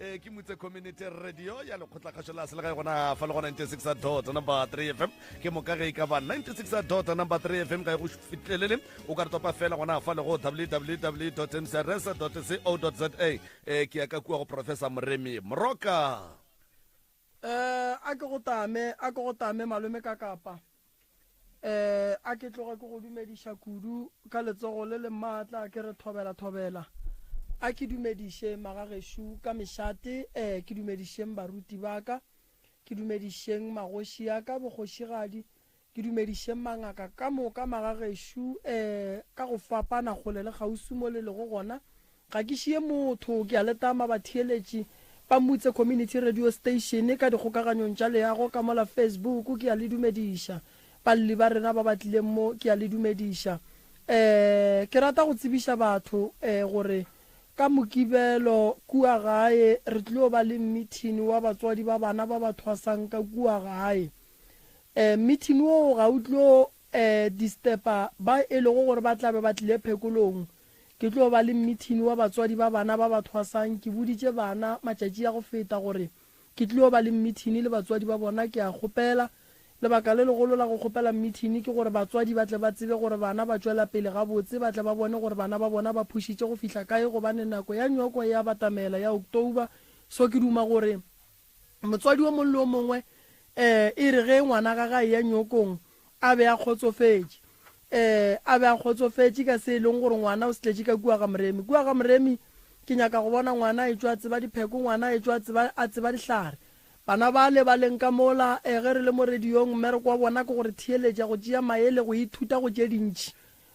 Eh, ke mutse community radio ya lekgotlakgašo la selegae gona fa le go 96 dot number 3 fm ke moka ge e ka ba 96 dot number 3 fm ga e go fitlhelele o ka re topa fela gona fa le go www mcrs co za eh, ke ya ka kua go professor moremi moroka um a ke go tame a ke go tame malome ka kapa um a ke tloge ke go dumediša kudu ka letsogo le le maatla ke re thobela thobela a ke dumediše magagešo ka mešate um ke dumedišeng baruti ba ka ke dumedišeng magoši a ka bokgošigadi ke dumedišeng mangaka ka moka magagešo um ka go fapana kgole le kgauswi mo le lego gona Ga ke šie motho, ke a le tama batheeletši ba Mutse Community Radio Station ka dikgokaganyong tša leago ka mola Facebook, ke a le dumediša. Balli ba rena ba ba tlileng mo, ke a le dumediša. Um ke rata go tsebiša batho um gore ka Mokibelo kua gae re tlilo ba le mmithini wa batswadi ba bana ba ba thwasang ka kua gae. Um mmithini woo ga o tlo um disturba ba e lego gore ba tla be ba tlile phekolong. Ke tlo ba le mmithini wa batswadi ba bana ba ba thwasang. Ke boditše bana matšatši a go feta gore ke tlilo ba le mmithini le batswadi ba bona. Ke a kgopela. Lebaka le legolo la go kgopela mmithini ke gore batswadi ba tle ba tsebe gore bana ba tšwela pele gabotse, ba tle ba bone gore bana ba bona ba phušitše go fihla kae gobane nako ya nywako e a batamela, ya October. So ke duma gore Motswadi o mongwe le o mongwe um e re ge ngwana gagwe a eya nyokong a be a kgotsofetše, um a be a kgotsofetše ka se e leng gore ngwana o se tletše ka kua ga Moremi. Kua ga Moremi ke nyaka go bona ngwana a etšwa a tseba dipheko, ngwana a etšwa a tseba, a tseba dihlare. Bana bale ba leng ka mola, um ge re le mo radiong mmereko wa bona ke go re theeletša, go tšea maele, go ithuta go tše dintši.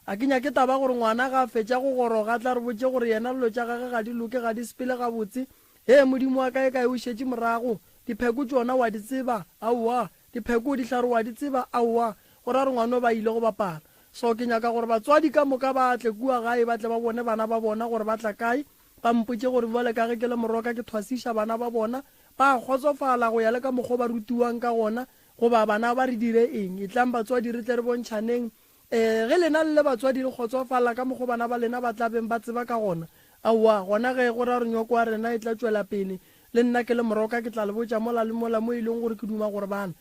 A ke nyake taba gore ngwana ga a fetša go goroga a tla re botše gore yena dilo tša gagwe ga di loke, ga di sepele gabotse. Hee Modimo wa ka e kae o šetše morago? Dipheko tšona wa di tseba? Aowa. Dipheko, dihlare wa di tseba? Aowa. Go ra re ngwano ba ile go bapala. So ke nyaka gore batswadi ka moka ba tle kua gae ba tle ba bone bana ba bona gore ba tla kae, ba mpotše gore bjale ka ge ke le moroka ke thwasiša bana ba bona, ba a kgotsofala go ya le ka mokgo ba rutiwang ka gona goba bana ba re dire eng. Etlang batswadi re tle re bontšhaneng Ee, ge lena le le batswadi le kgotsofala ka mokgo bana ba lena ba tla beng ba tseba ka gona, aowa, gona ge go ra gore nywako wa rena e tla tšwela pele, le nna ke le moroka ke tla le botša mola le mola mo e leng gore ke duma gore bana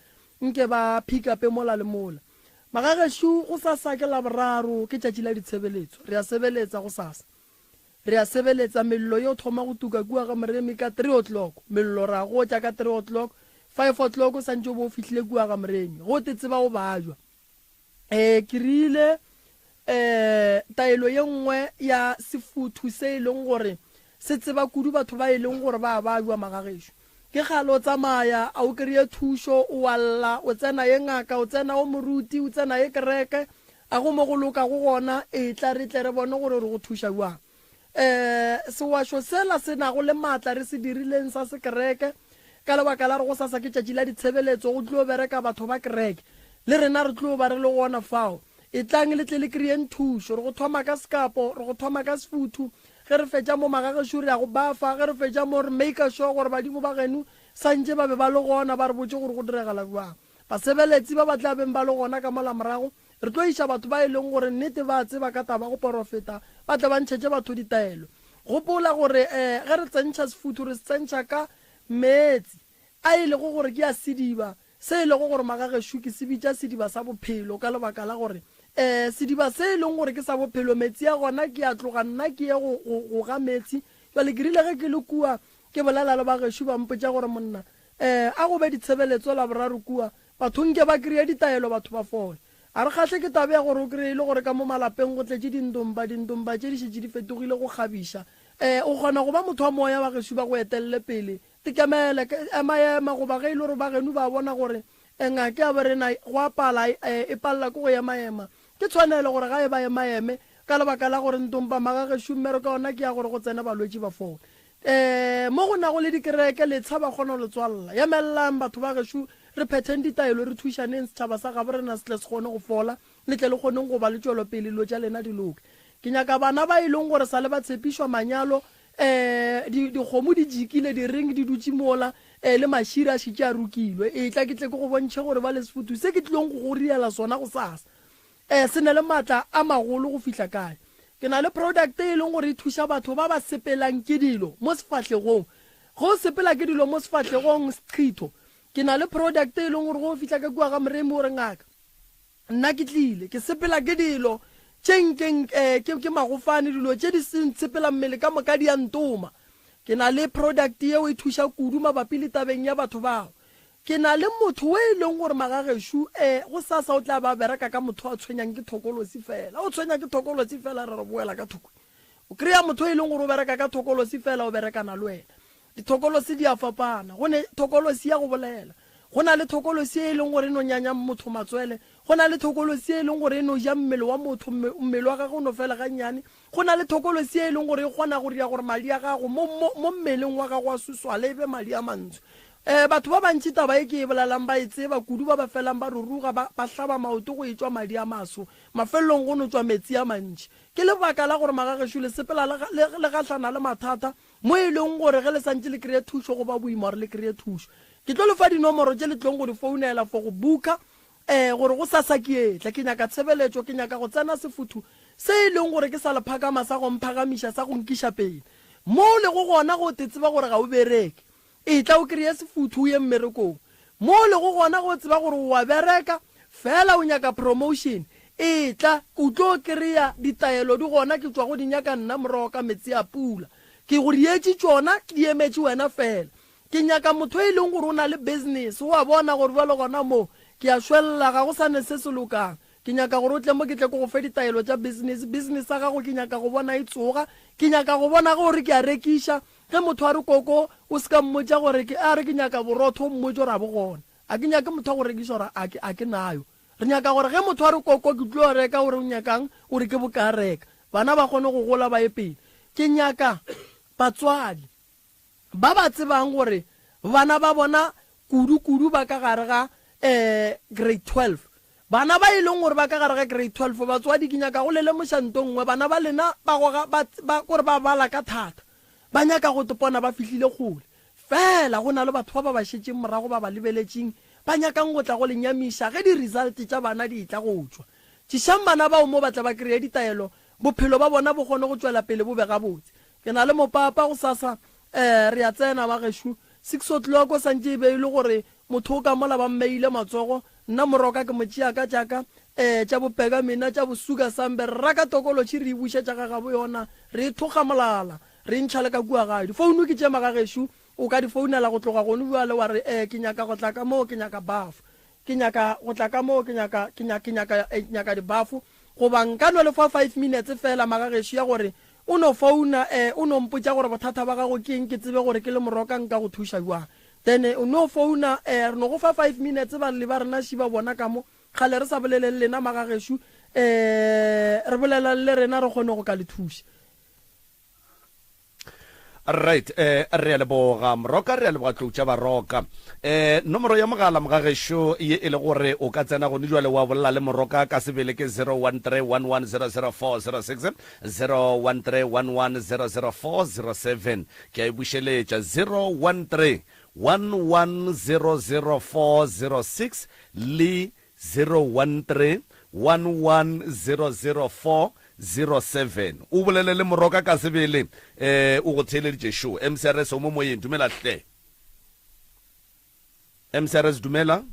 nke ba pick-upe mola le mola. Magagešo, gosasa ke Laboraro, ke tšatši la ditshebeletso. Re a sebeletsa gosasa. Re a sebeletsa, mello yo thoma go tuka kua ga Moremi ka three o'clock. Mello ra gotša ka three o'clock, five o'clock o santše o be o fihlile kua ga Moremi. Ge o te tseba o bajwa. um ke rile um taelo ye nngwe ya sefuthu se e leng gore se tseba kudu batho ba e leng gore ba bajwa magagešo ke kgale o tsamaya a o kry-e thušo o a lla o tsena ye ngaka o tsena o moruti o tsena ye kereke a go mo go lokago gona e tla re tle re bone gore re go thuša bjang um sewašo sela se nago le maatla re se dirileng sa sekereke ka lebaka la re gosasa ke tšatši la ditshebeletso go tlo bereka batho ba kereke le rena re tlo ba re le gona fao etlang le tle le kry-eng thušo re go thoma ka sekapo re go thoma ka sefuthu ge re fetša mo magagešo re ya go bafa ge re fetša mo re maker sure gore badimo ba geno santše ba be ba le gona ba re botše gore go diregala bjang basebeletsi ba ba tla beng ba le gona ka mola morago Re tlo iša batho ba e leng gore nnete ba tseba ka taba go porofeta, ba tle ba ntšhetše batho ditaelo. Gopola gore um ge re tsentšha sefuthu re se tsentšha ka meetse a e lego gore ke a sediba, se e lego gore magagešo ke se bitša sediba sa bophelo ka lebaka la gore um sediba se e leng gore ke sa bophelo meetse a gona ke a tloga nna ke ye go, go, go ga meetse. Bjale ke rile ge ke le kua ke bolela le bagešo ba mpotša gore monna um a go be ditshebeletso Laboraro kua Batho nke ba kreye ditaelo batho ba fole. A re kgahle ke taba ya gore o kreye e le gore ka mo malapeng go tletše dindomba, dindomba tše di šetše di fetogile go kgabiša. Ee, o kgona go ba motho wa moya wa gešo ba go etelele pele. Tekemele, ema-ema goba ge e le gore ba geno ba bona gore ngaka ya borena go a pala, e palela ke go ema-ema. Ke tshwanelo gore ga e ba ema-eme ka lebaka la gore ndomba magagešo mmereko ya ona ke ya gore go tsene balwetši ba fole. Ee, mo go nago le dikereke, letsha ba kgona go le tswalela. Emellang, batho ba gešo, re phetheng ditaelo, re thušaneng, setšhaba sa gabo rena se tle se kgone go fola, le tle le kgoneng go ba le tšwelopele, dilo tša lena di loke. Ke nyaka bana ba e leng gore sa le ba tshepišwa manyalo, ee, di, dikgomo di jikile, di-ring di dutše mola, ee, le mašira a šetše a rokilwe. Etla ke tle ke go bontšhe gore ba le sefuthu se ke tlilong go go riela sona gosasa. Ee, se na le maatla a magolo go fihla kae? Ke na le product e leng gore e thuša batho ba ba sepelang ke dilo mo sefahlegong. Ge o sepela ke dilo mo sefahlegong seqhitho, ke na le product e leng gore ge o fihla ka kua ga Moremi o re ngaka, nna ke tlile, ke sepela ke dilo tše nkeng eh, ke, ke magofane, dilo tše di se ntshepela mmele ka moka di a ntoma. Ke na le product yeo e thuša kudu mabapi le tabeng ya batho bao. Ke na le motho o e leng gore magagešo eh, go sasa o tla ba bereka ka motho a tshwenyang ke thokolosi fela. O tshwenya ke thokolosi fela re re boela ka thoko. O kry-a motho e leng gore o bereka ka thokolosi fela o berekana le wena. Dithokolosi di a fapana. Go ne thokolosi ya go bolela. Go na le thokolosi e leng gore e no nyanya motho matswele. Go na le thokolosi e leng gore e no ja mmele wa motho, mmele wa gagwe o no fela gannyane. Go na le thokolosi e leng gore e kgona go dira gore madi a gago mo, mo, mo mmeleng wa gago a suswale e be madi a mantsho. Um batho ba bantši taba e ke e bolelang ba e tseba, kudu ba ba felang ba ruruga, ba, ba hlaba maoto go etšwa madi a maso. Mafelelong go no tšwa metsi a mantši. Ke lebaka la gore magagešo le sepela le, le, le gahlana le mathata mo e leng gore ge le santše le kry-e thušo go ba boima gore le kry-e thušo. Ke tlo le fa dinomoro tše le tlong go di founela for go booka um gore go sasa ke etla, ke nyaka tshebeletšo, ke nyaka go tsena sefuthu se e leng gore ke sa lephakama sa go mphagamiša, sa go nkiša pele. Mo o lego gona go te tseba gore ga o bereke, Etla o kreye sefuthu o ye mmerekong. Mo o lego gona ge o tseba gore o a bereka, fela o nyaka promotion, etla o tlo kreya ditaelo di gona ke tšwa go di nyaka nna morogo ka metsi a pula. Ke go dietše tšona ke di emetše wena fela. Ke nyaka motho e leng gore o na le business, o a bona gore bjalo gona mo ke a šwelela ga go sa ne se se lokang. Ke nyaka gore o tle mo ke tle ke go fe ditaelo tša business. Business ya gago ke nyaka go bona e tsoga. Ke nyaka go bona ge o re ke a rekiša, Ge motho a re koko, o se ka mmotša gore ke, a re ke nyaka borotho, o mmotše gore a bo gona. A ke nyake motho a go rekiša gore a ke, a ke nayo. Re nyaka gore ge motho a re koko ke tlo reka, o re o nyakang, o re ke bokae reka. Bana ba kgone go gola ba ye pele. Ke nyaka batswadi ba ba tsebang gore bana ba bona kudu-kudu ba ka gare ga um grade 12. Bana ba e leng gore ba ka gare ga grade 12, batswadi ke nyaka go le lemoša nto nngwe, bana ba lena ba goga, ba, ba, kore ba bala ka thata. Ba nyaka go tpona ba fihlile kgole. Fela go na le batho ba ba ba šetšeng morago ba ba lebeletšeng, ba nyakang go tla go le nyamiša ge di-result tša bana di etla go tšwa. Tšišang bana bao mo ba tla ba kreye ditaelo, bophelo ba bona bo kgone go tšwela pele bo be gabotse. Ke na le mopapa gosasa, eh, re a tsena bagešo. Six o'clock santše e be e le gore motho o ka mola ba mmeile matsogo, nna moroka ke mo tšea ka tša ka, eh, tša bopeka mina, tša bosuka sambe, re raka tokolotšhi re e bušetša ga gabo yona, re e thokga molala, re e ntšha le ka kua gae. Difounu ke tše magagešo, o ka di founela go tloga gone bjale wa re, eh, ke nyaka go tla ka moo, ke nyaka bafo. Ke nyaka go tla ka moo, ke nyaka, ke nyaka, ke nyaka, eh, nyaka dibafo. Goba nka no le fa five minutes feela, magagešo, ya gore o no founa, eh, o no mpotša gore bothata ba gago ke eng, ke tsebe gore ke le moroka nka go thuša bjang. Then o no founa, eh, re no go fa five minutes, balli ba rena ši ba bona ka mo. Kgale re sa bolele le lena, magagešo, eh, re bolelang le rena re kgone go ka le thuša. Right, eh, re a leboga Moroka, re a leboga Tlou tša Baroka. Eh, nomoro ya mogala mogagešo ye e le gore o ka tsena gone jwale wa bolela le Moroka ka sebele ke 0131100406, 0131100407. Ke a e bušeletša 0131100406 le 013-1100407. O bolele le Moroka ka sebele, eh, o go theeleditše šo. MCRS o mo moyeng, dumela hle. MCRS dumela.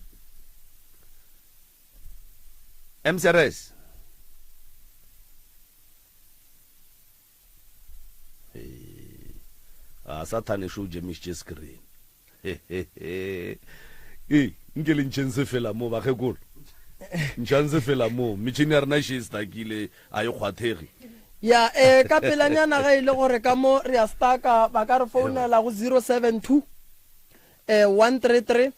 MCRS. A Sathane šo o jemišitše screen. Ee, nke le ntšheng sefela mo, bakgekolo. Ntšhang sefela mo. Metšhini ya rena e še e stakile, a e kgwathege. Ya, eh, ka pelanyana ge e le gore ka mo re a staka, ba ka re founela go 072 eh, 133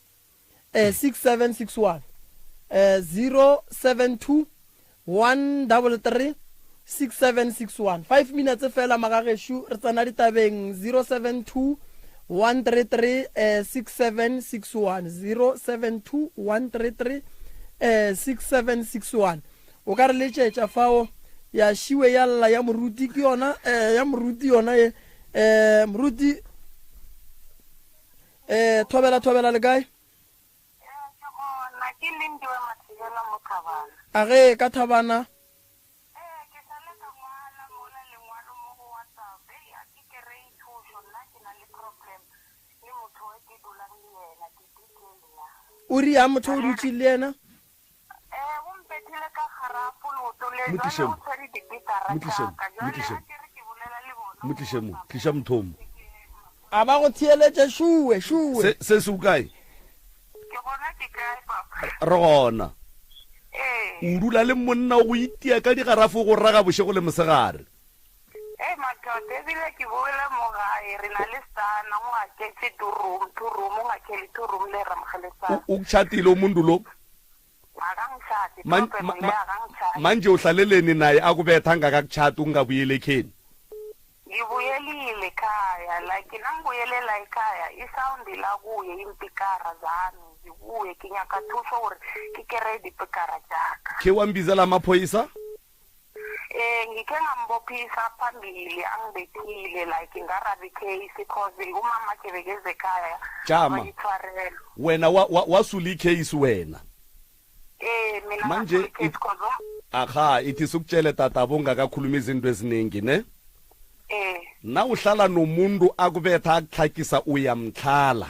eh, 6761 eh, 072 133 6761 5 minutes fela magagešu re tsena ditabeng 072 133 eh, 6761 072 133 eh, 6761 o ka re letšetša fao ya šiwe ya lla ya moruti ke yona eh, ya moruti yona ye eh, moruti Eh, thobela thobela le kae? Ee, ke gona. Ke Lindiwe Mathibela mo Thabana. A ge ka Thabana? Ee, ke sa le ka ngwala mola lengwalo mo go WhatsApp. Hei, a ke kerei thušo. Nna ke na le problem. O riang motho o dutše le yena? Ee, o mpethile ka garafo leoto le, Mo jwale tliše o mo. tshwere dipikara Mo tliše tša mo. ka. Mo Jwale tliše a mo. ke re ke bolela le bona Mo mo tliše mo. WhatsApp. Tliša motho mo. A ba go theeletše šuwe, šuwe. Se, se se o kae? Ke gona ke kae, papa? Re gona. Ee. O dula le monna o go itia ka digarafo go raga bošego le mosegare. Ee, mathata, ebile ke boele mo gae, re na le sana, o ngaketše two room, two room, o ngakhele two room le Ramokgelesana. O, o tšhatile o mundu lo? Akangitshati, Man, Thope ma, mle ma, akangitshati. manje uhlaleleni naye akubetha angakakutshati ungabuyeli ekheni? Ngibuyelile ekhaya, like nangibuyelela ekhaya, i-sound la kuye impikara zami zikuye, ke nyaka thuso gore ke kereye dipikara tšaka. Khe wambizela amaphoyisa? Eh ngikhe ngambophisa phambili angibethile like ngarabi case cause umama khe bekeze ekhaya Jama. bayithwarelo. Wena wa, wa, wasula i-case wena. Eh mina Manje ngasula i-case it- cause um- Aha, ithi sukutshele tatabo ungakakhuluma izinto eziningi ne? eh Na uhlala nomuntu akubetha akutlhakisa uyamtlhala.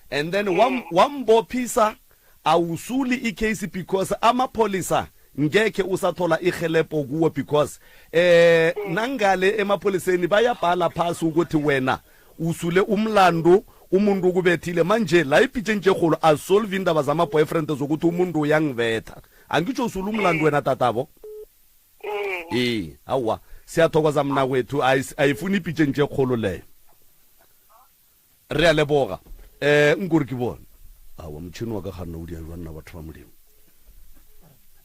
And then wam, wambophisa awusuli i-case because amapholisa ngekhe usathola irhelebho kuwo because eh nangale emapholiseni bayabhala phasi ukuthi wena usule umlando umuntu ukubethile manje la ipitshentshi ekgolo asolve indaba zama-boyfriend zokuthi umuntu uyangibetha angitsho usule umlando wena tatabo ee aowa siyathokoza mna kwethu ayifuni ipitshentshi ekgolo leyo Re a leboga. Eh, nkore ke bone. Awa, motšhini wa ka ga nna o dia jwang nna batho ba Modimo.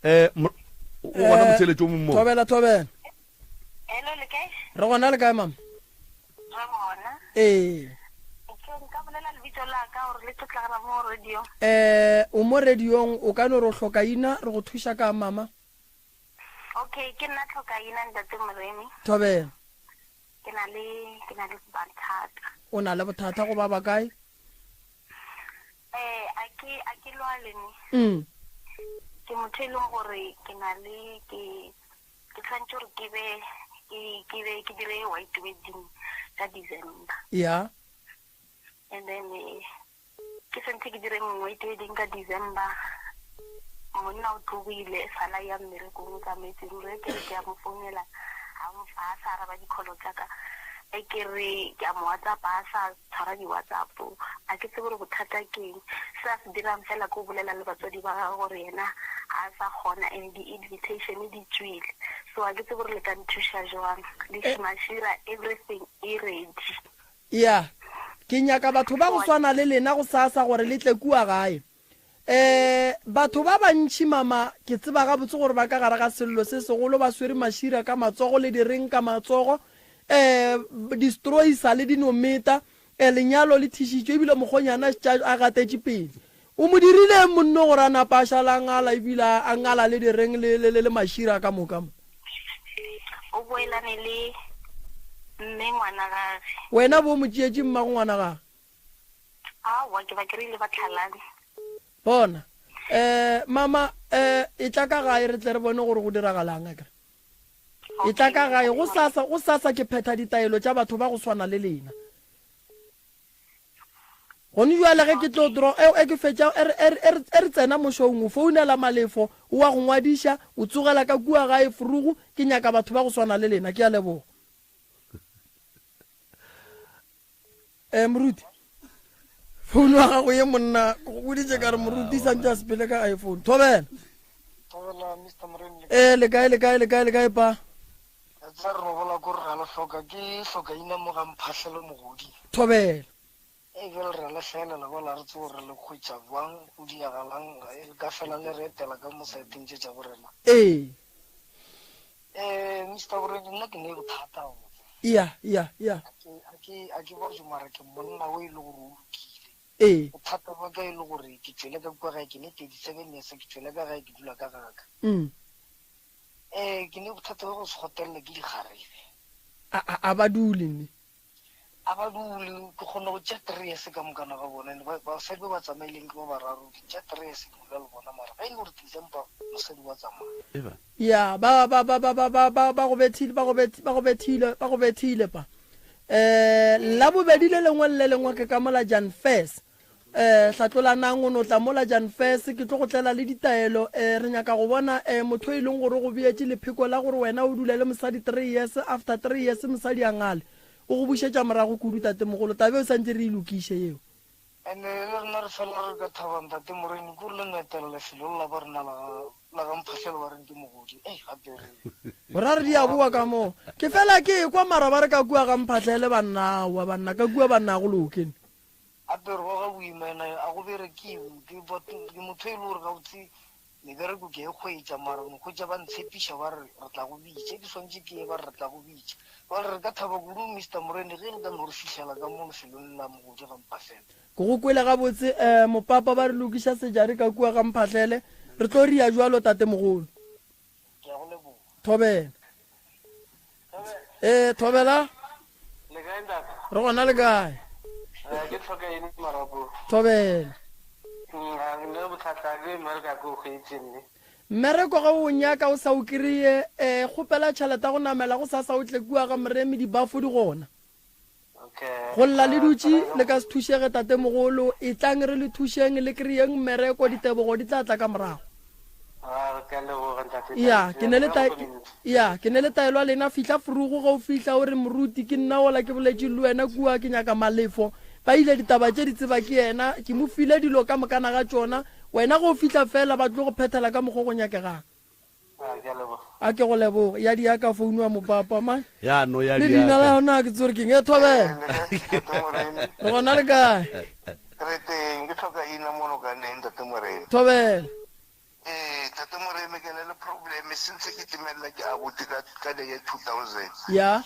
Eh, o gona Eh, motheletši o mongwe mo? Thobela, thobela. Hello, le kae? Re gona le kae, mama? Re gona. Ee. Ke nka bolela lebitso la ka gore le tlo tlagala mo radio. Eh, o mo radiong, o ka no re o hlokaina, re go thuša ka mama. Okay, ke nna tlhokaina ntate Moremi. Thobela. Ke na le ke na le bothata. O na le bothata go ba ba kae? Eh, a ke a ke lwale ne. Mm. Ke motho e leng gore ke na le ke ke tshwanetse gore ke be ke ke be ke dire white wedding ka December. Ya. And then eh, Ke santse ke dire nngwe tee ding ka December. Monna o tlogile sala ya mmerekong o tsamaetse ruri ke re ke a mo founela ga a sa araba di-call tša ka e ke re ke a mo WhatsApp a sa tshwara di-WhatsApp a ke tsebe gore bothata ke eng se a se dirang fela ke go bolela le batswadi ba gagwe gore yena ga a sa kgona and di-invitation di tswile so a ke tsebe gore le ka nthuša jwang le mašira everything e ready. Ya, ke nyaka batho ba go swana le lena gosasa gore le tle kua gae. E, batho ba bantši, mama, ke tseba gabotse gore ba ka gare ga sello se segolo, ba swere mašira ka matsogo le direng ka matsogo, e, distroisa le dinometa, e, lenyalo le thišitšwe ebile mokgonyana a šetše a gatetše pele. O mo dirile eng monno gore a napa a šala a ngala ebile a ngala le direng le, le, le, le mašira ka moka mo? O boelane le mme ngwana gage. Wena bo o mo tšeetše mmago ngwana gage? Aowa, ke ba kry-ile ba tlhalane. Bona, eh, mama, eh, etla ka gae re tle re bone gore go diragalang, akere. Etla ka gae, gosasa, gosasa ke phetha ditaelo tša batho ba go swana le lena. Gone bjale ge ke tlo dro, e, e ke fetša, e re, e re, e re, e re tsena mošong, o founela Malefo, o a go ngwadiša, o tsogela ka kua gae frugu, ke nyaka batho ba go swana le lena. Ke a leboga. Eh, moruti, founu ya gago ye monna, ke go boditše ka re moruti santše a sepele ka iPhone. Thobela. Thobela, Mister Moremi. Eh, le kae, le kae, le kae, le kae pa? Re tseba re no bola ko re ra le hloka ke hlokaina mo ga Mphahlele Mogodi. Thobela. Ee bjale re a le hlaelela bjale ga re tsebe gore re le hwetša bjang, go diagalang, le ka fela le re etela ka mo saeteng tše tša borena. Ee. Eh, Mister Boredi nna ke ne bothata gabotse. Ya, ya, ya. A ke, a ke, a ke botše mara ke monna o e le gore o lokile. Ee. Bothata bwa ka e le gore ke tšwele ka kua gae ke ne 37 years ke tšwele ka gae ke dula ka gaka. Ee, ke ne bothata bja go se kgotelele ke dikgarebe. A, a, a ba dule ne? A ba dule, ke kgona go tšea three years ka mokana ga bona, and ba, basadi ba ba tsamaileng ke ba bararo, ke tšea three years ke dula le bona, mara ge e le gore December mosadi wa tsamaya. Eba. Ya, ba, ba, ba, ba, ba, ba, ba, ba go bethile, ba go beth, ba go bethile, ba go bethile pa. Eh, Labobedi le lengwe le le lengwe ke ka mola Jan Fes. Um Hlatlolanang o no tla mola Jan Fes, ke tlo go tlela le ditaelo. Um Re nyaka go bona um motho e leng gore o go beetše lepheko la gore wena o dule le mosadi three years, after three years mosadi a ngale. O go bušetša morago kudu tatemogolo. Taba eo santše re e lokiše yeo. And-e le rena re fela re ka thaba ntate Moremi kore le no etela lefelo le la ba rena la ga la ga Mphahlele ba reng ke mogodi ei gape re O ra re di a boa ka moo. Ke fela ke ekwa mara ba re ka kua ga Mphahlele banna aowa banna ka kua banna a go loke. Gape re goga boima ena a go berekiwe ke ke motho e le gore gabotse mebereko ke e kgwetša mara no kgwetša ba ntshepiša ba re re tla go bitša ke swantše ke ye ba re re tla go bitša jale re ka thaba kudu Mister Morene ge le ka no re fihlela ka mo lefelong la mogodi ga Mphahlele. Ke go kwele gabotse um mopapa ba re lokiša sejare ka kua ga Mphahlele re tlo ria jwalo tatemogolo. Ke a go leboga. Thobela. Ee, Thobela. Le kae ntate? Re gona le kae? Eh, ke tlhoka eng marapo? Thobela. Mm, ne bothata ke mmereko a ke o hwetše mme. Mmereko ge o nyaka o sa o kry-e, eh, kgopela tšhelete ya go namela go sasa o tle kua ga Moremi dibafo di gona. Okay. Go lla le dutše le ka se thušege tatemogolo, etlang re le thušeng le kry-eng mmereko ditebogo di tla tla ka morago. Ah, ke a leboga ntate. Ya, ke ne le ta ya, ke ne le taelo ya lena fihla frugu ge o fihla o re moruti ke nna ola ke boletše le wena kua ke nyaka malefo. Ba ile ditaba tše di tseba ke yena, ke mo file dilo ka mokana ga tšona. Wena ge o fihla fela ba tlo go phethela ka mokgo go nyakegang. Ah, ke a leboga. A ke go leboge. Ya di ya ka founu ya mopapa man. Ya no ya Le di leina la ya ka. yona ke tsore keng e thobela. Ntate Moremi. Re gona le kae? Re teng, ke tlhoka ina mono ka neng Ntate Moremi. Thobela. Ee, Tate Moremi ke na le problem since ke timelela ke abuti ka ka the year 2000. Ya.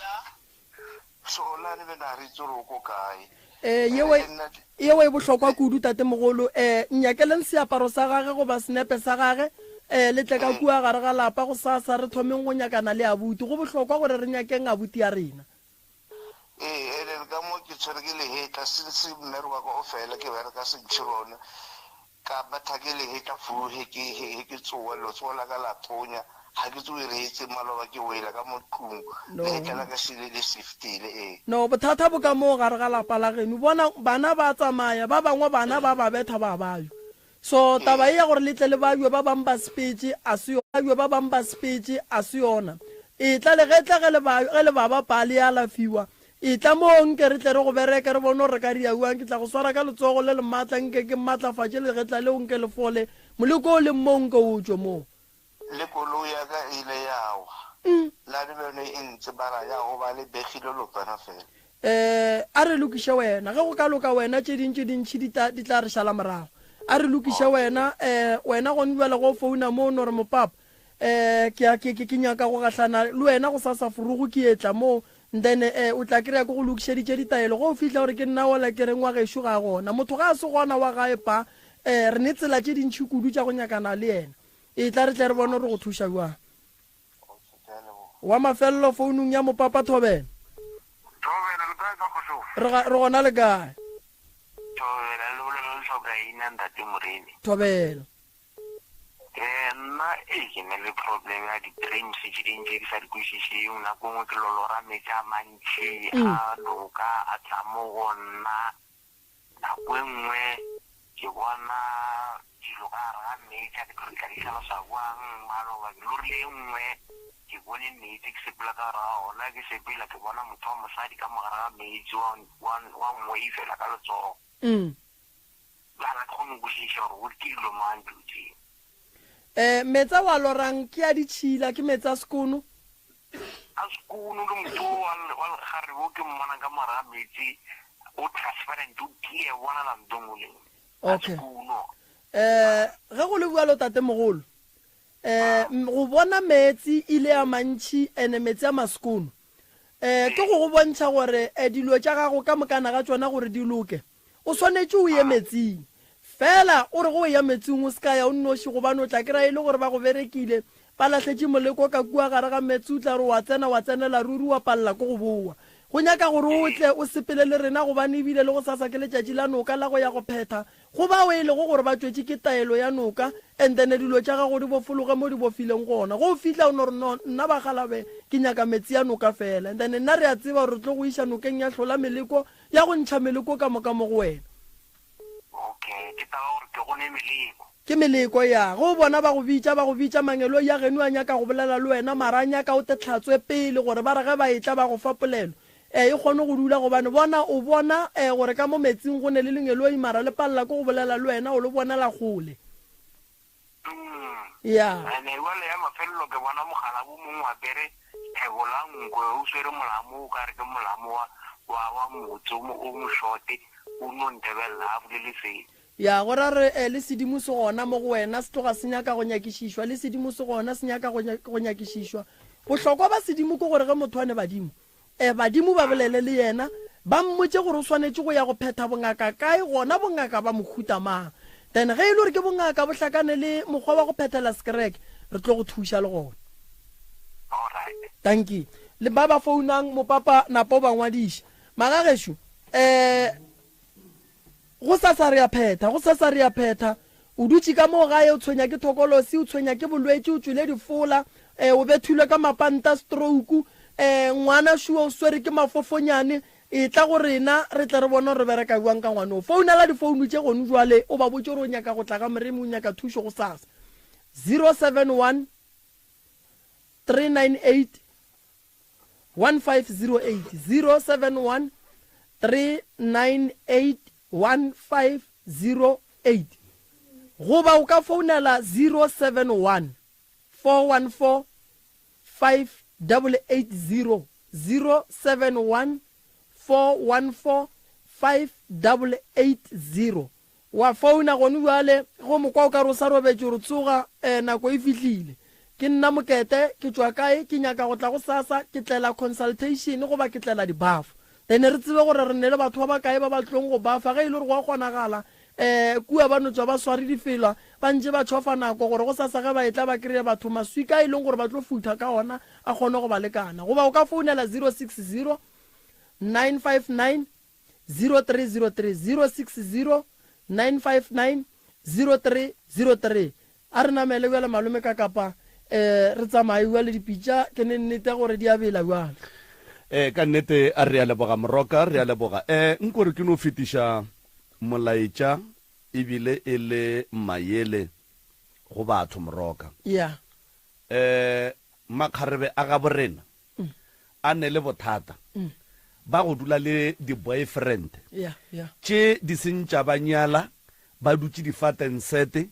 So la ne be na re itse gore o ko kae. Eh, yeo yeo e bohlokwa kudu tatemogolo. Eh, nnyakeleng seaparo sa gage goba senepe sa gage. Eh, le tle ka kua gare ga lapa gosasa re thomeng go nyakana le abuti. Go bohlokwa gore re nyakeng abuti ya rena. Ee, and then ka mo ke tshwere ke lehetla since mmereko wa ka o fela ke bereka Centurion. Ka betha ke lehetla furu he ke he ke tsoa letsogo la ka la tonya ga ke tsoe reetse maloba ke wela ka mo tlung No. lehetla la ka šele le shiftile ee. No, bothata bo ka moo gare ga lapa la geno. Bona bana ba tsamaya, ba bangwe bana ba ba betha ba bayo. So taba e ya gore le tle le baywe ba bang ba sepetše a se yona, ba bang ba sepetše a se yona. Etla legetla ge le ba ge le ba bapa le alafiwa. Etla mo nke re tle re go bereke re bone gore re ka ria bjang. Ke tla go swara ka letsogo le le maatla nke ke matlafatše legetla leo nke le fole. Moleko o leng moo nke o tšwe moo. Le koloi ya ka e ile ya wa. La le beno e ntse ba ra ya go ba le begile lotwana fela. Eh, a re lokiše wena. Ge go ka loka wena, tše ding tše dintši di tla, di tla re šala morago. A re lokiše wena. Eh, wena gone bjale ge o founa mo o no re, Mopapa, eh, ke a, ke, ke, ke nyaka go gahlana le wena gosasa forogo ke etla mo. Then, eh, o tla kry-a ke go lokišeditše ditaelo. Ge o fihla o re ke nna wola ke reng wa gešo ga a gona. Motho ga a se gona wa gae pa, eh, re ne tsela tše dintši kudu tša go nyakana le yena. Etla re tle re bone gore go thuša bjang. Wa mafelelo founung ya mopapa Thobela. Thobela le kae ka kgošong? Re ga, re gona le kae? Thobela le bolela le hloka ina ntate Moremi. Thobela. Eh nna e ke ne le problem ya di-dreams tše ding tše ke sa di kwešišeng nako nngwe ke lolora meetse a mantši a noka a tla mo go nna Nako e nngwe ke bona dilo ka gare ga meetse, a ke tlo di tla di hlalosa bjang. Maloba ke lorile e nngwe, ke bone meetse ke sepela ka gare ga ona, ke sepela ke bona motho wa mosadi ka mo gare ga meetse wa, wa, wa nweifela ka letsogo. Bjale ga ke kgone go kwešiša gore go ke dilo mang dilo tše. Um meetse a o a lorang ke a ditšhila, ke meetse a sekono? A sekono le motho o wa, wa lekgarebe o ke mmonang ka mo gare ga meetse, o transparent, o tiye, o bonala nto nngwe le nngwe. A Okay. sekono. Um ge go le bjalo tatemogolo, um go bona meetse ile a mantši ene meetse a masekono, um ke go go bontšha gore um dilo tša gago ka mokana ga tšona gore di loke, O swanetše o ye metsing. Feela o re ge o eya metsing o se ka ya o nnoši gobane o tla kry-a e le gore ba go berekile, ba lahletše moleko ka kua gare ga meetse o tla re wa tsena wa tsenela ruri wa palela ke go bowa. Go nyaka gore o tle o sepele le rena gobane ebile le gosasa ke letšatši la noka la go ya go phetha go bao e lego gore ba tšwetše ke taelo ya noka and then dilo tša gago di bofologe mo di bofileng gona. Ge o fihla o no re no nna bakgalabe ke nyaka metsi a noka feela and then nna re a tseba gore re tlo go iša nokeng ya hlola meleko Ya go ntšha meleko ka moka mo go wena. ke taba gore ke gone meleko. Ke meleko, ya. Ge o bona ba go bitša, ba go bitša, mangeloi a geno a nyaka go bolela le wena, mara a nyaka o te hlatswe pele, gore ba re ge ba etla ba go fa polelo, e, e kgone go dula. Gobane, bona, o bona, e, gore ka mo metsing go ne le lengeloi, mara le palela ke go bolela le wena, o le bonela kgole. Ya. Ene bjale ya mafelelo ke bona mokgalabje o mongwe o apere thebo la nkwe, o swere molamo o ka re ke molamo wa, wa, wa motse o, o mošote, o no ntebelela, a bolele selo. Ya, go ra re, eh, le sedimo se gona mo go wena, se tloga se nyaka go nyakišišwa, le sedimo se gona, se nyaka go, go nyakišišwa. Bohlokwa ba sedimo ke gore ge motho a ne badimo, eh, badimo ba bolele le yena, ba mmotše gore o swanetše go ya go phetha bongaka kae, gona bongaka ba mohuta mang. Then ge e le gore ke bongaka bo hlakane le mokgwa wa go phethela sekereke, re tlo go thuša le gona. Alright. Dankie. Le ba ba founang mopapa napa o ba ngwadiša. Magagešo, eh, Gosasa re a phetha, gosasa re a phetha. O dutše ka moo gae, o tshwenya ke thokolosi, o tshwenya ke bolwetši, o tšwele difola, eh, o bethilwe ka mapanta, stroke, eh, ngwana šua o swere ke mafofonyane. Etla go rena, re tle re bone gore re bereka bjang ka ngwanoo. Founela difounu tše gonu jwale, o ba botše gore o nyaka go tla ga Moremi, o nyaka thušo gosasa. 071 398 1508 071 398 1508 goba o ka founela 071 414 5880 071 414 5880 Wa founa gone bjale, ge o mo kwa o ka re o sa robetše, o re tsoga, eh, nako e fihlile. Ke nna Mokete, ke tšwa kae, ke nyaka go tla gosasa, ke tlela consultation goba ke tlela dibafo. Then re tsebe gore re ne le batho ba bakae ba ba tlong go bafa, ge e le gore go a kgonagala, eh, kua ba no tšwa ba sware difelwa, ba ntše ba tšhofa nako gore gosasa ge ba etla ba kreye batho maswika a e leng gore ba tlo futha ka ona a kgone go ba lekana. Goba o ka founela 060 959 0303 060 959 0303 A re namele bjale malome ka kapa eh re tsamaye bjale dipitša ke ne nnete gore di a bela bjale. Eh ka nnete a re a leboga Moroka re a leboga eh nko re ke no fetiša molaetša ebile e le mayele go batho Moroka. Yeah. Eh makgarebe a gaborena a ne le bothata ba go dula le di-boyfriend tše di seng tša ba nyala, ba dutše difatensete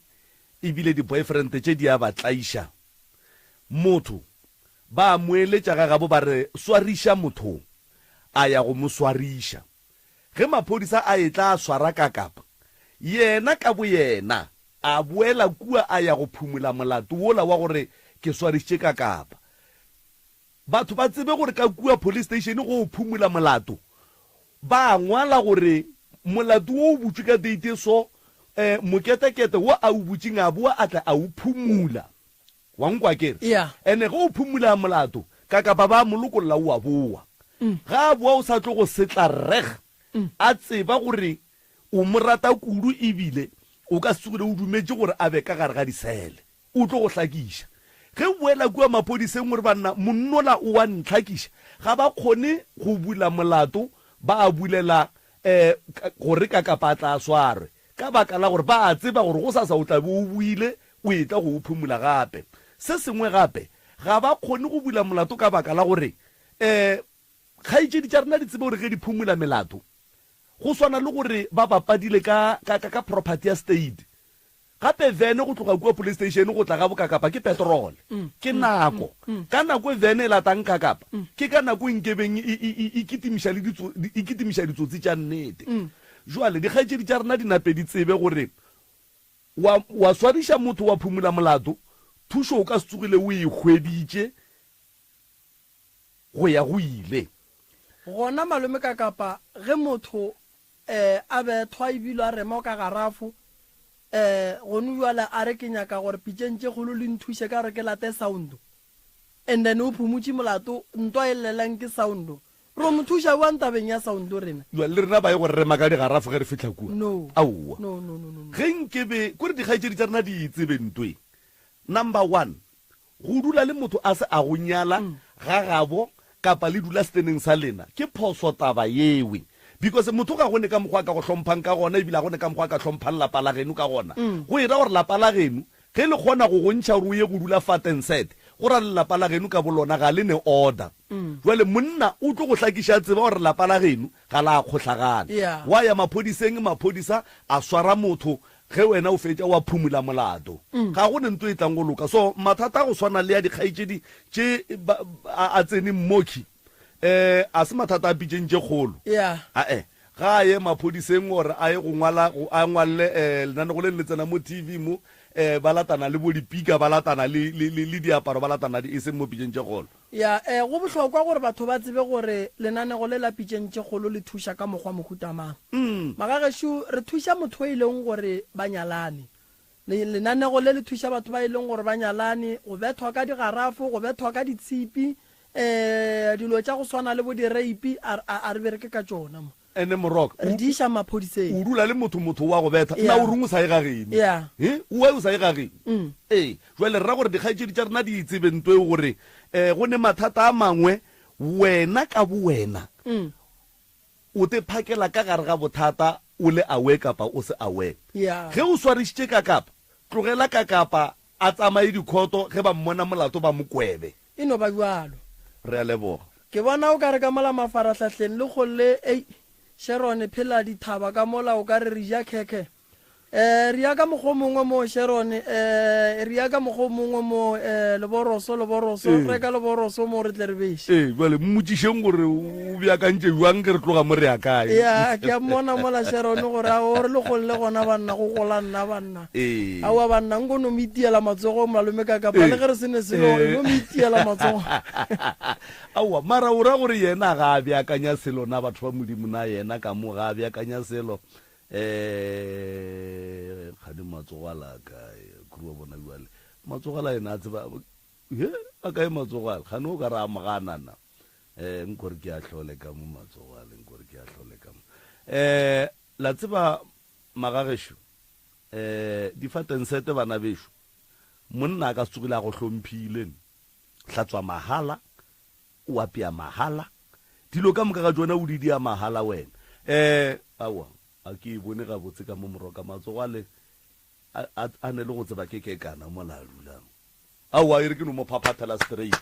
ebile di-boyfriend tše di a ba tlaiša. Motho ba a mo eletša ga gabo ba re swariša motho, a ya go mo swariša. Ge maphodisa a etla a swara Kakapa, yena ka boyena a boela kua a ya go phumola molato wola wa gore ke swarišitše Kakapa. Batho ba tsebe gore ka kua police station go o phumula molato ba a ngwala gore molato wo o butšwe ka date e so, eh, moketekete wo a o butšeng a boa a tla a o phumula. Wa nkwa akere? Yeah. Ene ge o phumula molato, Kakapa ba a mo lokolla o a boa. Ga a boa o sa tlo go setla reg a tseba gore o mo rata kudu ebile o ka se tsogile o dumetše gore a be ka gare ga disele. O tlo go hlakiša. Ge o boela kua maphodiseng o re banna monnola o a ntlhakiša, ga ba kgone go bula molato, ba a bulela um gore Kakapa a tla a swarwe ka baka la gore ba a tseba gore gosasa o tla be o boile o etla go o phumula gape. Se sengwe gape, ga ba kgone go bula molato ka baka la gore um kgaetšedi tša rena di tsebe gore ge di phumula melato go swana le gore ba bapadile ka, ka, ka, ka property ya state. Gape vene go tloga kua police station go tla ga boKakapa ke petrol. Ke nako. Ka nako e vene e latang Kakapa, ke ka nako e nkebeng e, e, e, e kitimiša le ditso, e kitimiša ditsotsi tša nnete. Jwale dikgaetšedi tša rena di nape di tsebe gore wa, wa swariša motho wa phumula molato, thušo o ka se tsogile o e hweditše go ya go ile. Gona malome Kakapa ge motho eh a bethwa ebile a rema ka garafo eh gonu jwale a re ke nyaka gore pitšeng tše kgolo le nthuše ka gore ke late sound and then o phumutše molato ntwa e llelang ke sound ro mo thuša bjang tabeng ya sound rena? Jwale le rena ba ye go re rema ka digarafo ge re fihla kua? No. Aowa. No, no, no, no, no. Ge nkebe kore dikgaetšedi tša rena di e tsebe ntwe. Number one, Go dula le motho a se a go nyala ga gabo kapa le dula steneng sa lena ke phoso taba yewe. Because motho ga go ne ka mokgwa a ka go hlomphang ka gona ebile ga go ne ka mokgwa a ka hlomphang lapa la geno ka gona. Go e ra gore lapa la geno ge le kgona go go ntšha gore o ye go dula Fatenset, go ra lelapa la geno ka bolona ga le ne order. Jwale monna o tlo go hlakiša a tseba gore lapa la geno ga la kgohlagana. Wa ya maphodiseng, maphodisa a swara motho ge wena o fetša wa phumula molato. Ga go ne nto e tlang go loka. So mathata a go swana le a dikgaetšedi tše ba, a, a tsene mmoki, um a se mathata a pitšeng tše kgolo. Ae, ga a ye maphodiseng gore a ye go ngwala, a ngwalle um lenanego le le tsena mo TV mo, um ba latana le bo dipika, ba latana le, le, le, le diaparo, ba latana di, e seng mo pitšeng tše kgolo. Ya, um go bohlokwa gore batho ba tsebe gore lenanego le la pitšeng tše kgolo le thuša ka mokgwa mohuta mang. Magagešo, re thuša motho e leng gore ba nyalane. Le, lenanego le le thuša batho ba e leng gore ba nyalane, go bethwa ka digarafo, go bethwa ka ditshipi, um dilo tša go swana le bo di-rape, a, a, a re bereke ka tšona mo. Ene Morok, Re di iša maphodiseng. O dula le motho, motho o a go betha. Na o reng o sa ye ga geno? Yeah. He? Why o sa ye ga geno? Ee. Jwale re ra gore dikgaetšedi tša rena di e tsebe nto eo gore um go ne mathata a mangwe wena ka bowena o te phakela ka gare ga bothata o le aware kapa o se aware. Yeah. Ge o swarišitše kakapa, tlogela kakapa a tsamaye dikhoto, ge ba mmona molato ba mo kwebe. E no ba bjalo. Re a leboga. Ke bona o ka re ka mola mafarahlahleng le kgolle ei Sharon phela dithaba ka mola o ka re re ja khekhe eh re ya ka mokgwa o mongwe mo Sharon eh re ya ka mokgwa o mongwe mo eh leboroso leboroso Ee. reka leboroso mo re tle re beše Ee, bjale mmotšišeng gore o beakantše bjang ge re tloga mo re ya kae. Ya ke a mmona mola Sharon gore a o re le kgolle gona banna go gola nna banna Ee. Aowa banna nko no mo itiela matsogo malome ka kapa le ge re se ne selo Ee. no mo itiela matsogo. Aowa mara o ra gore yena ga a beakanya selo na batho ba Modimo na yena ka mo ga a beakanya selo eh kgane matsogo a la kae kuru wa bona bjale matsogo a la yena a tseba he a kae matsogo a kgane o ka re a mo gana na eh nko re ke a hlole ka mo matsogo a le nko re ke a hlole ka mo eh la tseba Magagešo, eh, difatensete bana bešo, monna a ka se tsogile a go hlomphile. Hlatswa mahala, o apea mahala, dilo ka moka ga tšona o di dia mahala wena. Eh, aowa, a ke e bone gabotse ka mo moroka matsogo ale a, a, a ne le go tseba ke kekana mola a dulang. Aowa, e re ke no mo phaphathela straight.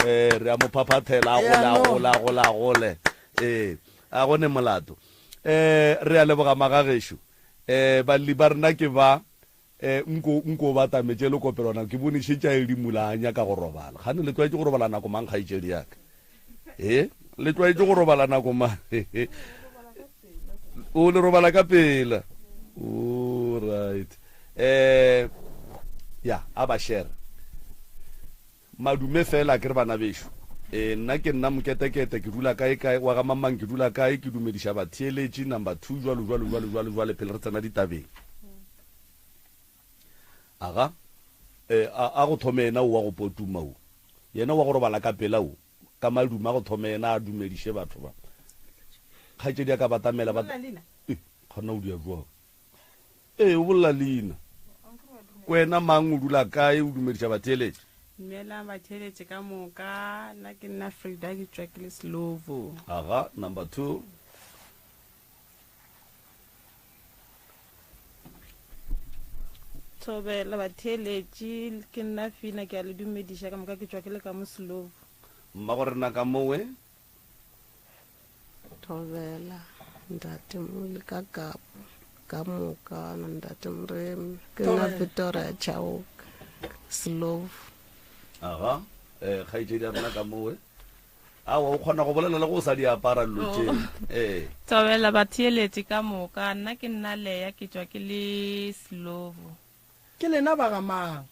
Eh, re a mo phaphathela, a gole, a gole, a gole, a gole. Eh, a go ne molato. Eh, re a leboga magagešo. Eh, balli ba rena ke ba, eh, nko, nko o batametše le kopelwana, ke bone šetše a edimola a nyaka go robala. Kgane le tlwaetše go robala nako mang, kgaetšedi ya ka? Eh, le tlwaetše go robala nako mang? O le robala ka pela. O right. Eh ya, a ba share. Madume fela ke re bana bešo. Eh nna ke nna moketekete ke dula kae kae wa ga mamang ke dula kae ke dumediša batheeletši number 2 jwalo jwalo jwalo jwalo jwale pele re tsena ditabeng. Aga eh a, a go thome yena o wa go potuma o. Yena wa go robala ka pela o. Ka madume a go thome yena a dumediše batho ba. Kgaetšedi a ka batamela ba. Eh, kgona o dia jwang? Ee, o bolela leina. Wena mang o dula kae o dumediša batheeletši? Dumelang batheeletši ka moka, nna ke nna Frida ke tšwa ke le Slovo. Aga, number 2. Thobela batheeletši, ke nna Fina ke a le dumediša ka moka ke tšwa ke le ka mo Slovo. Mmago rena ka mowe. Thobela ntate Mole ka Kapo ka moka na ntate Moremi ke nna Victoria Chauke Slovo. Aga, eh kgaetšedi ya rena ka mowe. Aowa, o kgona go bolela le go o sa di apara dilo tše. Oh. Ee. Thobela batheeletši ka moka, nna ke nna Leya ke tšwa ke le Slovo. Ke lena ba ga mang?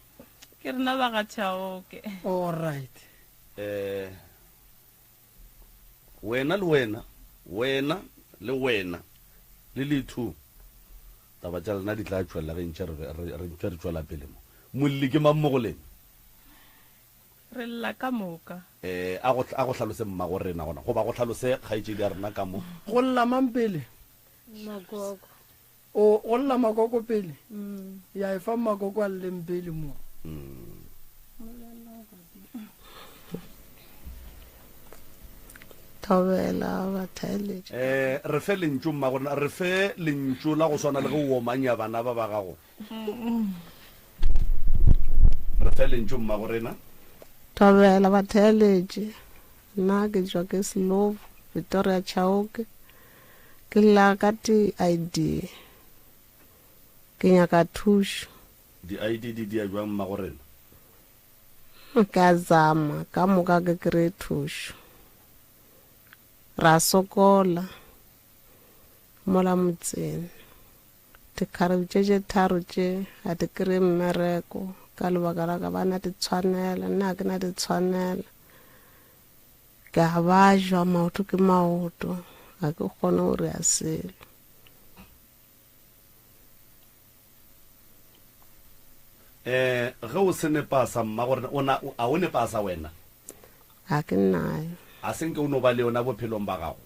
Ke rena ba ga Chauke. All right. Eh, wena le wena, wena le wena le le two, taba tša lena di tla tšwelela ge ntše re re ntše re tšwela pele mo. Molli ke mang mo go lena? Re lla ka moka. Eh, a go, a go hlalose mmago rena gona, goba go hlalose kgaetšedi ya rena ka mo. Go lla mang pele? Makoko. O, go lla makoko pele? Ya, efa makoko a lleng pele mo. Thobela batheeletši. Eh, re fe lentšu mmagorena, re fe lentšu la go swana le ge o omanya bana ba ba gago. Re fe lentšu mmagorena. Thobela batheeletši. Nna ke tšwa ke Slovo, Victoria Chauke. Ke lla ka di-ID. Ke nyaka thušo. Di-ID di dia bjang mmagorena? Ke a zama ka moka ke kry-e thušo. Ra sokola mola motseng. Dikgarebe tše tše tharo tše ga di kry-e mmereko ka lebaka la ka ba na ditshwanela, nna ga ke na ditshwanela. Ke a bajwa maoto ke maoto, ga ke kgone go rea selo. Eh, ge o se ne pasa mma gore o na a o ne pasa wena? Ga ke nayo. A se nke o no ba le yona bophelong ba gago?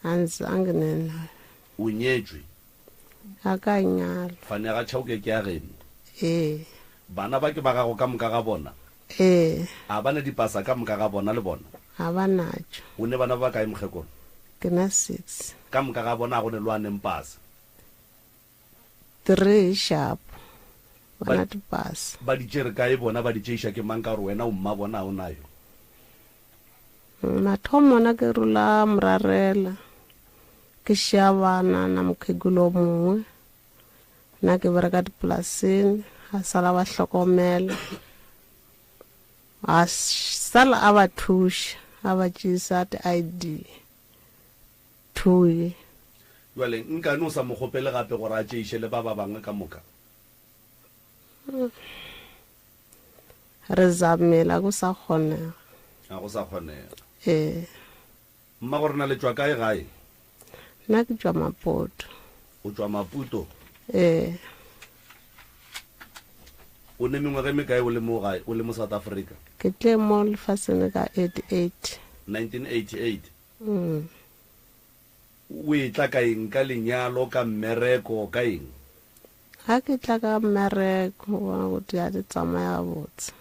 A ntse a nke ne nayo. O nyetšwe? Ga ka nyalwa. Fane ya ga Chauke ke ya geno? Ee. Bana ba ke ba gago ka moka ga bona? Ee. A ba ne dipasa ka moka ga bona le bona? Ga ba natšo. O ne bana ba bakae mokgekolo? Ke na six. Ka moka ga bona ga go ne lo a neng pasa? Three sharp. Ba na dipasa. Ba di tšere kae bona ba di tšeiša ke mang ka gore wena o mma bona ga o nayo? Mathomo na ke rula morarela ke šia bana na mokhekolo o mongwe nna ke bereka dipolaseng a sala ba hlokomela a sala a ba thuša a ba tšeisa di-I_D Thuye. Bjale nkane o sa mo kgopele gape gore a tšeiše le ba ba bangwe ka moka? Re zamela go sa kgonega. A go sa kgonega. Ee. Mmago rena le tšwa kae gae? Nna ke tšwa Maputo. O tšwa Maputo? Ee. O ne mengwaga e mekae o le mo gae, o le mo South Africa? Ke tle mo lefaseng ka 88. 1988? Mm. O etla ka eng? Ka lenyalo, ka mmereko, ka eng? Ga ke tla ka mmereko, bona go dia di tsamaya gabotse.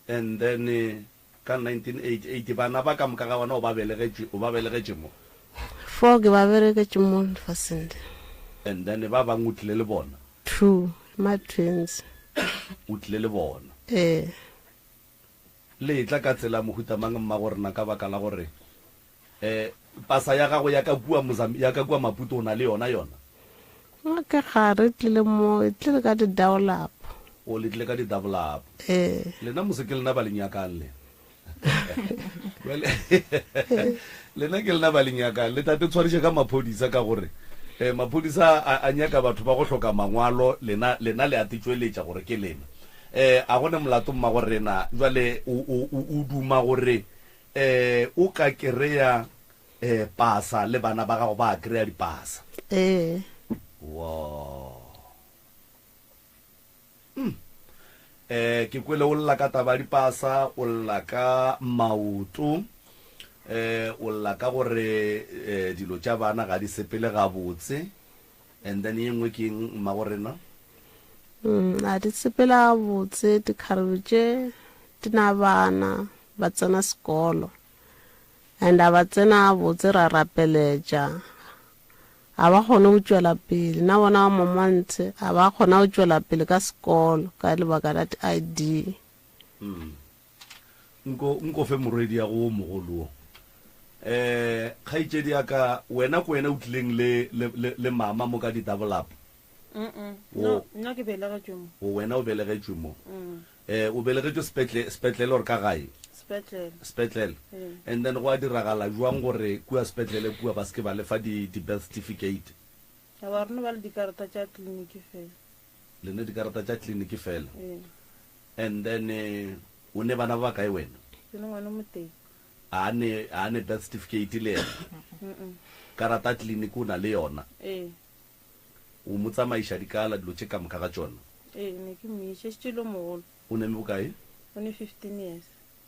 And then ka 1988 bana ba ka moka ga bona o ba belegetše, o ba belegetše mo? Four ke ba belegetše mo lefaseng le. And then ba bangwe o tlile le bona? Two, ma twins. O tlile le bona? Ee. Le etla ka tsela mohuta mang mmagorena ka baka la gore eh pasa ya gago ya ka kua Mozambique, ya ka kua Maputo o na le yona yona? Nna ke ga re tlile mo, e tlile ka di double up. O le tlile ka di double up. Ee. Lena mose ke lena ba le nyakang le. Bjale lena ke lena ba le nyakang le tate tshwariše ka maphodisa ka gore eh maphodisa a, a nyaka batho ba go hloka mangwalo lena lena le a titšweletša gore ke lena. Eh a go ne molato mmago rena jwale o o o duma gore eh o ka kereya eh pasa le bana ba gago ba kereya dipasa. Ee. Wow. Mm. Eh ke kwele o lla ka taba ya dipasa, o lla ka maoto, eh o lla ka gore eh dilo tša bana ga di sepele gabotse. And then ye nngwe ke eng mmago rena? Mm, a di sepele gabotse dikgarebe tše di na bana ba tsena sekolo and a ba tsena gabotse ra rapeletša a ba kgone go tšwela pele na bona ba mamantshe a ba kgona go tšwela pele ka sekolo ka lebaka la di-I_D. Mm. Nko, nko fe morwedi ya go wo mogolo wo. Eh, kgaetšedi ya ka, wena ko wena o tlileng le, le, le, le mama mo ka di-double up? Mm-mm. Wo. No, nna ke belegetšwe mo. O wena o belegetšwe mo. Mm. Eh, o belegetšwe sepetle, sepetlele or ka gae? Sepetlele. Sepetlele. Ee. And then gwa diragala jwang gore kua sepetlele kua ba se ke ba le fa di, di-birth certificate? Aowa, re no ba le dikarata tša kliniki fela. Le ne dikarata tša kliniki fela? Ee. And then o ne bana ba bakae wena? Ke ne ngwana o motee. A ne, a ne birth certificate le yena? Mm-mm. Karata ya kliniki o na le yona? Ee. O mo tsamaiša dikala, dilo tše ka moka ga tšona? Ee, ne ke mo iša, šetše e le mogolo. O ne bokae? O ne 15 years.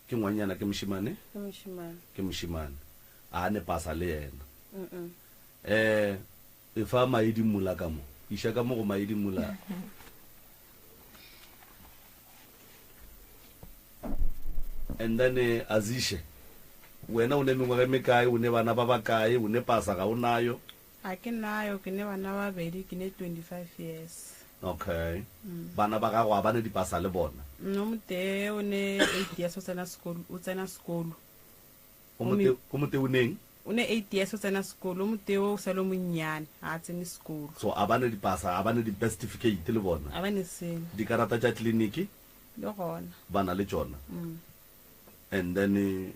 Ke ngwanyana, ke mošemane? Ke mošemane. Ke mošemane. A ne pasa le yena? Mm-mm. Eh, efa Maedi Mula ka mo. Iša ka mo go Maedi Mula. And then eh, Azishe, wena o ne mengwaga e mekae, o ne bana ba bakae, o ne pasa ga o nayo? Ga ke nayo, ke ne bana ba babedi, ke ne 25 years. Okay. Bana ba gago a ba ne dipasa le bona? O motee o ne 8 years o tsena sekolo, o tsena sekolo. O mote o motee o neng? O ne 8 years o tsena sekolo, o motee o sa le o monnyane, ga a tsene sekolo. So a ba ne dipasa, a ba ne di-birth certificate le bona? A ba ne selo. Dikarata tša tleliniki? Le gona. Ba na le tšona? And then eh,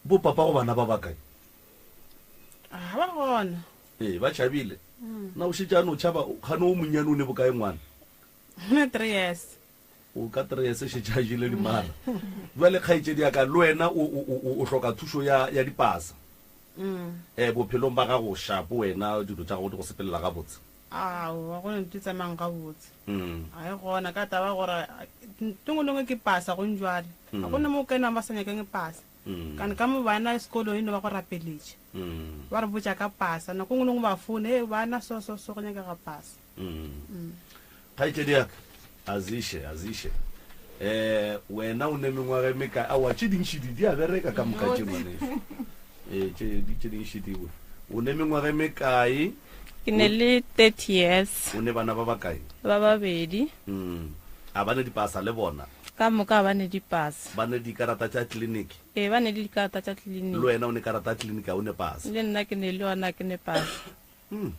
bo papa go bana ba bakae? Ga ba gona. Ee, ba tšhabile. Na o šetše a no tšhaba, kgane o monnyane o ne bokae ngwana? O ne 3 years. O ka 3 years šetše a jele dimala. Bjale kgaetšedi ya ka, le wena o, o, o, o hloka thušo ya, ya dipasa. Eh, bophelong ba gago shapo wena, dilo tša gago di go sepelela gabotse. Aowa, go ne di tsamayang gabotse. Ga e gona ka taba ya gore nto ngwe le ngwe ke pasa gong jwale. Ga go na mo o kenang ba sa nyakeng pasa. Kane ka mo bana sekolong e no ba go rapeletša. Ba re botša ka pasa. Nako ngwe le ngwe ba founa, Hei bana so so so go nyakega pasa. Kgaetšedi ya ka, Aziše, Aziše, eh, wena o ne mengwaga e mekae? Aowa, tše dintši di, di a bereka ka moka tše, ngwanešu. Ee, tše, di, tše dintši di. O ne mengwaga e mekae? Ke ne le 30 years. O ne bana ba bakae? Ba babedi. Mm. A ba ne dipasa le bona? Ka moka ba ne dipasa. Ba ne dikarata tša tleliniki? Ee, ba ne le dikarata tša tleliniki. Le wena o ne karata ya tleliniki, a o ne pasa? Le nna ke ne le yona, ke ne pasa. Mm.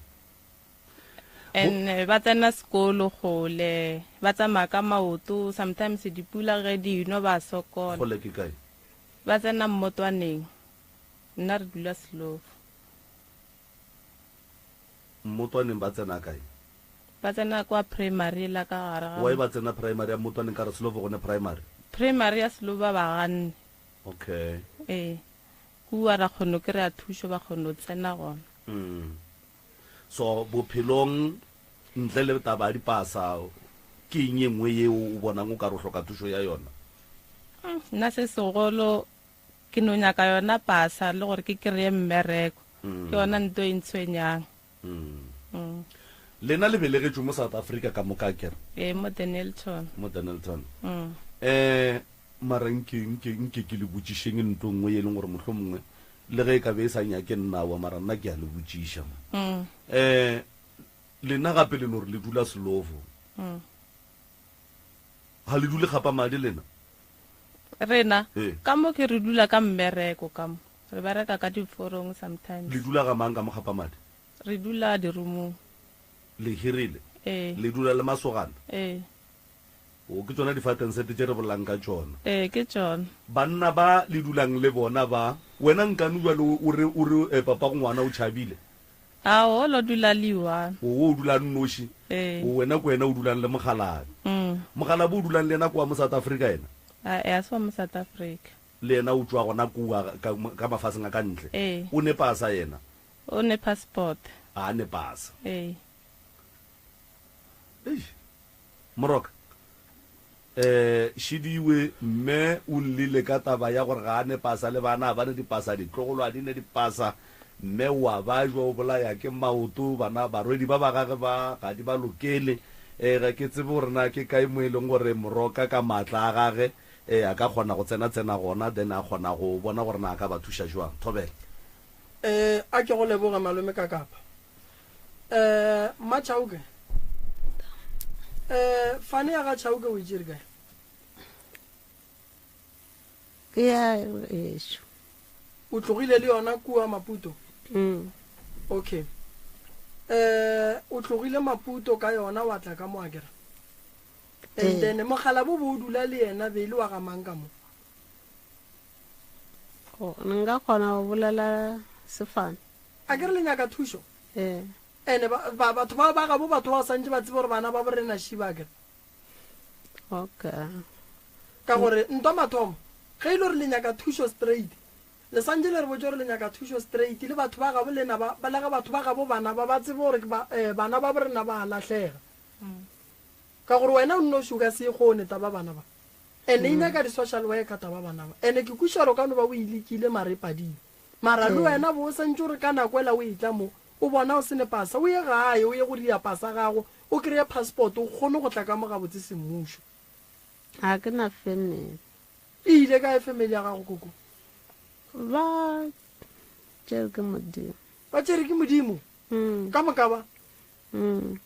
And eh, ba tsena sekolo kgole, ba tsamaya ka maoto, sometimes dipula ge di no ba sokola. Kgole ke kae? Ba tsena mmotwaneng, nna re dula Slovo. Mmotwaneng ba tsena kae? Ba tsena kwa primary la ka gare ga. Why ba tsena primary ya Mmotwaneng ka re Slovo go ne primary? Primary ya Slovo ba ba ganne. Okay. Ee. Kua ra kgono kry-a thušo ba kgono tsena gona. Mm. So bophelong ntle le taba ya dipasa ke eng ye nngwe yeo o bonang o ka re o hloka thušo ya yona? Mm, nna se segolo ke no nyaka yona pasa le gore ke kry-e mmereko. Ke yona nto e ntshwenyang. Mm. Lena le belegetšwe mo South Africa ka moka akere? Ee, mo Dennilton. Mo Dennilton. Mm. Eh, mara nke nke nke ke le botšišeng nto nngwe ye e leng gore mohlomongwe Le ge e ka be e sa nyake nna, aowa, mara nna ke a le botšiša man. Um lena gape le no re le dula Slovo. Ga le dule Kgapamadi lena? Rena, Ee. ka mo ke re dula ka mmereko ka mo. Re bereka ka diforong sometimes. Le dula ga mang ka mo Kgapamadi? Re dula dirumong. Le hirile? Ee. Le dula le masogana? Ee. O, ke tšona difatensete tše re bolelang ka tšona. Ee, ke tšona. Banna ba le dulang le bona ba, wena nkane bjale o re, o re eh, papago ngwana o tšhabile? Ao, o lo dula le one. O, o dula a nnoši? Ee. O, wena ke wena o dulang le mokgalabje. Mokgalabje o dulang le yena kua mo South Africa yena? Ae, a se wa mo South Africa. Le yena o tšwa gona kua ka, ka mafaseng a ka ntle? Ee. O ne pasa yena? O ne passport. A ne pasa. Ee. Eish. Moroka, Eh, Šidiwe, mme o llile ka taba ya gore ga a ne pasa le bana, a ba ne dipasa, ditlogolo a di ne dipasa, mme o a bajwa, o bolaya ke maoto, bana, barwedi ba ba gage ba ga di ba lokele. Eh, ga ke tsebe gore na ke kae mo e leng gore Moroka ka maatla a gage, eh, a ka kgona go tsena-tsena gona, then a kgona go bona gore na a ka ba thuša jwang. Thobela. Eh, a ke go leboge malome Kakapa. Eh, Mma Chauke. Eh, fane ya ga Chauke o itšere kae? Ke ya ešo. O tlogile le yona kua Maputo? Mm. Okay. Eh, o tlogile Maputo ka yona wa tla ka mo akere? And Ee. then mogala bo bo o dula le yena be e le wa ga mang ka mo? Go, nka kgona go bolela sefane. A ke re le nyaka thušo? Ee. Ene ba, ba, batho ba, ba gabo batho ba santše ba tsebe gore bana ba borena šiba, a ke re? Okay. Ka gore ntwa mathomo, ge e le gore le nyaka thušo straight, le santše le re botše gore le nyaka thušo straight, le batho ba gabo lena ba, ba, le ge batho ba gabo bana ba, ba tsebe gore ke ba, eh, bana ba borena ba a lahlega. Ka gore wena o nnoši o ka se e kgone taba bana ba. Ene e nyaka di-social worker taba bana ba. Ene ke kwešiša gore o ka no ba o e lekile mara e padile. Mara le wena bo o santše o re ka nako ela o etla mo, o bona o se ne pasa, o ye gae o ye go ria pasa gago, o kreye passport o kgone go tla ka mo gabotse semmušo. Ga ke na family. E ile kae family ya gago koko? Ba tšere ke Modimo. Ba tšere ke Modimo? Mm. Ka moka ba? Mm.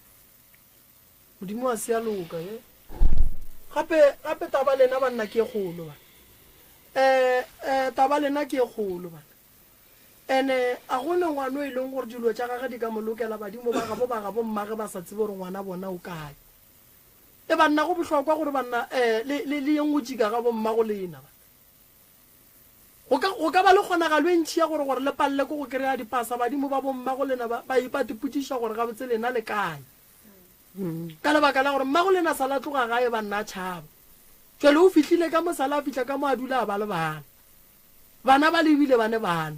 Modimo a se a loka ye. Gape gape taba lena banna ke e kgolo bana. Eh eh taba lena ke e kgolo bana. Ene a go ne ngwana o e leng gore dilo tša gage di ka mo lokela badimo ba gabo ba gabo mmage ba sa tsebe gore ngwana bona o kae. E banna go bohlokwa gore banna eh le le le yeng go tšika ga bommago lena ba. Go ka go ka ba le kgonagalo e ntši ya gore gore le palele ke go kry-a dipasa badimo ba bommago lena ba ba ipatipotšiša gore gabotse lena le kae. Ka lebaka la gore mmago lena sa la tloga gae banna a tšhaba. Jwale o fihlile ka mo sala a fihla ka mo a dula a ba le bana. Bana ba le ebile ba ne bana.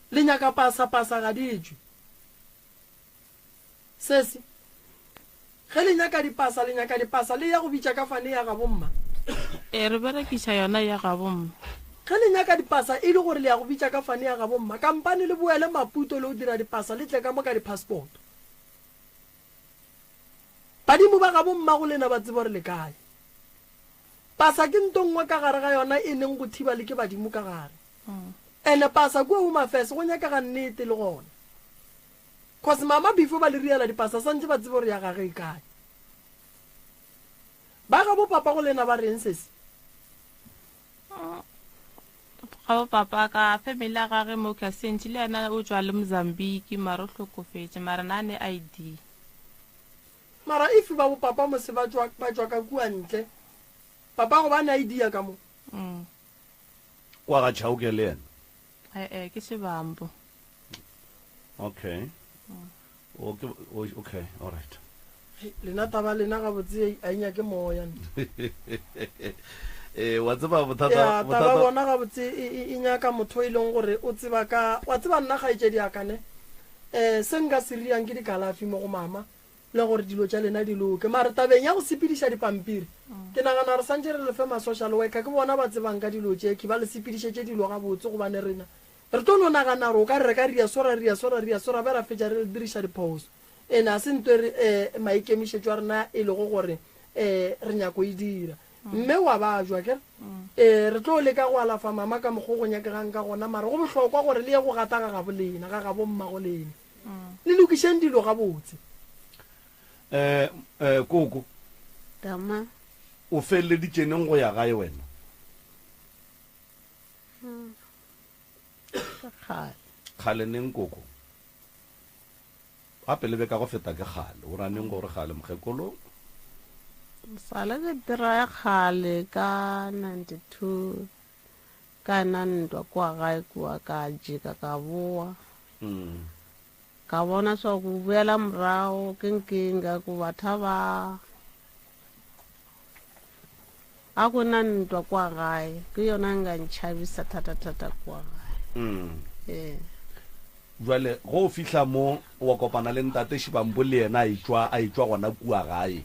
Le nyaka pasa pasa ga di tšwe. Sesi, Ge le nyaka dipasa, le nyaka dipasa, le ya go bitša ka fane ya gabo mma. Ee, re berekiša yona ya gabo mma. Ge le nyaka dipasa e le gore le ya go bitša ka fane ya gabo mma, kampane le boele Maputo le go dira dipasa le tle ka mo ka di-passport. Badimo ba gabo mmago lena ba tseba gore le kae. Pasa ke nto nngwe ka gare ga yona e neng go thiba le ke badimo ka gare. Ene pasa kua Home Affairs go nyakega nnete le gona. Cause mama before ba le riela dipasa santse ba tsebe gore ya gage e kae. Ba gabo papa go lena ba reng sesi? Gabo papa ka family ya gage mo Kasentši le yena o tšwa le Mozambique mara o hlokofetše mara na ne ID. Mara if ba bo papa mose ba tšwa ba tšwa ka kua ntle papa go ba ne ID ya ka mo. Mm. Kwa ga Chauke le yena. E-e, ke Shibambo. Okay. O ke o okay, all right. Hei, Lena taba lena gabotse a e nyake moya. Eh, wa tseba bothata Ya taba bothata bona gabotse e, e, e nyaka motho e leng gore o tseba ka wa tseba nna kgaetšedi ya ka ne. Eh, se nka se riang ke dikalafi mo go mama le gore dilo tša lena di loke. Mare tabeng ya go sepediša dipampiri, ke nagana gore santše re lefe ma-social worker ke bona ba tsebang ka dilo tše, ke ba le sepedišetše dilo gabotse gobane rena re tlo no nagana gore o ka re re ka ria so ra ria so ra ria so ra be ra fetša re diriša diphoso. Ene ga se nto e re um maikemišetšo a rena e lego gore um re nyako e dira. Mme wa bajwa akere? Ee, re tlo leka go alafa mama ka mokgo go nyakegang ka gona, mara go bohlokwa gore le ye go gata ga gabo lena, ga gabo mmago lena. Le lokišeng dilo gabotse. Eh, eh, koko. Tama. O feleleditše neng go ya gae wena? Hmm. Kgale. Kgale neng koko? Gape le be ka go feta ke kgale. O ra neng gore kgale mokgekolo? Sale ke dira ya kgale ka 92. Ka na ntwa kua gae kua ka jika ka boa. Ka bona swa ku boela morago ke nkinga ku batha ba a ku na ntwa kua gae ke yona nka ntšhabisa thata-thata kua gae. Ee. Jwale ge o fihla mo wa kopana le ntate Shibambo le yena a etšwa a etšwa gona kua gae.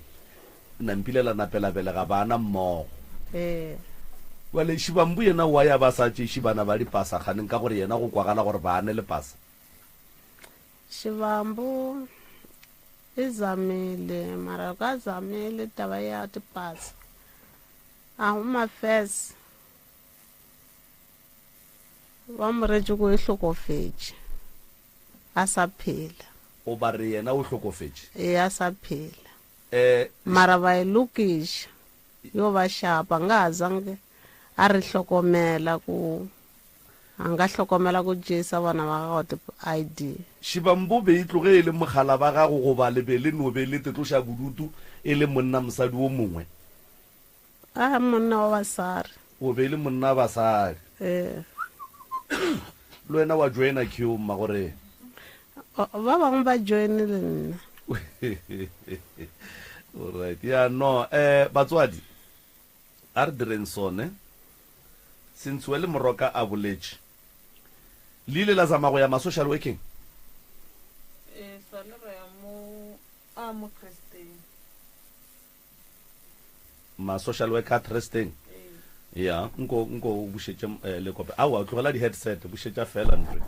Nampile la nape la belega bana mmogo. Ee. Bjale Shibambu yena o a ya ba sa tšeše bana ba dipasa kganeng ka gore yena go kwagala gore ba ne le pasa? Shibambu e zamile mara ka zamile taba ya dipasa a go mafes ba mo retše ko e hlokofetše a sa phela. O ba re yena o hlokofetše? Ee a sa phela. Mara ba e lokiša yo ba šapa nga zange a re hlokomela ku a nga hlokomela ku jesa bana ba gago di ID. Shibambo be e tloge e le mogala ba gago goba le be le no be le tetloša bodutu e le monna mosadi wo mongwe? A monna wa basadi. O be e le monna wa basadi. Ee. Le wena wa joina queue mma gore. Ba bangwe ba joine le nna. Alright. Ya no, eh batswadi a re direng sone. Since we le Moroka a boletše. Le ile la zama go ya ma social working? Ee, sale ra ya mo a mo Kresteng. Ma social worker Tresteng. Ya, nko nko o bušetše eh, le kope. Aowa, tlogela di headset, bušetša fela ntwe.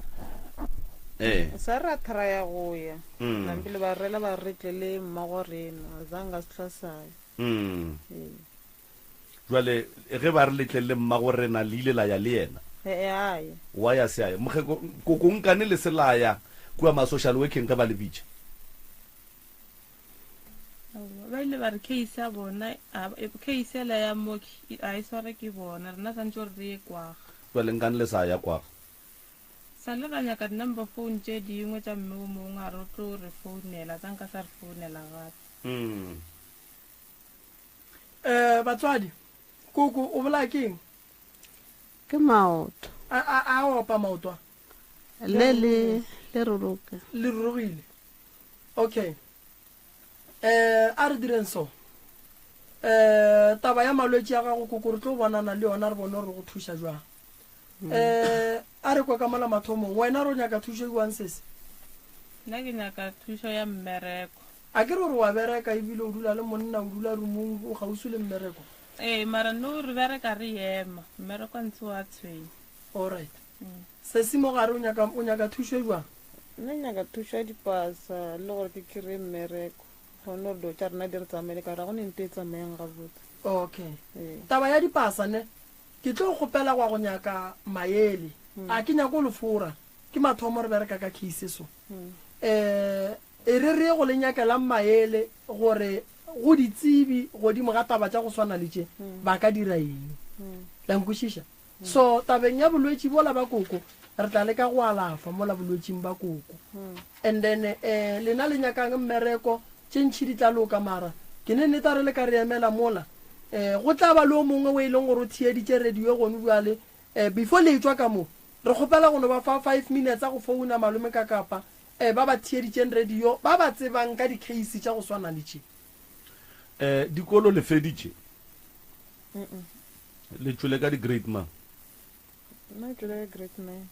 Eh. Sa ra thraya go ya. Mm. Nampile ba rela ba re tle le mmago rena, zanga se hlwa sa ya. Mm. Ee. Jwale ge ba re le tle le mmago rena le ile la ya le yena? Ee, a ya. Wa ya se a ya. Mokgeko, koko nkane le se la ya kua ma social workeng ge ba le bitša? Aowa, ba ile ba re case ya bona, a, case yela ya mooki a e sware ke bona, rena swantše gore re ye kwaga. Jwale nkane le sa ya kwaga? Sa le ra nyaka di number phone tše dingwe tša mme o mongwe a re o tlo re founela, tsa nka sa re founela gape. Mm. Eh, batswadi, koko o bolaya ke eng? Ke maoto. A, a, a opa maoto a? Le, le, le ruruka. Le rurugile. Okay. Eh, a re direng so. Eh, taba ya malwetši a gago koko re tlo bonana le yona re bone gore re go thuša jwang. Eh, a re kwa ka mola mathomong, wena re o nyaka thušo jwang sesi? Nna ke nyaka thušo ya mmereko. A ke re gore wa bereka ebile o dula le monna, o dula roomong, o kgauswi le mmereko? Ee, mara no re bereka re ema, mmereko ntse wa tshwenya. Alright. Sesi mo gare o nyaka, o nyaka thušo e bjang? Nna nyaka thušo ya dipasa le gore ke kry-e mmereko, kgone gore dilo tša rena di re tsamaele ka gore ga go ne nto e tsamayang gabotse. Okay. Ee. Taba ya dipasa ne, ke tlo kgopela gwa go nyaka maele. A ke nyake go le fora, ke mathomo re bereka ka case so. Um E re re ye go le nyakelang maele gore go ditsebi godimo ga taba tša go swana le tše ba ka dira eng. La nkwešiša? So tabeng ya bolwetši bola ba koko, re tla leka go alafa mola bolwetšing ba koko. And then eh, lena le nyakang mmereko, tše ntši di tla loka mara ke ne nneta re le ka re emela mola. Eh, go tla ba le o mongwe o e leng gore o theeditše radio gone bjale, eh, before le etšwa ka mo, re kgopela go no ba fa five minutes tsa go founa malome ka kapa E, ba ba theeditšeng radio, ba ba tsebang ka dikheisi tša go swana le tše. E, dikolo le feditše? Le tšwele ka di-grade mang? Nna ke tšwele ka grade nine.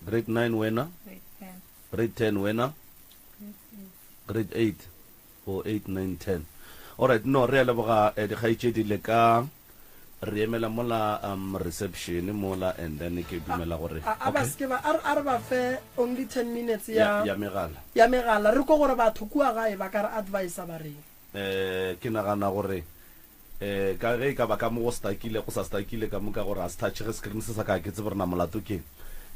Grade nine wena? Grade ten. Grade ten wena? Grade eight. Grade eight. O eight, nine, ten. Alright, no, re a leboga eh, dikgaetšedi le ka re emela mola um, reception mola and then ke dumela gore A, a ba okay. se ke ba a re a re ba fe only 10 minutes ya, ya ya megala ya megala re ko gore batho kua gae ba ka re advisa ba reng. Eh, ke nagana gore eh ka ge e ka ba ka mo go stakile go sa stakile ka mo ka gore a se touchege screen se sa ka ke tsebe gore na molato ke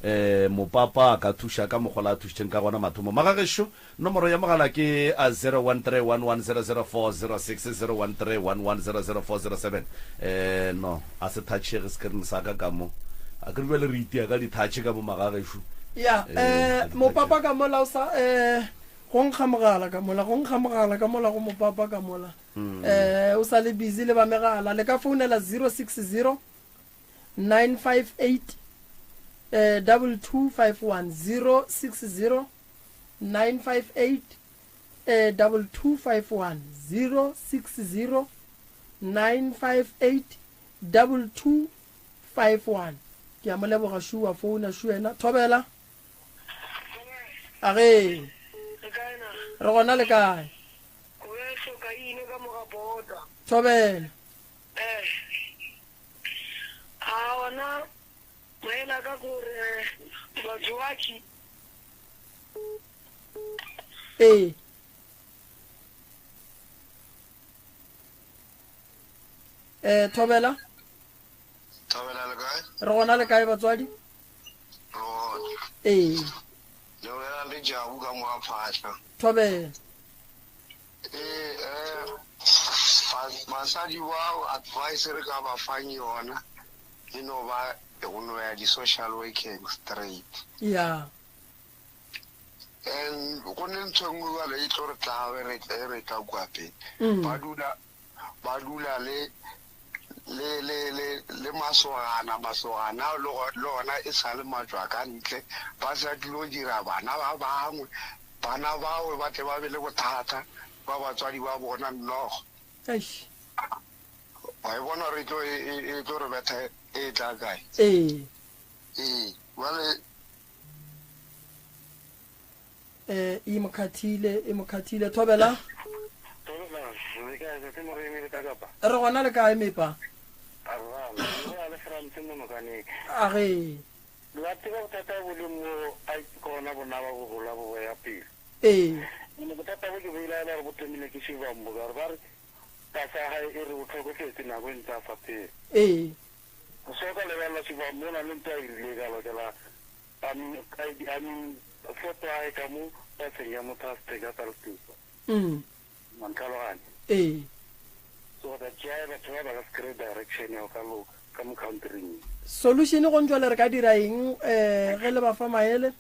eh mopapa a ka thuša ka mokgwa la a thušitšeng ka gona mathomo magagešo Nomoro ya mogala ke 0131100406, 0131100407. Eh, no, a se thatšhege screen sa ka ka mo. A ke re bjale re itia ka dithatšhe ka mo magagešo. Ya, Eh, eh, ga di mopapa thatšhege. ka mola o sa, eh, go nkga mogala ka mola, go nkga mogala ka mola go mopapa ka mola. Eh, o sa le busy le ba megala. Le ka founela 060 958 eh, 2251, 060 958 eh, 2251 060 958 2251 ke a mo leboga shu wa founa shu ena thobela a ge re gona le kae thobela Ee. Eh, Thobela. Thobela le kae? Re gona le kae batswadi? Re gona. Ee. Le bolela le Jabu ka mo ga Phahla. Thobela. Ee, eh, basadi bao advice re ka ba fang yona e no ba go no ya di-social working straight. Yeah. And go ne ntho e nngwe jale e tlo re tla re tla re tla kwa pele. Mm. Ba dula ba dula le le le le le masogana masogana le go- le gona e sa le matšwa ka ntle ba sa tlilo dira bana ba bangwe bana bao ba tle ba be le bothata ba batswadi ba bona nnogo Eish. wa e bona gore e tlo e e- e tlo re betha e tla kae Ee. ee jale Eh, e mo khathile, e mo khathile. Thobela. Thobela, le kae tate Moremi le ka kapa? Re gona le kae mepa? Arra, le ya le France mo nokaneng. A ge. La tseba bothata bo le mo a ke gona bona ba bo gola bo ya pele. Ee. Ene bothata bo ke bo ile gore bo thomile ke Shivambu ka gore ba re. Pasa ya gae e re o hlokofetše nako e ntse a sa phela. Ee. So ka lebelela Shubham mo na le ntho a e rile ka lokela I mean, I, I mean, foto ya gae ka mo paseng ya motho a setheka sa letupa. Wa ntlhaloganya? Ee. So that's why batho ba ba ka se kry-e direction ya go ka loka ka mo country-ing ye. Solution go ntšwale re ka dira eng um ge le ba fa maele?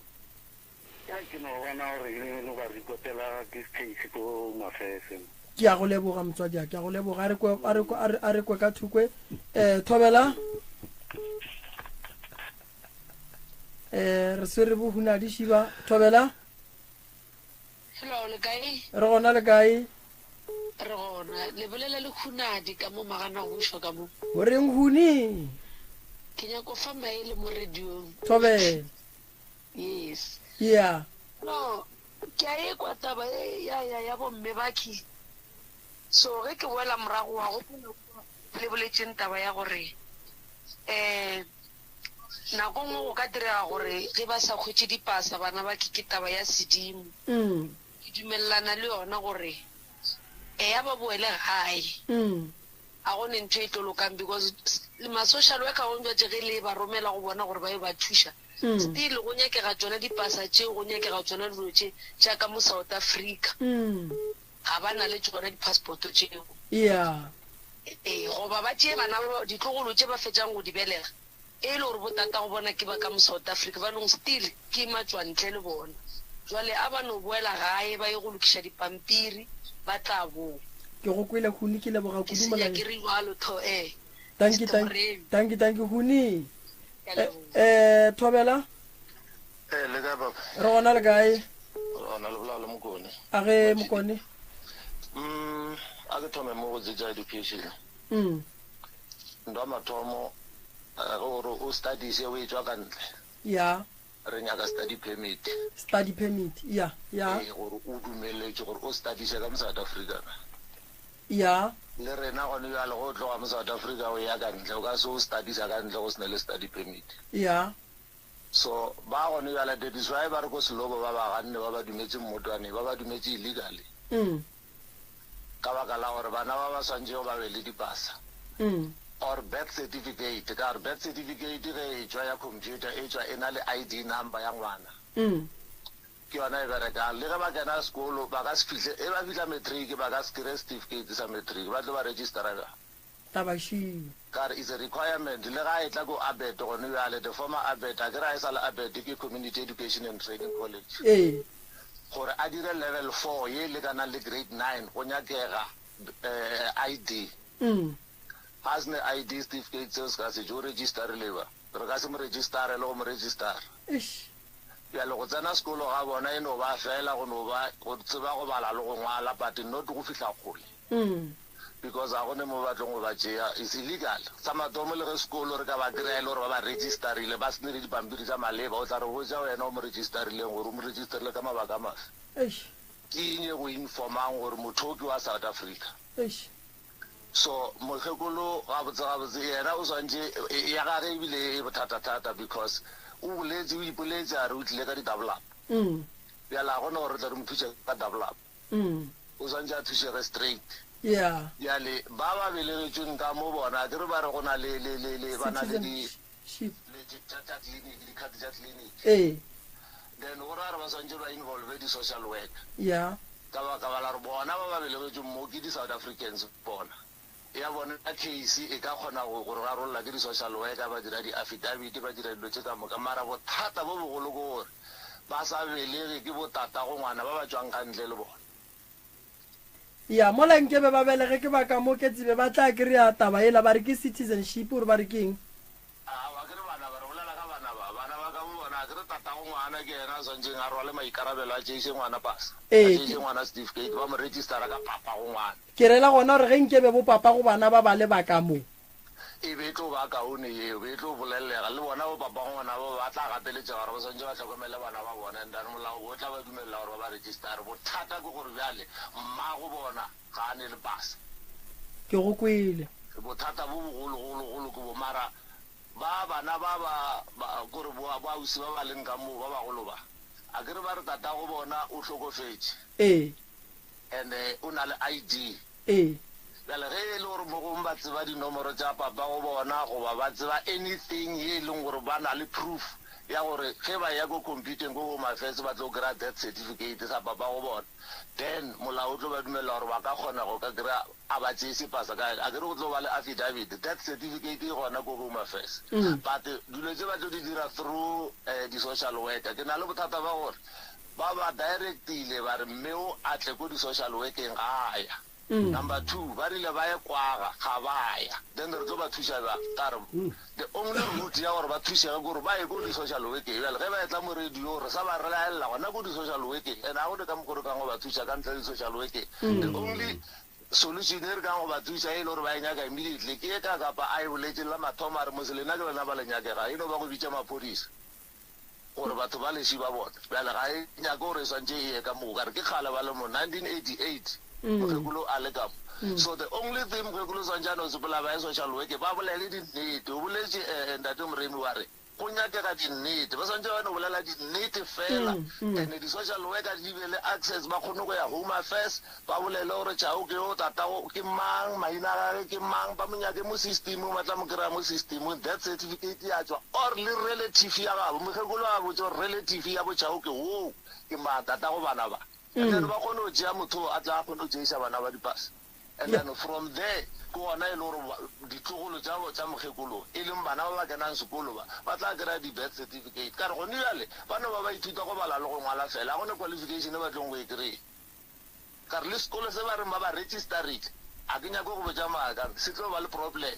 Ka ke no bona gore e no ba ripotela this case ko Home Affairs. Ke a go leboga motswadi a ke a go leboga a re kwe a re kwe a re kwe ka thukwe eh thobela eh re swere bo hunadi shiba thobela. Hello le kae? Re gona le kae? Re gona le bolela le hunadi ka mo magana go ušwa ka mo. O reng huni? Ke nyako fa maele mo radiong. Thobela. Yes. Yeah. No, ke a ekwa taba e ya ya ya bomme bakhi. So ge ke boela morago wa gopola kwa le boletšeng taba ya gore eh nako nngwe go ka direga gore ge ba sa hwetše dipasa bana bakhi ke taba ya sedimo. Ke dumelelana le yona gore eya ba boele gae. A go ne ntho e tlo lokang because ma social worker gong jwatše ge le ba romela go bona gore ba yo ba thuša still go nyakega tšona dipasa tšeo go nyakega tšona dilo tše tša ka mo South Africa ga ba na le tšona di passport tšeo. Yeah. Ee goba ba tšee bana ba ditlogolo tše ba fetšang go di belega e le gore bo tatago bona ke ba ka mo South Africa ba nong still ke matšwantle le bona jwale a ba no boela gae ba ye go lokiša dipampiri ba tla boa. Ke go kwele Huni ke leboga Ke kudu se molaetša. nyake re jwalo tho eh. Tanki Mister tanki Moremi. tanki tanki Huni. Ke a Eh leboga. eh Thobela. Eh le kae papa? Re gona le kae? Re gona le bolela le Mokone. A ge Mokone. Mm a ke thome mo go tše tša education. Mm. Ntwa mathomo ge o re o studies o etšwa ka ntle. Ya. Re nyaka study permit. Study permit, ya, ya. Ee, gore o dumeletšwe gore o studiše ka mo South Africa. Ya. Le rena gone bjale ge o tloga mo South Africa o eya ka ntle, o ka se o studiša ka ntle go se ne le study permit. Ya. So ba gone bjale that is why ba re ko Selobo ba ba ganne ba ba dumetše mmotwane, ba ba dumetše illegally. Ka baka la gore bana ba ba swantšego ba be le dipasa or birth certificate, ka gore birth certificate ge e tšwa ya computer e tšwa e na le ID number ya ngwana, ke yona e berekang. Le ge ba kena sekolo ba ka se fihle, e ba fihla matric ba ka se kry-e certificate sa matric, ba tlo ba registera bjang? Taba šio. Ka re it's a requirement, le ga e tla ko ABET gone bjale, the former ABET, akere ga e sa le ABET ke Community Education and Training College. Ee. Gore a dire level four ye e lekanang le grade nine go nyakega ID. Ga a se ne ID certificate seo se ka se je, o registerile ba? Re ka se mo registare le go mo registara. Eish. Bjale go tsena sekolo ga bona e no ba fela go no ba go tseba go bala le go ngwala but not go fihla kgole. Because ga go ne mo ba tlong go ba tšea, it's illegal. Sa mathomo le ge sekolo re ka ba kry-a e le gore ba ba registerile ba se ne le dipampiri tša maleba, o tla re botša wena o mo registerileng gore o mo registerile ka mabaka a mafe. Eish. Ke eng e go informang gore motho o ke wa South Africa? Eish. So mokgekolo gabotse gabotse yena o swantše ya gage ebile e bothatathata because o boletše o ipoletše a re o tlile ka di double up. Bjale ga gona gore re tle re mo thuše ka double up. O swantše a thušege straight. Yeah. Bjale ba ba belegetšweng ka mo bona akere ba re go na le le le le ba na le di Citizenship. le tša tša clinic di card tša clinic. Ee. Then go ra gore ba swantše ba involve di social worker. Yeah. Ka baka ba la gore bona ba ba belegetšweng mo ke di South Africans bona. Ya bona case e ka kgona go go rarolla ke di social worker ba dira di affidavit ba dira dilo tše ka moka mara bothata bo bogolo ke gore ba sa belege ke bo tatago ngwana ba ba tšwang ka ntle le bona. Ya mola nkebe ba belege ke ba ka mo ke tsebe ba tla kry-a taba yela ba re ke citizenship or ba re ke eng. Aowa akere bana ba, re bolela ka bana ba, bana ba ka mo bona, akere tatago ngwana ke yena a swantšeng a rwale maikarabelo a tšeiše ngwana pasa, a Ee, tšeiše ngwana certificate, ba mo registera ka papago ngwana. Ke rela gona gore ge nkebe bo papago bana ba ba le ba ka mo. E be e tlo ba kaone yeo, be e tlo bolellega. Le bona bo papago ngwana bao ba tla gapeletšega gore ba swantše ba hlokomele bana ba bona, and then molao o tla ba dumelela gore ba ba registere. Bothata ke gore bjale mmago bona ga a ne le pasa. Ke go kwele. Bothata bo bogologologolo ke bo, mara ba bana ba ba, ba, kore bo, bo ausi ba ba leng ka moo, ba bagolo ba, akere ba re tatago bona o hlokofetše. Ee. And o na le ID. Ee. Bjale ge e le gore mo gongwe ba tseba dinomoro tša papa go bona goba ba tseba anything ye e leng gore ba na le proof ya gore ge ba eya ko computeng ko Home Affairs ba tlo kry-a death certificate sa papa go bona, then molao o tlo ba dumelela gore ba ka kgona go ka kry-a a ba tseye sepasa ka akere go tlo ba le affidavit, death certificate e gona ko Home Affairs. But dilo tše ba tlo di dira through di-social worker. Ke na le bothata ba gore ba ba directile ba re mme o a tle ko di-social workeng ga a ya. Number 2, ba rile ba ye kwaga, ga ba ya. Then re tlo ba thuša bjang? Ka re the only route ya gore ba thušege ke gore ba ye ko di-social workeng. Bjale ge ba etla mo radio, re sa ba re laelela gona ko di-social workeng, and ga go ne ka mokgo re kang go ba thuša ka ntle le di-social workeng. The only solution e re kang go ba thuša e le gore ba e nyaka immediately ke e ka kapa a e boletše la mathomo a re mose lena ke lena ba le nyakega, e no ba go bitša maphodisa. Gore batho ba leši ba bona. Bjale ga e nyake gore e swantše e ye ka moo. Ka re ke kgale ba le mo, 1988, mokgekolo a le ka mo. So the only thing mokgekolo o swantše a no sepela ba ye social work, ba bolele dinnete. O boletše eh, Ntate Moremi wa re, go nyakega dinnete. Ba swantše ba no bolela dinnete fela. And di-social worker di be le access, ba kgone go ya Home Affairs, Ba bolele gore Chao ke yo, tatago ke mang, maina a gage ke mang, ba mo nyake mo systemong, ba tla mo kry-a mo systemong, death certificate ya tšwa, or le relative ya gabo, mokgekolo a botše gore relative ya bo Chao ke woo, ke mang, tatago bana ba. And then ba kgone go tšea motho o a tla a kgone go tšeiša bana ba dipasa. And then from there ke gona e le gore ditlogolo tša tša mokgekolo e leng bana ba ba kenang sekolo ba, ba tla kry-a di-birth certificate. Ka re gone bjale ba no ba ba ithuta go bala le go ngwala fela, ga go ne qualification e ba tlong go e kry-a. Ka re le sekolo se ba reng ba ba registerile, a ke nyake go botša maaka, se tlo ba le problem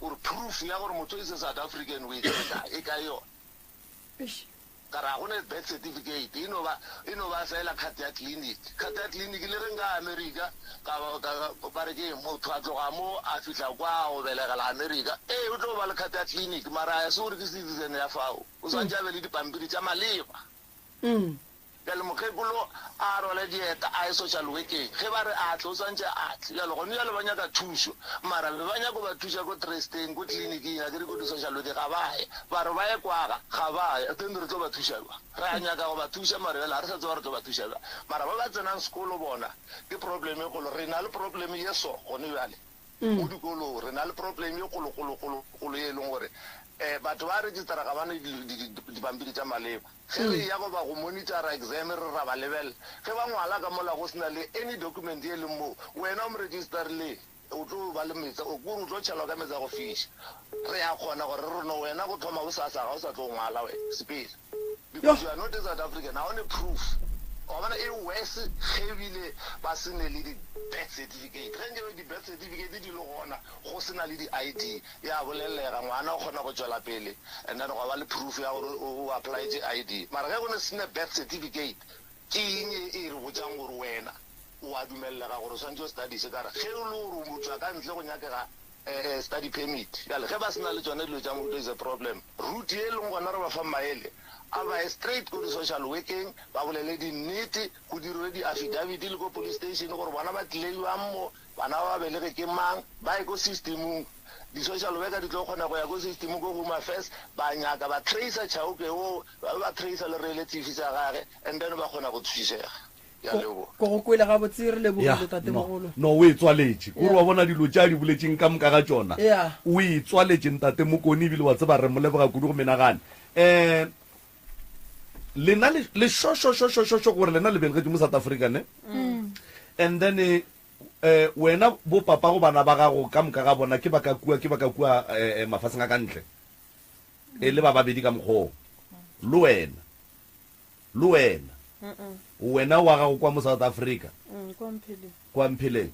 gore proof ya gore motho is a South African o e tsere kae, e kae yona? Ka re ga go ne birth certificate, e no ba, e no ba feela card ya clinic. Card ya clinic le ge nka ya America, ka ba, ka, ba re ke eng, motho a tloga mo a fihla kwa o belegela America, ee o tlo ba le card ya clinic, mara ga se gore ke citizen ya fao, o swantše a be le dipampiri tša maleba. Bjale mokgekolo a rwale dieta a ye social workeng. Ge ba re a tle, o swantše a tle. Bjale gone bjale ba nyaka thušo, mara be ba nyako ba thuša ko tresteng, ko tleliniking, akere ko di-social workeng ga ba ye. Ba re ba ye kwaga, ga ba ye. Then re tlo ba thuša bjang? Re a nyaka go ba thuša mara bjale ga re sa tseba re tlo ba thuša bjang. Mara ba ba tsenang sekolo bona ke problem e kgolo. Re na le problem ye so gone bjale mo dikolong. Re na le problem ye kgolo kgolo kgolo kgolo ye e leng gore um batho ba registera ga ba ne dipampiri tša maleba. Ge re eya goba go monitora exam re ra ba lebelela. Ge ba ngwala ka mola go se na le any document ye leng moo, wena o mo registerileng o tlo ba le meetse, o kore o tlo tšhelwa ka meetse a go fiša. Re a kgona gore re re no wena go thoma bosasa ga o sa tlo ngwala wena, sepela. Because you are not a South African, ga o ne proof. Wa bona e worse ge ebile ba se ne le di birth certificate. Ge nkabe di birth certificate di le gona go se na le di ID, Ya bolellega, ngwana o kgona go tšwela pele and then gwa ba le proof ya gore o applyetše ID. Mara ge go ne sene birth certificate, ke eng e e re botšang gore wena o a dumellega gore o swanetše o studiše? Ka re ge e le gore o tšwa ka ntle go nyakega study permit. Bjale ge ba se na le tšona dilo tša mohuta is a problem. Route ye e leng gona re ba fa maele a ba ye straight ko di-social workeng ba bolele dinnete, go dirwe di-affidavit le ko police station gore bona ba tlile bjang mo, Bana ba ba belege ke mang? Ba ye ko systemong. Di social worker di tlo kgona go ya ko systemong ko Home Affairs ba nyaka ba tracer Chauke oo, ba be ba tracer le relatives tsa gage and then ba kgona go thušega. Ke a leboga. Ko go kwele gabotse re lebogile Ya, no, tatemogolo. no, o e tswaletše. Kore Ya. wa bona dilo tše a di boletšeng ka moka ga tšona. Ya. O e tswaletše Ntate Mokone ebile wa tseba re mo leboga kudu go menagane. Um lena le, le šošošošošo gore lena le belegetšwe mo South Africa ne? And then eh, eh, wena bo papa go bana ba gago ka moka ga bona ke ba ka kua, ke ba ka kua eh, eh, mafaseng a ka ntle. E le ba babedi ka mokgoo. Le wena. Le wena. Wena wa gago kwa mo South Africa. Kwa Mpheleng. Kwa Mpheleng.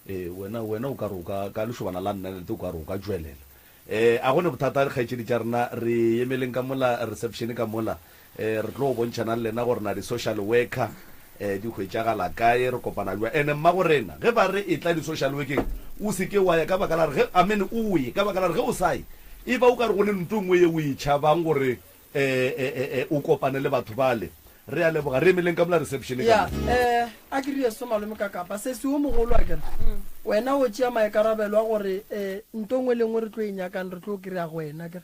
Ee, wena, wena o ka re o ka, ka lešobana la nnalete o ka re o ka tšwelela. Eh, a go ne bothata dikgaetšedi tša rena, re emeleng ka mola reception ka mola, eh, re tlo bontšhana le lena gore na di-social worker eh, di hwetšagala kae, re kopana bjang. Ene mmago rena, ge ba re etla di-social workeng, o se ke wa ya ka baka la re ge, amen, o ye, ka baka la re ge o sa ye, e ba o ka re go ne ntho e nngwe ye o e tšhabang gore eh, eh, eh, eh, o kopane le batho bale. Re a leboga. Re emeleng ka mola reception ka Ya, mo. eh, a ke rie so malome ka kapa. Sesi o mogolo a kere. Wena o tšea maikarabelo a gore eh, nto nngwe le nngwe re tlo e nyakang re tlo kry-a go wena kere.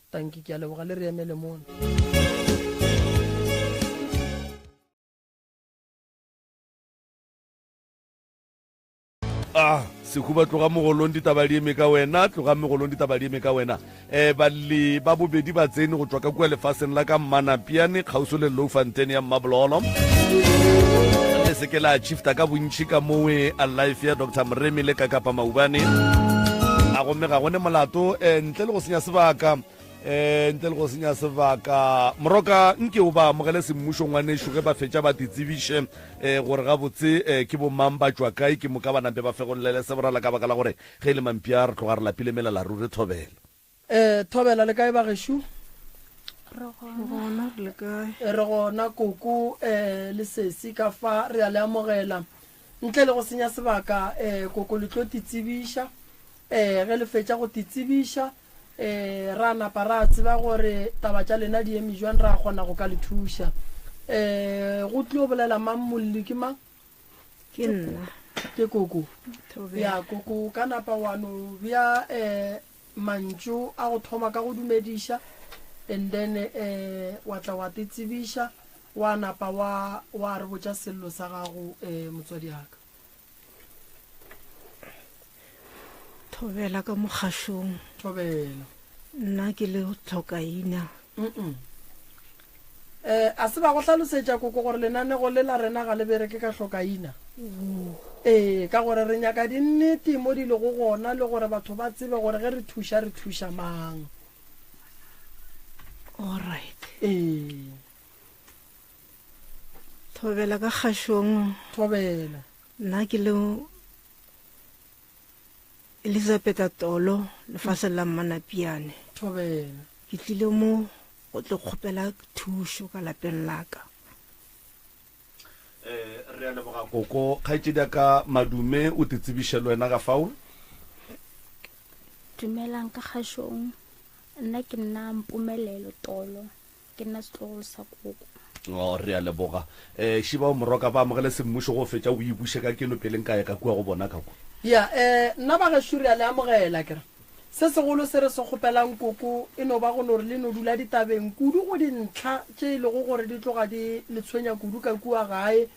Tanki, ke a leboga le re emele mona. Ah, Sehuba tloga mogolong ditaba di eme ka wena, tloga megolong ditaba di eme ka wena. Um balli ba bobedi ba tsene go tšwa ka kua lefaseng la ka Mmanapiane kgauswi le Loufontein ya Mmabololo. Le se ke la shifta ka bontši ka mowe a life ya Doctor Moremi le Kakapa Maubane. A gomme ga gone molato eh, ntle le go senya sebaka eh, ntle le go senya sebaka moroka nke o ba amogele semmušo ngwanešu ge ba fetša ba titsebiše eh, gore gabotse eh, ke bomang ba tšwa kae ke moka ba nampe ba fegollele seborala ka baka la gore Ge e le mampša re tloga re lapile melala ruri Thobela. Eh, Thobela le kae bagešo? Re gona, re le kae? Re gona koko eh, le sesi ka fa re a le amogela. Ntle le go senya sebaka eh, koko le tlo titsebiša. Eh, ge le fetša go titsebiša eh, ra napa ra tseba gore taba tša lena di eme jwang ra kgona go ka le thuša. Eh, go tlo bolela mang molli ke mang? Ke nna. Ke koko. Ya koko ka napa wa no bja eh mantšu a go thoma ka go dumediša and then eh wa tla wa titsebiša wa napa wa wa re botša sello sa gago eh motswadi aka. Thobela ka mogašong. Thobela. Nna ke le tlhokaina. Mm. Eh, a se ba go hlalosetša koko gore lenanego le la rena ga le bereke ka hlokaina? Ee, ka gore re nyaka dinnete mo di lego gona le gore batho ba tsebe gore ge re thuša re thuša mang. Alright. Ee. Thobela ka kgašong. Thobela. Nna ke le Elizabetha Tolo, lefaseng la Mmanapiane. Thobela. Ke tlile mo go tlo kgopela thušo ka lapeng la ka. Eh, re a leboga koko. Kgaetšedi ya ka Madume, o te tsebiše le wena ga fao. Dumelang ka kgašong. Nna ke nna Mpumelelo Tolo. Ke nna setlogolo sa koko. Oh, re a leboga. Eh, Šiba o Moroka ba amogele semmušo go fetša o e buše ka keno pele nka ya ka kua go bona ka kwa. Ya, eh, nna bagešo re a le amogela, ke re. Se segolo se re se kgopelang koko e no ba go no re le no dula ditabeng kudu go dintlha tše e lego gore di tloga di le tshwenya kudu ka kua gae.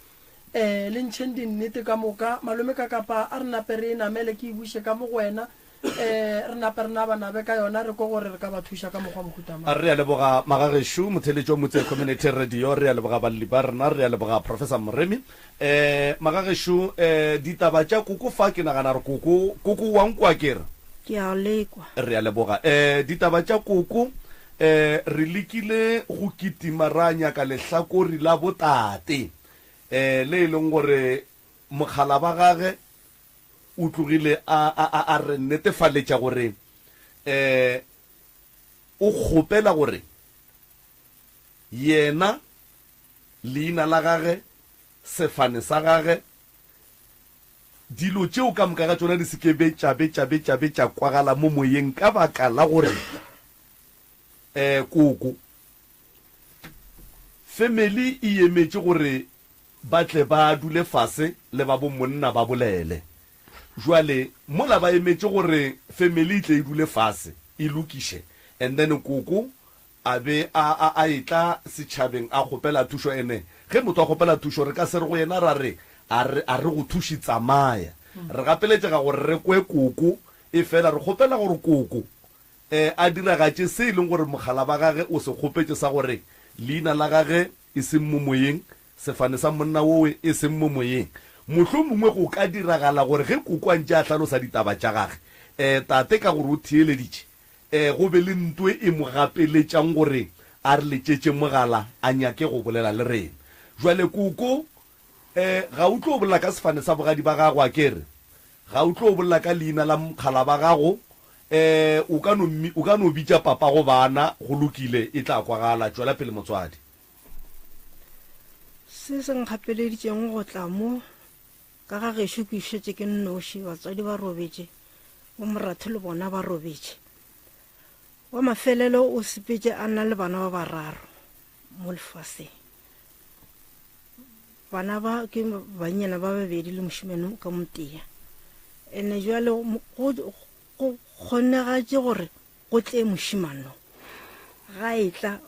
Eh, le ntšheng dinnete ka moka. Malome Kakapa a re nape re e namele ke e buše ka mo go wena. Eh, re nape re nabanabe ka yona re kwe gore re ka ba thuša ka mokgwa mohuta mang. Re a leboga magagešo, motheeletši wa Motse Community Radio, re a leboga balli ba rena, re a leboga Professor Moremi. Eh, magagešo, eh, ditaba tša koko fa ke nagana re koko, koko wa nkwa ke re? Ke a lekwa. Re a leboga. Eh, ditaba tša koko, eh, re lekile go kitima ra nyaka lehlakori la botate, eh, le e leng gore mokgala ba gage O tlogile a, a, a, a re netefaletša gore um o kgopela gore yena, leina la gage, sefane sa gage, dilo tšeo ka moka ga tšona di se ke be tša be tša be tša be tša kwagala mo moyeng ka baka la gore um koko family e emetše gore Ba tle ba dule fase le ba bomonna ba bolele. Jwale mola ba emetše gore family e tle e dule fase e lokiše and then koko a be a a a etla setšhabeng a kgopela thušo ene ge motho a kgopela thušo re ka se re go yena ra re a re a re go thuše tsamaya. Re gapeletšega gore re kwe koko efela re kgopela gore koko eh a diragatše se e leng gore mogala ba gage o se kgopetše sa gore leina la gage e seng mo moyeng, sefane sa monna wowe e seng mo moyeng. Mohlomongwe go ka diragala gore ge koko a ntše a hlalosa ditaba tša gage, eh, tate ka gore o theeleditše, eh, go be le nto e mo gapeletšang gore a re letšetše mogala a nyake go bolela le rena. Jwale koko, eh, ga o tlo bolela ka sefane sa bogadi ba gago, a ke re? Ga o tlo bolela ka leina la mokgala ba gago, eh, o ka no, o ka no bitša papago bana, go lokile, e tla kwagala. Tšwela pele, motswadi. Se se nkgapeleditšego go tla mo, ka ga gešo ke šetše ke nnoši, batswadi ba robetše, bomoratho le bona ba robetše. Wa mafelelo o sepetše a na le bana ba bararo mo lefaseng. Bana ba ke bannyana ba babedi le mošemane ka motee. Ene jwale go go kgonegatše gore go tle mošemano. Ga e tla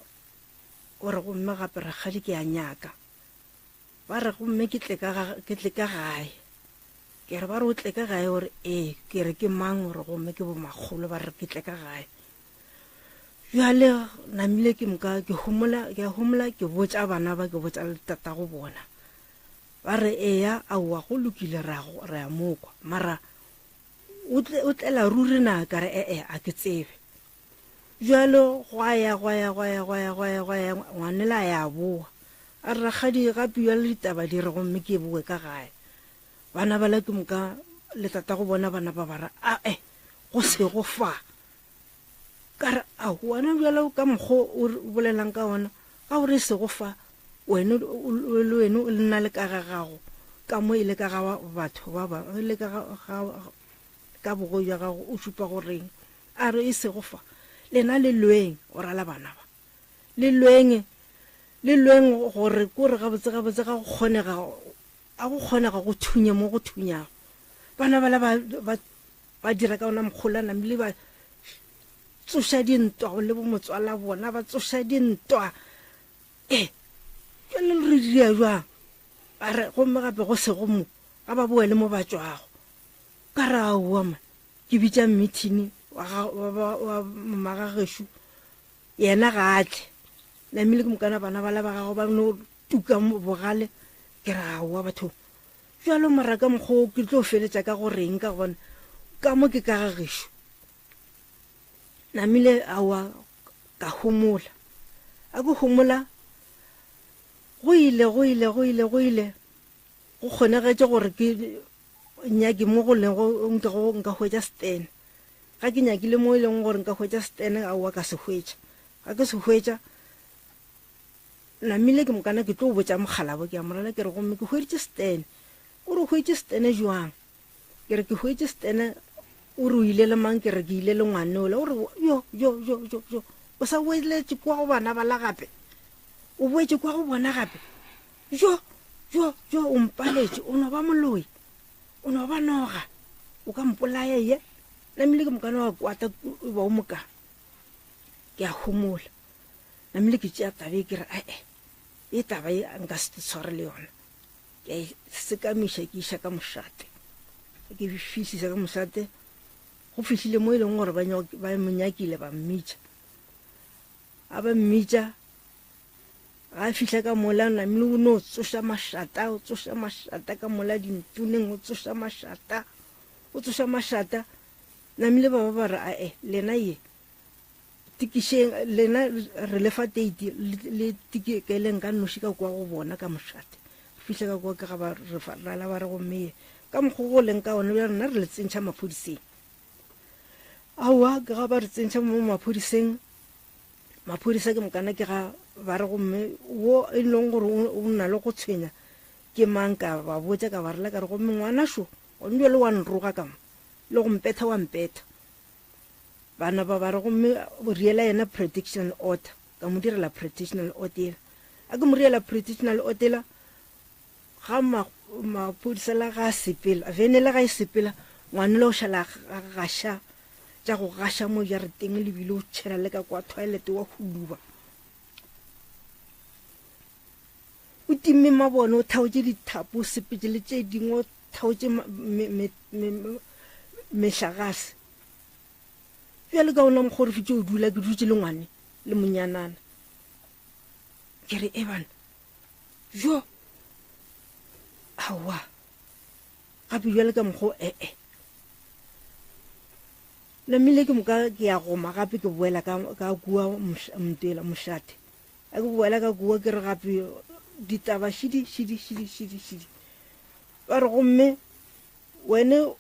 o re gomme gape rakgadi ke a nyaka. Ba re gomme ke tle ka ke tle ka gae. Ke re ba re o tle ka gae o re ee, ke re ke mang o re gomme ke bomakgolo ba re ke tle ka gae. Bjale namile ke moka ke homola ke a homola ke botša bana ba ke botša le tatago bona. Ba re eya aowa go lokile re a re a mo kwa mara o tle o tlela ruri na ka re ee a ke tsebe. Bjalo gwa ya gwa ya gwa ya gwa ya gwa ya gwa ya ngwanela a ya a boa. A re rakgadi gape bjale ditaba di re gomme ke boe ka gae. Bana bala ke moka le tatago bona bana ba ba re ae go sego fa. Ka re ao wena bjalo ka mokgo o bolelang ka ona ga o re sego fa wena le wena o nna le ka ga gago ka mo e le ka ga batho ba ba e le ka ga ka bogo bja gago o šupa go reng a re e sego fa lena le lweng o rala bana ba le lweng le lweng gore ko re gabotse gabotse ga go kgonega A go kgonega go thunya mo go thunyago? Bana bala ba, ba, ba dira ka ona mokgola namile ba tsoša dintwa le bomotswala bona ba tsoša dintwa. E, jale re dira jwang? Ba re gomme gape go sego mo, ga ba boele mo ba tšwago. Ka re aowa man, ke bitša mmithini wa, wa, wa, wa mmagagešo, yena ga a tle. Namile ke mokana bana bala ba gago ba no tuka bogale ke re aowa batho jalo mara ka mokgwa o ke tlo feletša ka go reng ka gobane ka mo ke ka ga gešo namile aowa ka homola a ke homola go ile go ile go ile go ile go kgonegetše gore ke nyake mo go lego nka go nka hwetša stene ga ke nyakile mo e leng gore nka hwetša stene aowa ka se hwetša ga ke se hwetša Namile ke mokana ke tlo botša mokgalabo ke a mo rela ke re gomme ke hweditše Stene. O re o hweditše Stene jwang? Ke re ke hweditše Stene o re o ile le mang ke re ke ile le ngwane ola o re yo yo yo yo yo o sa boeletše kwa go bana bala gape o boetše kwa go bona gape jo jo jo o mpaletše o no ba moloi o no ba noga o ka mpolaya ye namile ke mokana wa kwata ba o moka ke a homola Namile ke tšea taba e ke re ae e taba e nka se tshware le yona. Ke a e sekamiša ke iša ka mošate. Ke fihlisa ka mošate go fihlile mo e leng gore ba ba mo nyakile ba mmitša. A ba mmitša ga a fihla ka mola namile o no tsoša mašata o tsoša mašata ka mola dintuneng o tsoša mašata o tsoša mašata namile ba ba ba re ae lena ye Tikišeng, lena re le fa teiti, le tikeleng ka noši ka kua go bona ka mošate. Re fihla ka kua ke ga ba re fa rala ba re gomme ye ka mokgwa go leng ka ona bjale rena re le tsentšha maphodiseng. Aowa ke ga ba re tsentšha mo maphodiseng, maphodisa ke mokana ke ga ba re gomme wo e leng gore o na le go tshwenya ke mang ka ba botša ka ba rela ka re gomme ngwana šo gone bjale wa nroga ka mo le go mpetha wa mpetha. Bana ba ba re gomme riela yena predictional order ka mo direla predictional order a ke mo riela predictional order ga maphodisa la ga sepela vene le ga e sepela ngwana le o šala gaša tša go gaša mo jareteng le bile o tšhela le ka kwa toilet wa huluba o timme mabone o thaotše dithapo o sepetse le tše dingwe o thaotše mehlagase bjale ka ona mokgwa o re fitše o dula ke dutše le ngwane le monyanana ke re e bana jo aowa gape bjale ka mokgwa ee namile ke moka ke ya goma gape ke boela ka kua mtela mošate a ke boela ka kua ke re gape ditaba šidi šidi šidi šidi šidi ba re gomme wene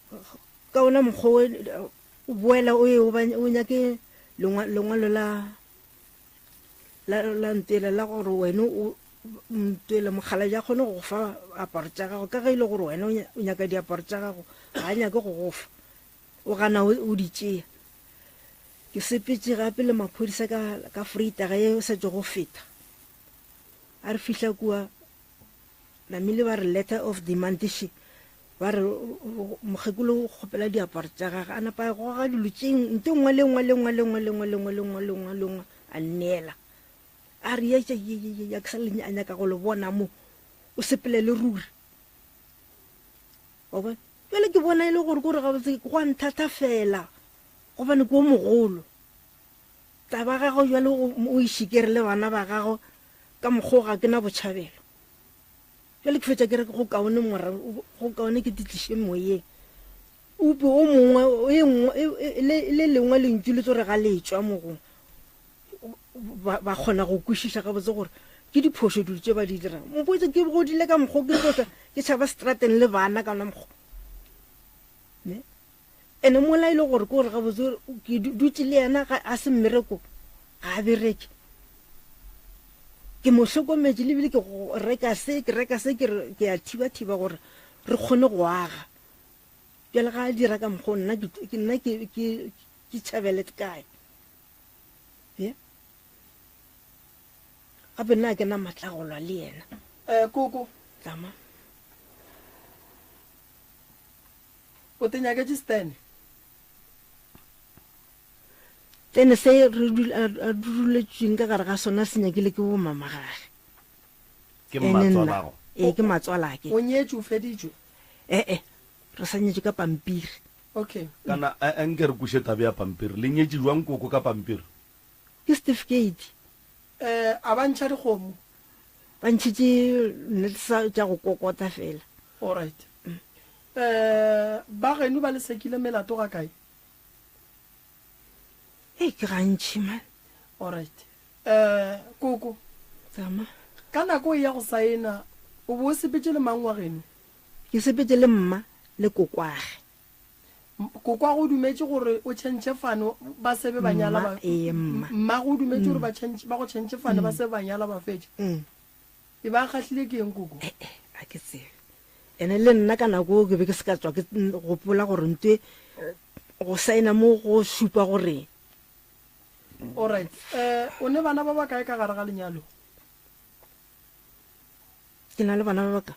Ka wona mokgwa wo, o boela o ye o nyake lengwalo la la la ntwela la gore wena o ntwela mokgalabje a kgone go go fa aparo tša gago ka ge e le gore wena o nyaka diaparo tša gago ga a nyake go go fa o gana o di tšea. Ke sepetše gape le maphodisa ka ka freitaga ye e sa tšogo feta a re fihla kua namile ba re letter of demand še Ba re, Mokgekolo o kgopela diaparo tša gage. A napa a goga dilo tše nto nngwe le nngwe le nngwe le nngwe le nngwe le nngwe le nngwe le nngwe le nngwe a nneela. A re, Ye, ye, ye, ye, ye, ke sa le a nyaka go le bona mo. O sepelele ruri. Wa bona? Bjale ke bona e le gore kore gabotse go a nthathafela gobane ke o mogolo. Taba ya gago bjale o e šikere le bana ba gago ka mokgwa o ga ke na botšhabelo. Bjale ke fetša ke re go kaone mora, go kaone ke di tliše moyeng. Upe o mongwe, e nngwe, e, e, le, le lengwe lentšu le tlo re ga le tšwa mo gongwe, ba, ba kgona go kwešiša gabotse gore ke diphošo dilo tše ba di dirang. Mpotse ke godile ka mokgwa ke tloša ke tšhaba strateng le bana ka ona mokgwa. Ne? Ene mola e le gore ke gore gabotse ke dutše le yena ga a se mmereko ga a bereke. Ke mo hlokometše le bile ke go reka se ke reka se ke re ke a thiba-thiba gore re kgone go aga. Bjale ga a dira ka mokgwa nna ke nna ke ke ke tšhabele kae? Ye. Gape nna ke na matla go lwa le yena. Eh koko. Tlama. O te nyaketše Stene? Stene se re a duletšweng ka gare ga sona se nyakile ke bomamagage. Ke mmatswalago? Ee, ke matswalake. O nyetšwe, o feditšwe? Ee, re sa nyetšwe ka pampiri. Okay. Kana a nke re kweše taba ya pampiri. Le nyetše jwang koko ka pampiri? Ke certificate. Eh, a ba ntšha dikgomo? Ba ntšhitše nnete tša go kokota fela. Alright. Eh, ba geno ba le sekile melato ga kae? Ei, ke gantši man. Alright. Eh, koko. Tsama. Ka nako e ya go saena, o bo o sepetše le mang wa geno? Ke sepetše le mma le kokwage. Kokwago o dumetše gore o tšhentšhe fane ba sebe ba nyala ba. Ee, mma. Mmago o dumetše gore ba tšhentšhe, ba go tšhentšhe fane ba sebe ba nyala ba fetša. E ba kgahlile ke eng koko? Eh, eh, ga ke tsebe. Ene le nna ka nako eo ke be ke se ka tswa ke gopola gore ntwe go saena mo go šupa goreng. Alright. Eh, o ne bana ba bakae ka gare ga lenyalo? Ke na le bana ba baka.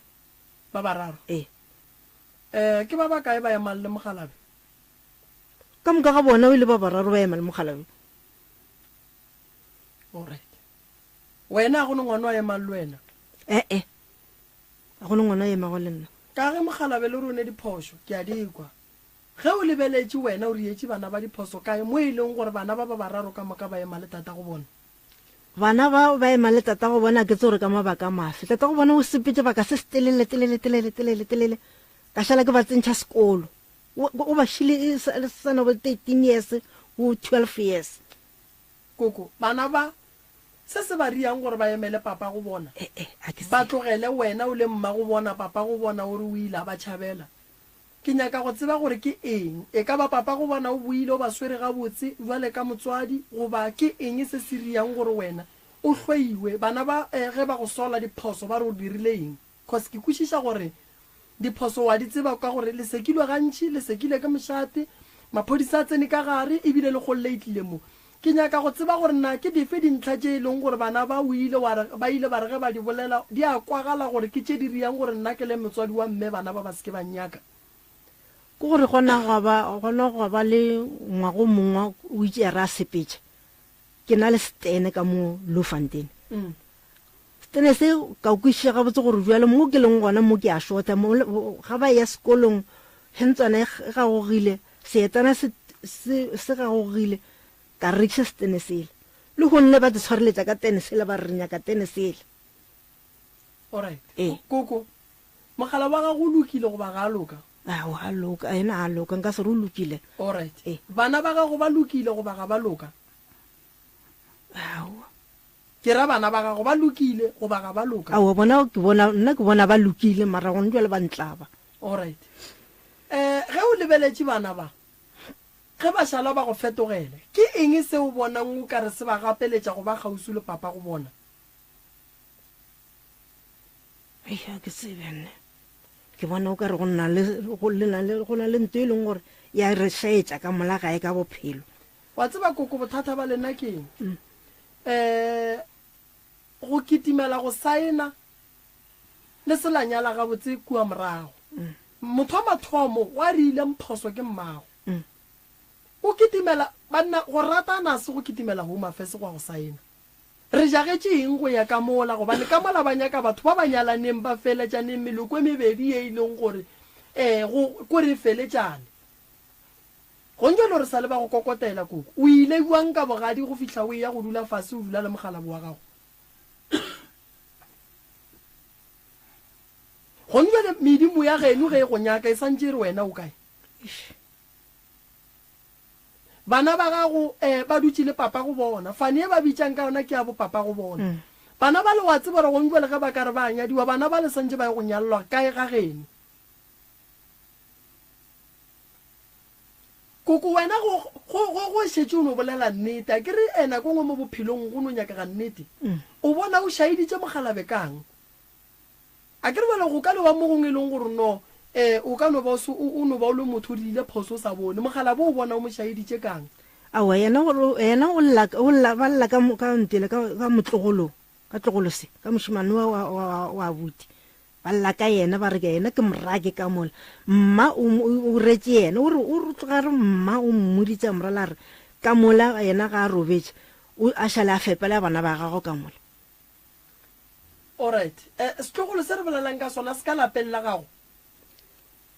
Ba bararo? Ee. Eh, ke ba bakae ba emang le mogalabe? Ka moka ga bona o ile ba bararo ba ema le mogalabe. Alright. Wena a go ne ngwana wa emang le wena? Eh eh. A go ne ngwana a emago le nna. Ka ge mogalabe le rone diphošo, ke a di kwa. Ge o lebeletše wena o rietše bana ba diphoso kae mo e leng gore bana ba ba bararo ka moka ba ema le tatago bona? Bana ba ba ema le tatago bona ke tse gore ka mabaka mafe. Tatago bona o sepetše baka se se telele telele telele telele telele ka šala ke ba tsentšha sekolo. O, o ba šile e sa, e sa na bo 13 years bo 12 years. Koko, bana ba, se se ba riang gore ba emele papa go bona, Eh, eh, a ke ba tsebe. tlogele wena o le mma go bona papa go bona o re o ile a ba tšhabela. Ke nyaka go tseba gore ke eng. E ka ba papa go bona o boile o ba swere gabotse bjale ka motswadi goba ke eng se se riang gore wena o hloiwe? Bana ba ge ba go sola diphoso ba re o dirile eng? Cause ke kwešiša gore diphoso wa di tseba ka gore le sekilwe gantši, le sekile ke mošate, maphodisa a tsene ka gare ebile le kgolle e tlile mo. Ke nyaka go tseba gore na ke dife dintlha tše e leng gore bana ba o ile wa re ba ile ba re ge ba di bolela di a kwagala gore ke tše di riang gore nna ke le motswadi wa mme bana ba ba se ke ba nnyaka. Ke gore gona gwa ba gona gwa ba le ngwaga o mongwe o itše ya re a sepetše ke na le setene ka mo Bloemfontein. Setene se ka kwešiša gabotse gore bjale mo ke leng gona mo ke a shota mo ga ba eya sekolong hentswana e gagogile seetana se se se gagogile ka rekiša setene sela. Lehono le ba te tshwareletša ka tene sela ba re re nyaka tene sela. Alright. Ee. Koko, mogala wa gago o lokile goba ga a loka? Aowa, a loka, yena a loka, nka se re o lokile. Alright. Ee. Bana ba gago ba lokile goba ga ba loka? Aowa. Ke ra bana ba gago ba lokile goba ga ba loka? Aowa, bona ke bona, nna ke bona ba lokile, mara gone bjale ba ntlaba. Alright. Eh, ge o lebeletše bana ba, ge ba šala ba go fetogele, ke eng se o bonang o ka re se ba gapeletša go ba kgauswi le papa go bona? Eish, ga ke tsebe nne. Ke bona o ka re go na le, go le na le, go na le nto e leng gore ya re šaetša ka mola gae ka bophelo. Wa tseba koko bothata ba lena ke eng? Eh, go kitimela go saena le se la nyala gabotse kua morago. Motho wa mathomo wa rile mphoso ke mmago. O kitimela, banna, go ratana se go kitimela Home Affairs go ya go saena. Re jagetše eng go ya ka mola? Gobane ka mola ba nyaka batho ba ba nyalaneng ba feletšaneng meloko e mebedi ye e leng gore. um go ko re feletšane. Gonjalo re sa le ba go kokotela, koko. O ile bjang ka bogadi go fihla o eya go dula fase o dula le mokgalabo wa gago? Gonjale medimo ya geno ge e go nyaka e santše e re wena o kae? Bana ba gago um ba dutše le papa go bona. Fane ye ba bitšang ka yona ke ya bopapa go bona. Bana bale wa tseba gore gonjale ge ba ka re ba a nyadiwa, bana bale santše ba ye go nyalelwa kae ga geno? Koko wena go, go, go, go šetše o no bolela nnete. A ke re eh, nako nngwe mo bophelong go no nyakega nnete. O bona o šaeditše mokgalabe kang? A ke re bjale go ka no ba mo gongwe e leng gore no eh, o ka no ba o se, o, o no ba o le motho o dirile phoso o sa bone. Mokgalabe o bona o mo šaeditše kang? Aowa, yena o, yena o lla, o lla, ba lla ka, ka ntele, ka, ka motlogolo, ka tlogolo se, ka mošemane wa, wa, wa, wa, wa abuti. Ba lla ka yena, ba re ke yena ke morake ka mola. Mma o, o, o retše yena, o re, o re tloga re mma o mmoditše a mo rela a re, ka mola yena ga a robetše, o a šale a fepela bana ba gagwe ka mola. Alright, eh, setlogolo se re bolelang ka sona se ka lapeng la gago?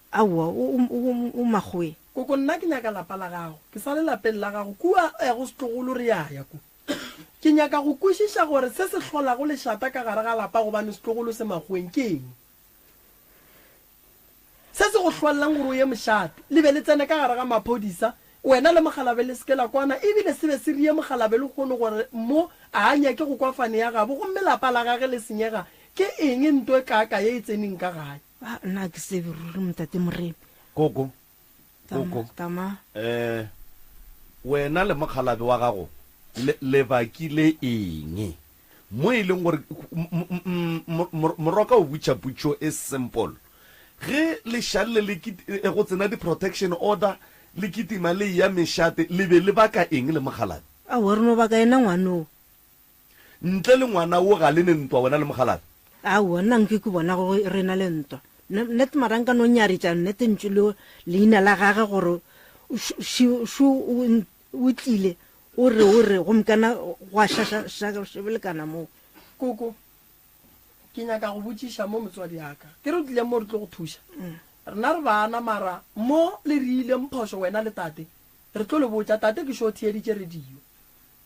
Aowa, o, o, o, o makgoweng. Koko, nna ke nyaka lapa la gago. Ke sa le lapeng la gago. Kua, eh, go setlogolo re ya ya ko. Ke nyaka go kwešiša gore se se hlolago lešata ka gare ga lapa gobane setlogolo se makgoweng ke eng. Se se go hlolelang gore o ye mošate, le be le tsene ka gare ga maphodisa, wena le mokgalabe le se ke la kwana, ebile se be se rie mokgalabe lehono gore mo a a nyake go kwa fane ya gabo gomme lapa la gage le senyega, ke eng nto e kaaka ye e tseneng ka gae? A, nna ga ke tsebe ruri, Motate Moremi. Koko, Tama, Koko, tama. eh, wena le mokgalabe wa gago le, le bakile eng? Mo e leng gore Moroka o butša putšo e simple. Ge le šalle le go tsena di protection order le kitima le eya mešate le be le baka eng le mokgalabe? Aowa re no baka yena ngwanoo. Ntle le ngwana wo ga le ne ntwa wena le mokgalabe? Aowa nna nke ke bona go re na le ntwa. Nnete mara nka no nyaretša nnete ntšu le leina la gage gore šo o tlile O re, o re, gomme kana gwa šaša-šaša-šebelekana moo. Koko, ke nyaka go botšiša mo motswadi ya ka. Ke re o tlile mo re tlo go thuša. Rena re bana mara mo le re ileng phošo wena le tate, re tlo le botša. Tate ke šo o theeditše radio.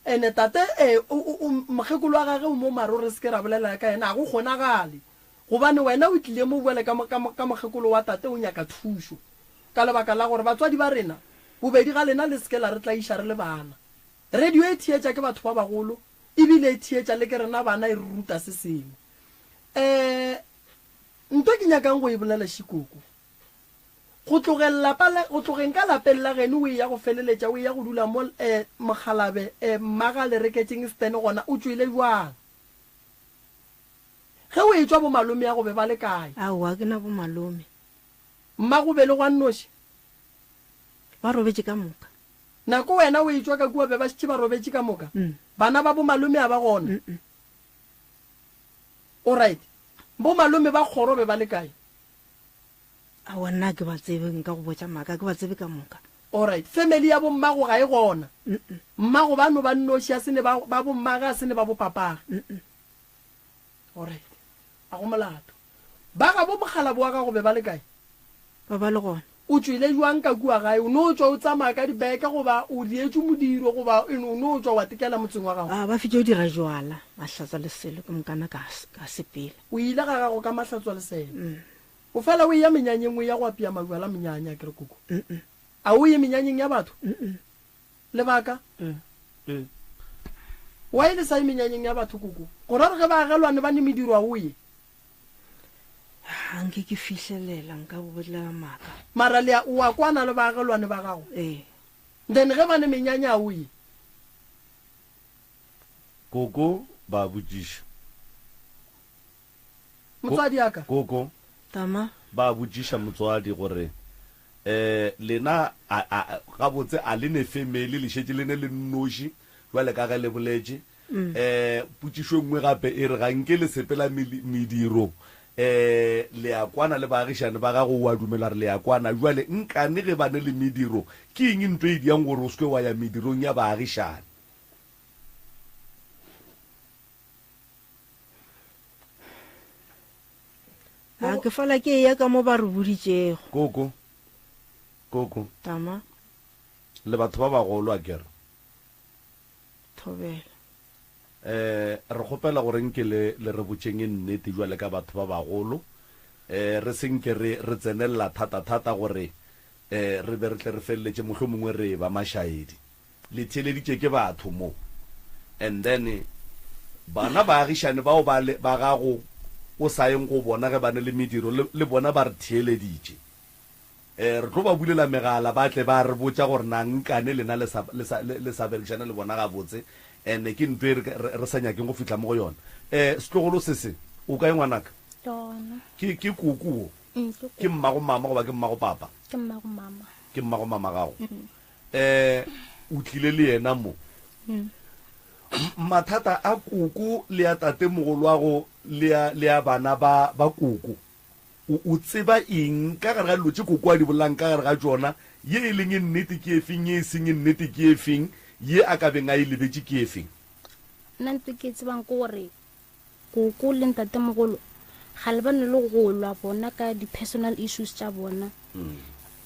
Ene tate e, o, o, o, mokgekolo wa gage o mo mara o re se ke ra bolela ka yena, ga go kgonagale. Gobane wena o tlile mo bjale ka, ka, ka mokgekolo wa tate o nyaka thušo. Ka lebaka la gore batswadi ba rena, bobedi ga lena le se ke la re tlaiša re le bana. Radio e theetša ke batho ba bagolo, e bile e theetša le ke rena bana e re ruta se sengwe. Um Nto ke nyakang go e bolela Šikoko, go tlogeng lapa la, go tlogeng ka lapeng la geno o eya go feleletša o eya go dula mo um Mokgalabe um mmaga le reketšeng stand gona o tšwele bjang? Ge o etšwa bomalomeago be ba le kae? Aowa, ke na bomalome. Mmago be le gwa nnoši? Ba robetše ka moka. Nako wena o etšwa ka kua be ba šetše ba robetše ka moka? Bana ba bomalome a ba gona? Alright. Bomalome ba kgoro be ba le kae? Aowa, nna ga ke ba tsebe, nka go botša maaka, ga ke ba tsebe ka moka. Alright. Family ya bommago ga e gona? Mmago ba no ba nnoši, a se ne ba, ba bommage, a se ne ba bopapage? Alright. A go molato. Ba gabo mokgalabo wa gago be ba le kae? Ba ba le gona. O tšwele bjang ka kua gae? O no tšwa o tsamaya ka dibeke goba o dietšwe modiro goba o no tšwa wa tekela motseng wa gago? A ba fetše go dira jwala, mahlatswa le selo, ke mokana ka, ka sepela. O ile ga gago ka mahlatswa le selo. O fela o eya menyanyeng o eya go apea majwala menyanya, akere koko? A o ye menyanyeng ya batho? Lebaka? Why le sa ye menyanyeng ya batho koko? Go ra gore ge ba agelwane ba ne mediro a o ye? Ga nke ke fihlelela nka go bolela maaka. Mara le a, o a kwana le baagelwane ba gago? Ee. Then ge ba ne menyanya a o ye? Koko ba botšiša. Motswadi a ka. Koko. Tama. Ba botšiša motswadi gore, Eh, lena a, a, gabotse a le ne family, le šetše le ne le nnoši, bjale ka ge le boletše? Eh, potšišo e nngwe gape e re, ga nke le sepela mediro, eh, le a kwana le baagišane ba gago, o a dumela gore le a kwana. Bjale nkane ge ba ne le mediro, ke eng nto e diang gore o se ke wa ya medirong ya baagišane? A ke fala ke eya ka mo ba re boditšego. Koko, koko. Tama. Le batho ba bagolo akere? Thobela. Eh, re kgopela gore nke le, le re botšeng nnete bjale ka batho ba bagolo. Eh, re se nke re, re tsenelela thata-thata gore eh, re be re tle re feleletše mohlomongwe re eba mašaedi. Le theeleditše ke batho mo. And then bana baagišane bao ba, ba gago o sa yeng go bona ge ba ne le mediro, le, le bona ba re theeleditše. Eh, re tlo ba bulela megala ba tle ba re botša gore na nkane lena le sa, le sa, le, le sa berekišane le bona gabotse. And ke ntho e re, re, re sa nyakeng go fihla mo go yona. Eh, setlogolo se se, o kae ngwanaka? Ke gona. Ke, ke koko wo? Mm, ke koko. Ke mmago mama goba ke mmago papa? Ke mmago mama. Ke mmago mama gago. Mm. Eh, o tlile le yena mo. Mm. Mathata a koko le a tatemogolwago le a, le a bana ba, ba koko. O, o tseba eng ka gare ga dilo tše koko a di bolelang ka gare ga tšona? Ye e leng e nnete ke efeng, ye e seng e nnete ke efeng, ye a ka beng a e lebetše ke efeng? Nna ntho e ke e tsebang ke gore koko le ntatemogolo ga le ba ne le go lwa bona ka di-personal issues tša bona.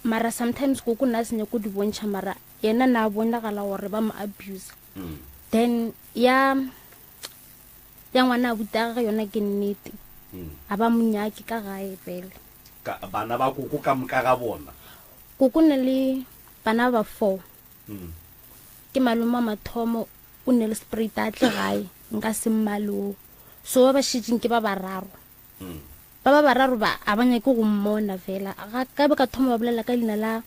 Mara sometimes koko nna a se nyake go di bontšha, mara yena na a bonagala gore ba mo abuser. Then ya Ya ngwana abuti a gage yona ke nnete. A ba mo nyake ka gae fela. Ka bana ba koko ka moka ga bona. Koko ne le bana ba four. Ke malome wa mathomo o ne le spruit a tle gae nka se mmale oo. So ba ba šetšeng ke ba bararo. Ba ba bararo ba a ba nyake go mmona fela. Ga ka be ka thoma ba bolela ka leina la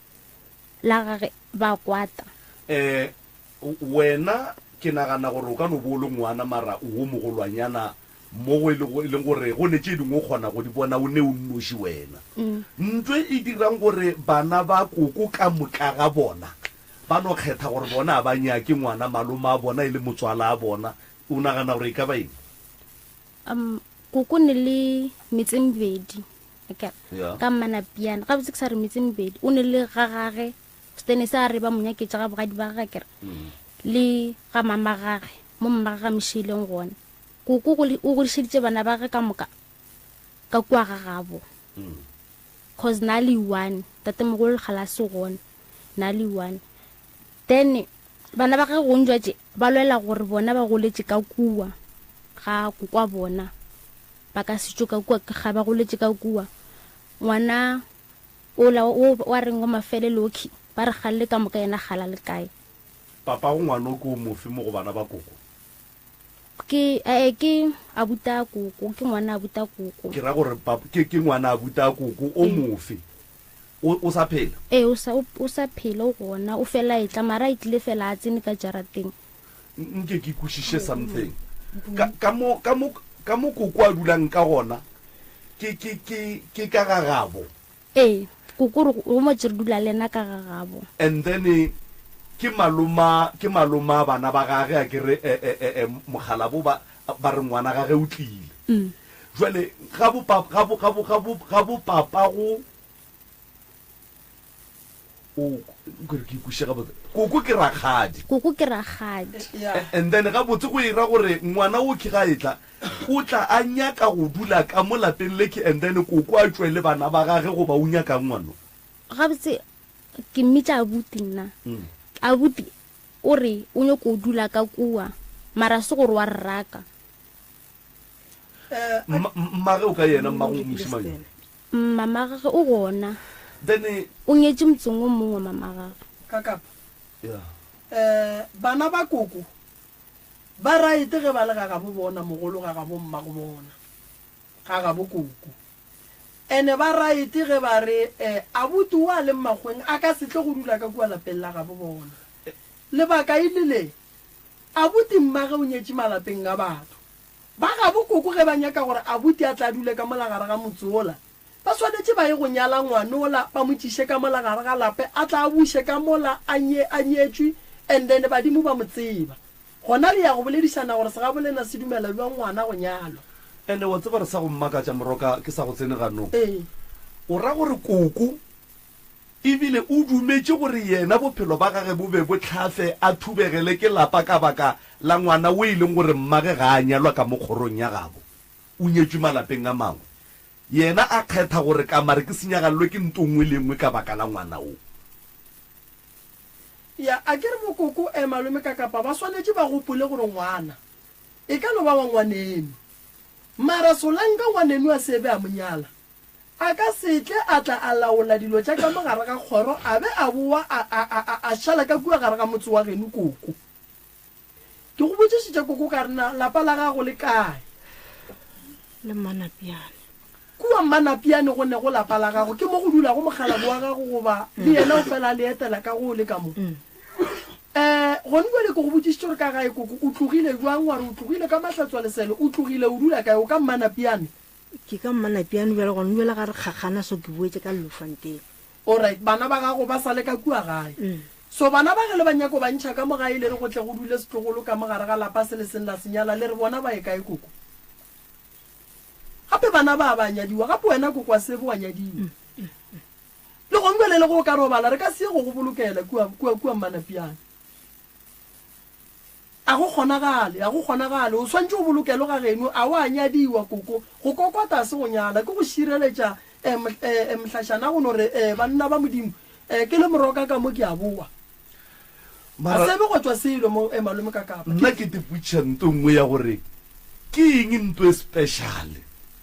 la gage ba kwata. Eh Wena, ke nagana gore o ka no bo o le ngwana, mara o wo mogolwanyana mo go e lego, e leng gore go ne tše dingwe o kgona go di bona o ne o nnoši wena. Ntho e e dirang gore bana ba koko ka moka ga bona ba no kgetha gore bona a ba nyake ngwana malome a bona e le motswala a bona, o nagana gore e ka ba eng? Um, koko ne le metse mebedi, akere, Yeah. ka Mmanapiana. Gabotse ke sa re metse mebedi, o ne le ga gage Stene se a re ba mo nyaketše ga bogadi ba gage akere le ga mama gage mo mma gage a mo šiileng gona. Koko o godišeditše bana ba gage ka moka ka kua ga gabo cause na le one tatemogolo kgale a se gona na le one. Then bana ba gage gong jwa tše ba lwela gore bona ba goletše ka kua ga kokwa bona ba ka se tšwe ka kua ga ba goletše ka kua ngwana Ola o wa reng wa mafelelo okhi ba re galle ka moka yena gala le kae. Papago ngwano ke o mofe mo go bana ba koko? Ke eh ke abuta koko, ke ngwana abuta koko. Ke ra gore pap ke ke ngwana abuta koko o mofe? O o sa phela? Ee o sa o sa phela o gona o fela etla mara a etlile fela a tsene ka jarateng. Nke ke kwešiše something. Ka ka mo ka mo ka mo koko a dulang ka gona ke ke ke ke ka ga gabo. Ee, koko re go mo tše re dula le yena ka ga gabo. And then ke maloma ke maloma bana ba gage a ke re eh eh eh mokgalabo ba ba re ngwana gage o tlile. Jwale ga bo ga bo ga bo ga bo ga bo papa go O nkore ke ikweše gabotse. Koko ke rakgadi. Koko ke rakgadi. And then gabotse go era gore ngwana o ke ga etla o tla a nyaka go dula ka mo lapeng le ke and then koko a tšwe le bana ba gage goba o nyakang ngwano? Gabotse ke mmitša abuti nna. Abuti o re o nyako dula ka kua mara se gore wa re raka. Mmage o ka yena mmago mošemane? Mama gage o gona. Then. O nyetše motseng o mongwe mama gage. Kakapa. Yeah. Eh, bana ba koko ba right ge ba le ga gabo bona mogolo ga gabo mmago bona, ga gabo koko. Ene ba right ge ba re eh, abuti o a leng makgweng a ka se tle go dula ka kua lapeng la gabo bona. Lebaka e le le, abuti mmage o nyetše malapeng a batho. Ba gabo koko ge ba nyaka gore abuti a tle a dule ka mola gare ga motse wola, ba swanetše ba ye go nyala ngwanola ba mo tšiše ka mola gare ga lape a tla a buše ka mola a nye a nyetšwe and then badimo ba mo tseba. Gona le ya go boledišana gore segabolena se dumela bjang ngwana go nyalwa. Ene wa tseba re sa go mmakatša moroka ke sa go tsene ganong. Ee. O ra gore koko E bile o dumetše gore yena bophelo ba gage bo be bo hlafe a thubegele ke lapa ka baka la ngwana wo e leng gore mmage ga a nyalwa ka mo kgorong ya gabo, o nyetšwe malapeng a mangwe. Yena a kgetha gore ka mare ke senyagallwe ke nto nngwe le nngwe ka baka la ngwana wo. Ya, a ke re bokoko e malome ka kapa ba swanetše ba gopole gore ngwana e ka no ba wa ngwaneno. Mara solanka ngwaneno a se be a mo nyala, a ka se tle a tla a laola dilo tša ka mo gare ga kgoro a be a bowa a, a, a, a, a šala ka kua gare ga motse wa geno koko. Ke go botšišitše koko ka re na lapa la gago le kae? Le Mmanapiane. Kua Mmanapiane go nego lapa la gago, ke mo go dulago mokgalabo wa gago goba le yena o fela a le etela ka go le ka mo? Um gone bjale ke go botšišitše gore ka gae koko o tlogile bjang, wa re o tlogile ka Mahlatswalesele, o tlogile o dula kae, o ka Mmanapiane? Ke ka Mmanapiane bjale, gone bjale ga re kgakgana so ke boetše ka Bloemfontein. Alright, bana ba gago ba sa le ka kua gae. So bana ba ge le ba nyako ba ntšha ka mo gae le re go tle go dule setlogolo ka mo gare ga lapa se le seng la se nyala le re bona ba ye kae koko? Gape bana ba ba nyadiwa gape wena koko wa sebe wa nyadiwa. Le gong bjale le go o ka robala re ka se ye go go bolokela kua kua kua Mmanapiane. A go kgonagale, a go kgonagale. O swantše o bolokelwe ga geno. A wa nyadiwa, koko. Go kokota a se go nyala, ke go šireletša eh, eh, mohlašana go no re, eh, banna ba Modimo, eh, ke le moroka ka mo ke a bowa. A se be go tšwa selo mo, eh, malome ka kapa. Nna ke te potšiša nto nngwe ya gore ke eng nto e special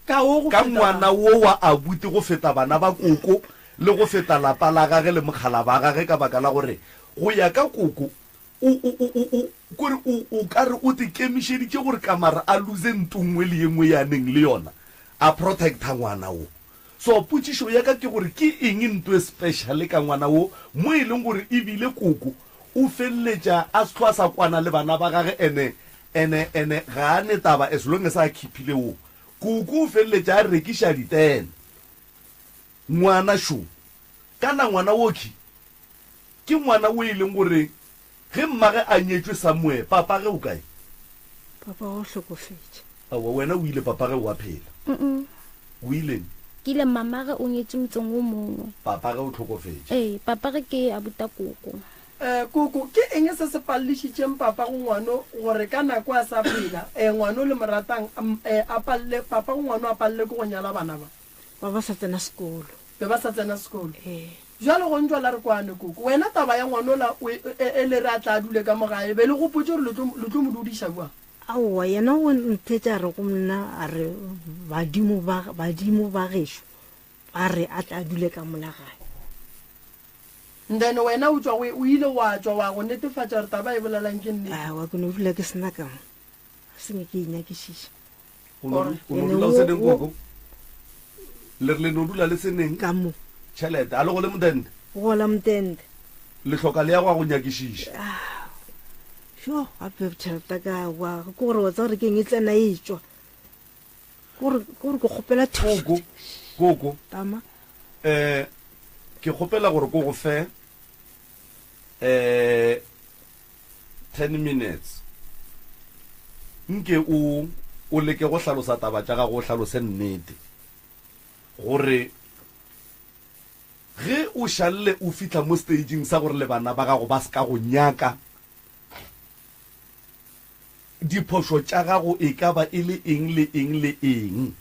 Ka wo go ka feta ngwana bana. wo wa abuti go feta bana ba koko le go feta lapa la gage le mokgala ba gage ka baka la gore go ya ka koko O, o, o, o, o, kore o, o ka re o te kemišeditše gore Kamara a lose nto nngwe le ye nngwe ye a neng le yona, a protecta ngwana wo. So, potšišo ya ka ke gore ke eng nto e special ka ngwana wo mo e leng gore ebile koko o feleletša a se hlwa a sa kwana le bana ba gage ene, ene, ene ga a ne taba as long as a khiphile wo. Koko o feleletša a rekiša ditene. Ngwana šo. Kana ngwana wokhwi Ke ngwana o e leng gore ge mmage a nyetšwe somewhere, papage o kae? Papa o hlokofetše. Aowa, wena o ile papage o a phela. Mm-mm. O ileng? Ke ile mamage o nyetše motseng wo mongwe. Papage o hlokofetše. Ee, papage ke abuta koko. Eh, koko, ke eng se se pallišitšeng papago ngwano gore ka nako a sa phela, eh, ngwano le mo ratang, eh, a palle, papago ngwano a palle ke go nyala bana ba? Ba ba sa tsena sekolo. Be ba sa tsena sekolo. Ee. Bjale go ntšwa la re kwane, koko. Wena taba ya ngwanola o e, e, e le re a tla a dule ka mo gae, be le gopotše gore le tlo, le tlo mo dudiša bjang? Aowa, yena o ntheetša a re go nna, a re, Badimo ba, badimo ba gešo ba re a tla a dule ka mola gae. Then wena o tšwa go, o ile wa tšwa wa go netefatša gore taba e bolelang ke nnete? Aowa, ke no dula ke se na ka mo. Ga se nke ke e nyakišiša. O no o no dula o se neng koko? Le re le no dula le se neng? Ka mo. Tšhelete, a le gole motente? Go gola motente. Le hloka le ya go ya go nyakišiša. Sho, gape tšhelete ka wa, ke gore wa tseba gore ke eng e tsena e tšwa. Ke gore ke gore ke kgopela thušo. Koko, koko. Tama. Eh, ke kgopela gore ko go fe eh 10 minutes. Nke o, o leke go hlalosa taba tša gago, o hlalose nnete. Gore ge o šalle o fihla mo staging sa gore le bana ba gago ba se ka go nyaka, diphošo tša gago e ka ba e le eng le eng le eng.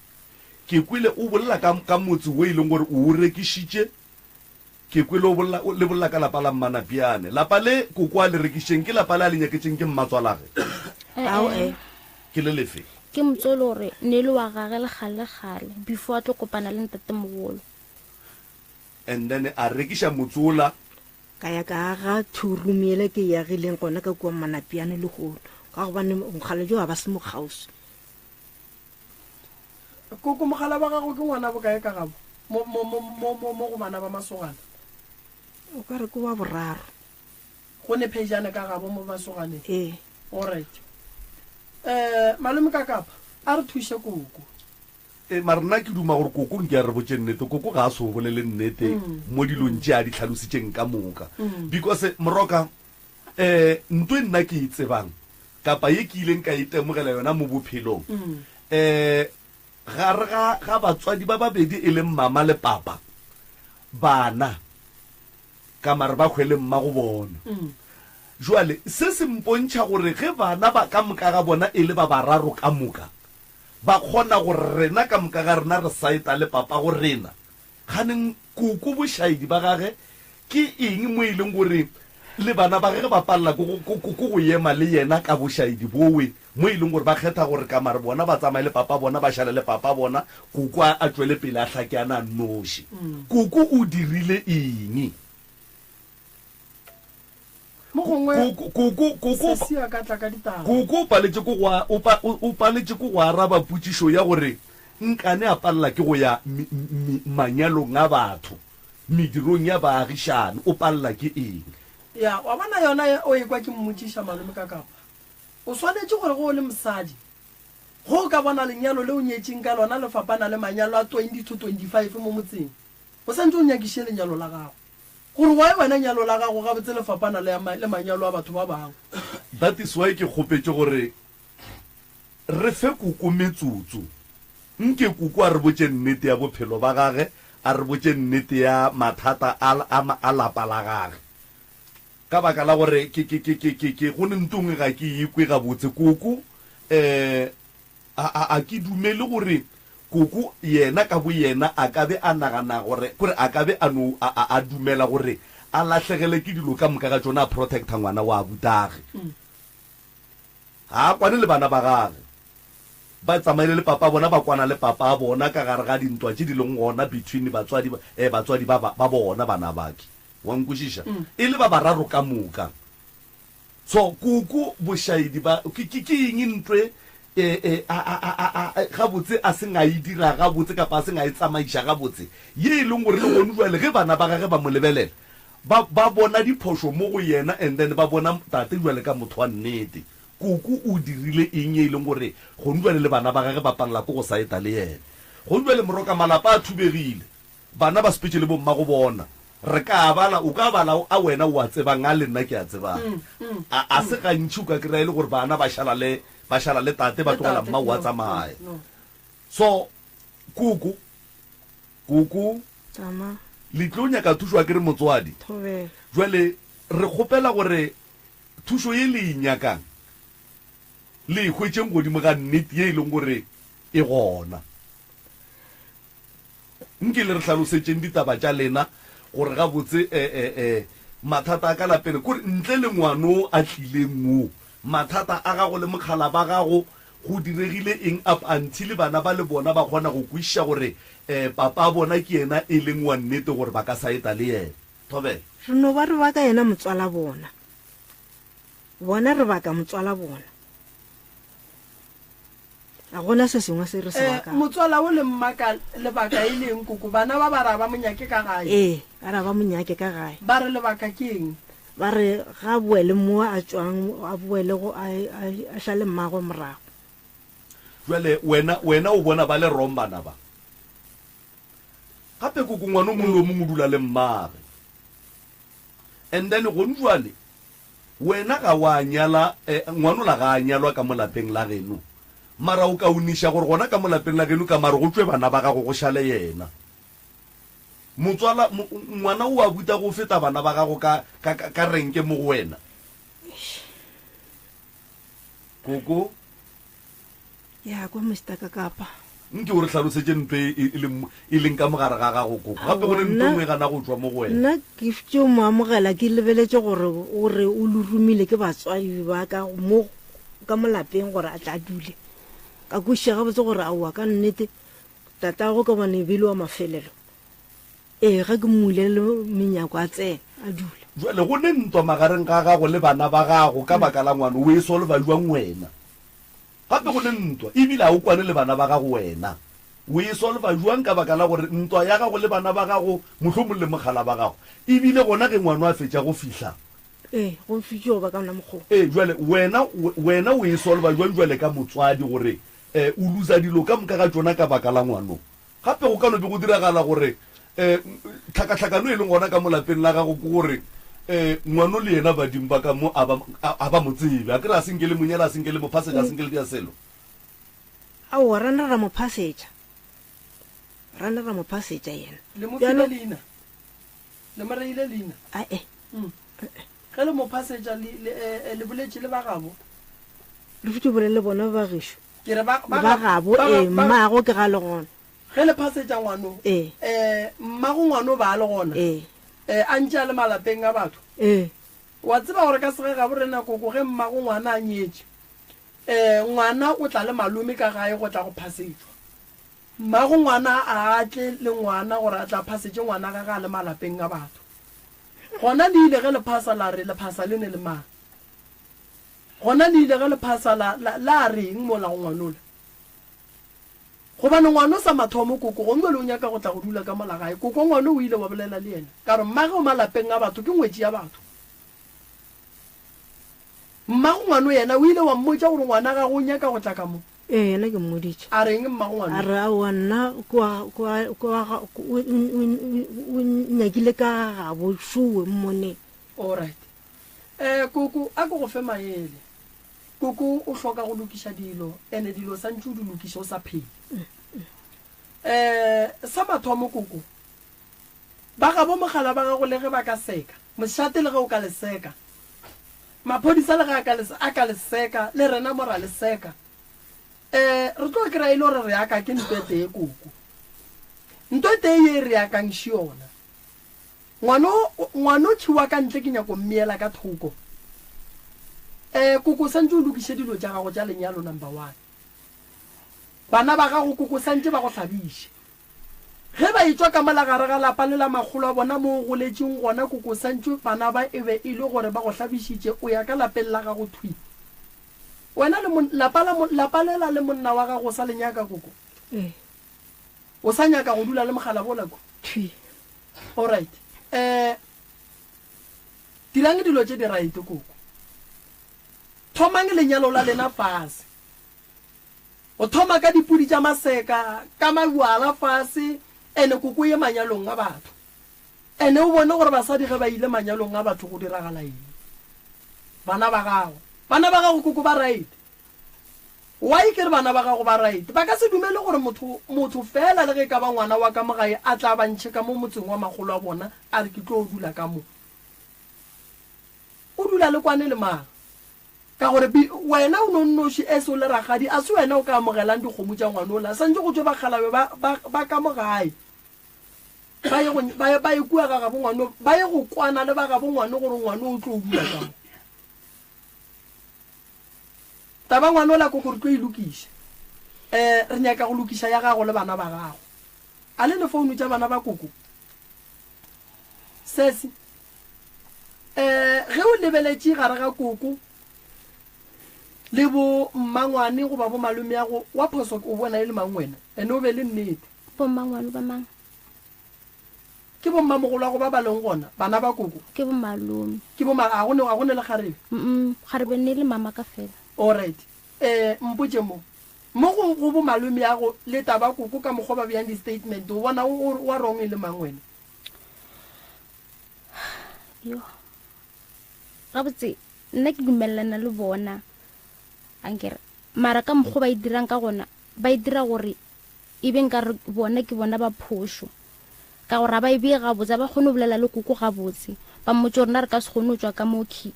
Ke kwele o bolela ka, ka motse wo e leng gore o o rekišitše, Ke kwele o bolela, o, le bolela ka lapa la Mmanapiane. Lapa le koko a le rekišitšeng ke lapa le a le nyaketšeng ke mmatswalage? Ao, e. Ke le lefe? Ke motse o le gore ne e le wa gage le kgale kgale before a tlo kopana le ntatemogolo. And then a rekiša motse ola. Ka ya ka aga two room yela ke e agileng gona ka kua Mmanapiane lehono, ka gobane mokgalabje jo a ba se mo kgauswi. Koko, mogala wa gago ke ngwana bokae ka gabo mo, mo, mo, mo, mo, mo go bana ba masogana? O ka re ke wa boraro. Go ne phejane ka gabo mo masoganeng? Ee. Alright. Eh, malome ka kapa, a re thuše koko. E, mara nna ke duma gore koko nke a re botše nnete. Koko ga a so bolele nnete mo dilong tše a di hlalositšeng ka moka. Because, Moroka, um nto e nna ke e tsebang kapa ye ke ileng ka itemogela yona mo bophelong um gare ga ga batswadi ba babedi e leng mama le papa, bana ka mare ba hwele mmago bona. Jwale se se mpontšha gore ge bana ba ka moka ga bona e le ba bararo ka moka, ba kgona gore rena ka moka ga rena re saeta le papago rena. Kganeng koko bošaedi ba gage ke eng mo e leng gore le bana ba gage ba palela ke go, ke go ema le yena ka bošaedi bowe mo e leng gore ba kgetha gore ka mare bona ba tsamaye le papa bona ba šale le papa bona koko a, a tšwele pele a hlake a na nnoši. Koko o dirile eng? Mo gongwe Koko, koko, koko, Sesi a ka tla ka ditaba. Koko o paletše ke go a, o pa, o, o paletše ke go araba potšišo ya gore nkane a palela ke go ya mi, mi, manyalong a batho, medirong ya baagišane, o palela ke eng? Ya, wa bona yona ye o ekwa ke mmotšiša malome ka kapa. O swanetše gore ge o le mosadi, ge o ka bona lenyalo le o nyetšeng ka lona le fapana le manyalo a 20 to 25 mo motseng, o santše o nyakiše lenyalo la gago. Gore why wena nyalo la gago gabotse le fapana le, le manyalo a batho ba bangwe. That is why ke kgopetše gore re fe koko metsotso. Nke koko a re botše nnete ya bophelo ba gage, a re botše nnete ya mathata a, a, a lapa la gage. Ka baka la gore ke, ke, ke, ke, ke, ke, go ne nto nngwe ga ke e kwe gabotse. Koko, eh, A, a, a ke dumele gore koko yena ka boyena a ka be a nagana gore, kore a ka be a no, a, a, a dumela gore a lahlegele ke dilo ka moka ga tšona a protecta ngwana wa abutagwe. Ga a kwane le bana ba gage. Ba tsamaile le papa bona, ba kwana le papa a bona ka gare ga dintwa tše di leng gona between batswadi, eh, batswadi ba, ba, ba bona bana bake. Wa nkwešiša? E le ba bararo ka moka. So koko bošaedi ba ke ke ke eng ntwe e e a a a a a gabotse a seng a e dira gabotse kapa a seng a e tsamaiša gabotse ye e leng gore le gonu jwale ge bana ba gage ba mo lebelela ba ba bona diphošo mo go yena and then ba bona tate jwale ka motho wa nnete. Koko o dirile eng ye e leng gore gonu jwale le bana ba gage ba palela ke go saeta le yena. Gonu jwale moroka malapa a thubegile. Bana ba sepetše le bommago bona. Re ka a bala, o ka bala a wena o a tsebang, a le nna ke a tsebang. A, a se gantši o ka kry-a e le gore bana ba šala le, ba šala le tate, ba tlogela mma o a tsamaya. So, koko, koko, Tama. le tlo nyaka thušo akere motswadi? Thobela. Jwale re kgopela gore thušo ye le e nyakang, le e hwetšeng godimo ga nnete ye e leng gore e gona. Nke le re hlalosetšeng ditaba tša lena gore gabotse e, e, e, mathata a ka lapeng, kore ntle le ngwano a tlileng wo, mathata a gago le mokgala ba gago, go diregile eng up until bana ba le bona ba kgona go kwešiša gore e, papa bona ke yena e leng wa nnete gore ba ka saeta le yena. Thobela. Re no ba re baka yena motswala bona. Bona re baka motswala bona. A gona se sengwe se re se Eh, bakang. motswala o le mmaka lebaka e leng koko bana ba ba re a ba mo nyake ka gae Ee, ba re a ba mo nyake ka gae. ba re lebaka ke eng Ba re ga a boele mo a tšwang, a boele go a, a, a šale mmagwe morago. Jwale wena, wena o bona ba le wrong bana ba. Gape koko ngwana o mongwe le o mongwe o dula le mmagwe. And then gone jwale Wena ga wa nyala, eh, ngwanola ga a nyalwa ka mo lapeng la geno. Mara o kaoniša gore gona ka mo lapeng la geno ka mare go tšwe bana ba gago go šale yena. Motswala, mo, ngwana o a buta go feta bana ba gago ka, ka, ka, ka renke mo go wena. Koko. Ya kwa Mister Kakapa. Nke o re hlalosetše ntho e, e, e leng, e leng ka mogare ga gago, Koko. Gape go ne ntho e nngwe e gana go tšwa mo go wena. Nna ke tšo mo amogela ke lebeletše gore o re o le romile ke batswadi ba ka mo ka mo lapeng gore a tla dule. Ka kwešiša gabotse gore aowa ka nnete tatago ka bone e be e le wa mafelelo. Ee, ge ke mmulele menyako a tsena a dula. Jwale go ne ntwa magareng ga gago le bana ba gago ka baka la ngwana, o e solva jwang wena? Gape go ne ntwa, e bile ga o kwane le bana ba gago wena. O e solva bjang ka baka la gore ntwa ya gago le bana ba gago, mohlomong le mokgala ba gago, e bile gona ge ngwano a fetša go fihla? Ee, go fitše go ba ka ona mokgwa wo. Ee, bjale wena, wena o e solva bjang bjale ka motswadi gore o luza dilo ka moka ga tšona ka baka la ngwano? Gape go ka no be go diragala gore um tlhakatlhakano e leng gona ka mo lapeng la gago ke gore um ngwano le yena badimo ba ka mo a ba, a ba mo tsebe. A ke re a se nke le mo nyala, a se nke le mo phasetša, a se nke le dira selo. Aowa, ra na ra mo phasetša. Ra na ra mo phasetša yena. Le mo file leina? Le mo reile leina? Ae. Mm. Ge le mo phasetša, le, le, eh, le boletše le ba gabo? Re fetše bolele le bona ba gešo. Ke re ba, ba Ba gabo, ba, ee, ba, mmago ke ga le gona. Ge le phasetša ngwano, Ee. eh, mmago ngwano ba le gona, Ee. eh, a ntše a le malapeng a batho. Ee. Wa tseba gore ka segagabo rena koko ge mmago ngwana a nyetše, eh, ngwana o tla le malome ka gae go tla go phasetšwa. Mmago ngwana a a tle le ngwana gore a tla phasetše ngwana gage a le malapeng a batho. Gona le ile ge le phasa la re le phasa le ne le mang? Gona le ile ge le phasa la, la, la reng mola go ngwanola? Gobane ngwano sa mathomo koko gongwe le o nyaka go tla go dula ka mola gae. Koko ngwano o ile wa bolela le yena. Ka re mmage o malapeng a batho ke ngwetši ya batho. Mmago ngwano yena o ile wa mmotša gore ngwana gagwe o nyaka go tla ka mo. Ee, yena ke mmoditše. A reng mmago ngwano? A re aowa nna ke wa, ke wa, ke wa ga, o, o, o, o nyakile ka ga gabo šowe mmoneng. Alright. Eh, koko, a ke go fe maele. Koko o hloka go lokiša dilo, ene dilo santše o di lokiše o sa phela. Eh, sa mathomo koko, ba gabo mogala ba gago le ge ba ka seka, mošate le ge o ka le seka, maphodisa le ge a ka le, a ka le seka, le rena mo ra le seka. Eh, re tlo kry-a e le gore re aka ke nto e tee koko. Nto e tee ye re akang še yona. Ngwano, ngwano tšhi wa ka ntle ke nyako mmeela ka thoko. Eh, koko santše o lokiše dilo tša gago tša lenyalo number one. Bana ba gago koko santše ba go hlabiše. Ge ba etšwa ka mola gare ga lapa le la makgolo a bona mo o goletšeng gona koko santše bana ba e be e le gore ba go hlabišitše o ya ka lapeng la gago thwi. Wena le mon, lapa la mon, lapa lela le monna wa gago o sa le nyaka koko? Ee. O sa nyaka go dula le mogala bola ko? Thwi. Alright. Eh, dirang dilo tše di right koko. Thomang lenyalo la lena fase. O thoma ka dipudi tša maseka, ka mabjala fase, ene koko ye manyalong a batho. Ene o bone gore basadi ge ba ile manyalong a batho go diragala eng. Bana ba gago. Bana ba gago koko ba right. Why ke re bana ba gago ba right? Ba ka se dumele gore motho, motho feela le ge e ka ba ngwana wa ka mo gae a tla ba ntšhe ka mo motseng wa makgolo a bona a re ke tlo dula ka mo. O dula le kwane le mang? Ka gore bi, wena o no nnoši as o le rakgadi, a se wena o ka amogelang dikgomo tša ngwanola. Santše go tšwe bakgalabe ba, ba, ba ka mo gae. Ba ye go, ba ye, ba ye kua ga gabo ngwano, ba ye go kwana le ba gabo ngwano gore ngwano o tlo dula ka mo. Taba ngwanola koko re tlo e lokiša. Eh, re nyaka go lokiša ya gago le bana ba gago. A le ne founu tša bana ba koko? Sesi, eh, ge o lebeletše gare ga koko le bo mmangwane goba bo malomeago, wa phoso o bona e le mang wena? Ene o be le nnete. Bo mmangwane ba mang? Ke bommamogolwago ba ba leng gona, bana ba koko? Ke bomalome. Ke bo ma, a go ne, a go ne le kgarebe? Mm, kgarebe ne le mama ka fela. Alright. Eh, mpotše mo. Mo go, go bomalomeago le taba koko ka mokgwa ba beyang di-statement, o bona o, o, wa wrong e le mang wena? Yo. Gabotse, nna ke dumelelana le bona. Ankere. Mara ka mokgwa ba e dirang ka gona, ba e dira gore E be nkare bona ke bona ba phošo. Ka gore ga ba e bee gabotse, ga ba kgone go bolela le koko gabotse. Ba mmotše gore na re ka se kgone go tšwa ka mo khi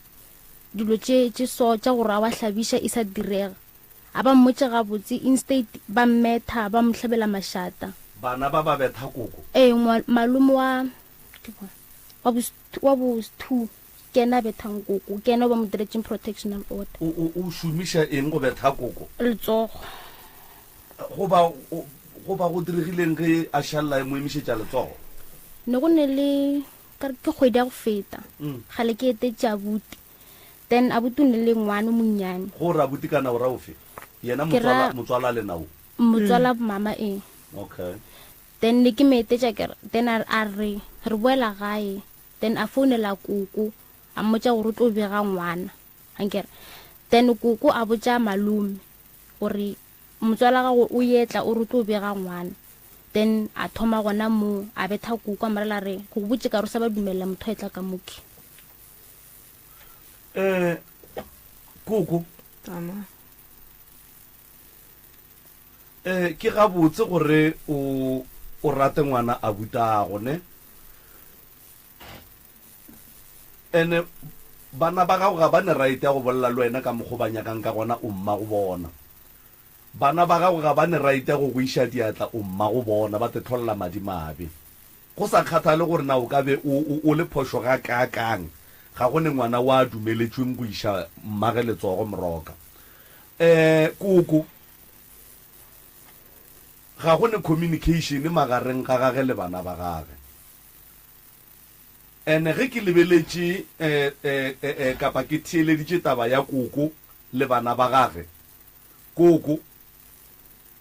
dilo tše tše so tša gore a wa hlabiša e sa direga. A ba mmotše gabotse instead ba mmetha ba mo hlabela mašata. Bana ba ba betha koko. Ee, ngwa, malome wa, ke bo, wa bo, wa bo two ke yena a bethang koko, ke yena o ba mo diretšeng protectional order. O, o, o šomiša eng go betha koko? Letsogo. Goba, goba go diregileng ge a šalela e mo emišetša letsogo? Ne go ne le, ka re ke kgwedi ya go feta, kgale ke etetše abuti. Then abuti o ne le ngwana o monnyane. Go re abuti kana o ra ofe? Yena Ke ra motswala, motswala lena o? Motswala mama ee. Okay. Then ne ke mo etetša ke re, then a, a re re boela gae. Then a founela koko, a mmotša gore o tlo bega ngwana. Ankere. Then koko a botša malome gore Motswala gago o etla o re o tlo bega ngwana. Then a thoma gona moo a betha koko a morela a re go botše ka re o sa ba dumelela motho a etla ka moke. Eh koko. Tama. Eh ke gabotse gore o o rate ngwana a butago ne? Ene bana ba gago ga ba ne right ya go bolela le wena ka mokgo ba nyakang ka gona o mmago bona. Bana ba gago ga ba ne right ya go go iša diatla o mmago bona, ba te hlolla madimabe. Go sa kgathale gore na o ka be o, o, o le phošo gakaakang, ga go ne ngwana wa dumeletšweng go iša mmage letsogo moroka. Eh, koko, ga go ne communication magareng ga gage le bana ba gage. Ene ge ke lebeletše, eh, eh, eh, eh, kapa ke theeleditše taba ya koko le bana ba gage, koko,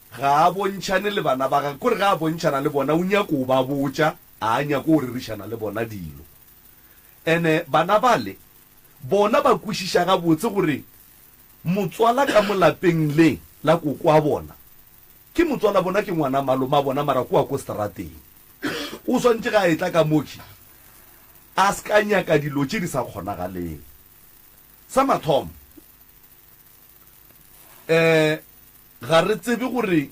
Ga a bontšhane le bana ba gagwe, kore ge a bontšhana le bona o nyako o ba botša, a a nyako o rerišana le bona dilo. Ene bana bale bona ba kwešiša gabotse gore motswala ka mo lapeng le la koko wa bona ke motswala bona ke ngwana maloma bona mara kua ko seterateng. O swantše ge a etla ka mokhwi a ska nyaka dilo tše di sa kgonagaleng. Sa mathomo, um ga re tsebe gore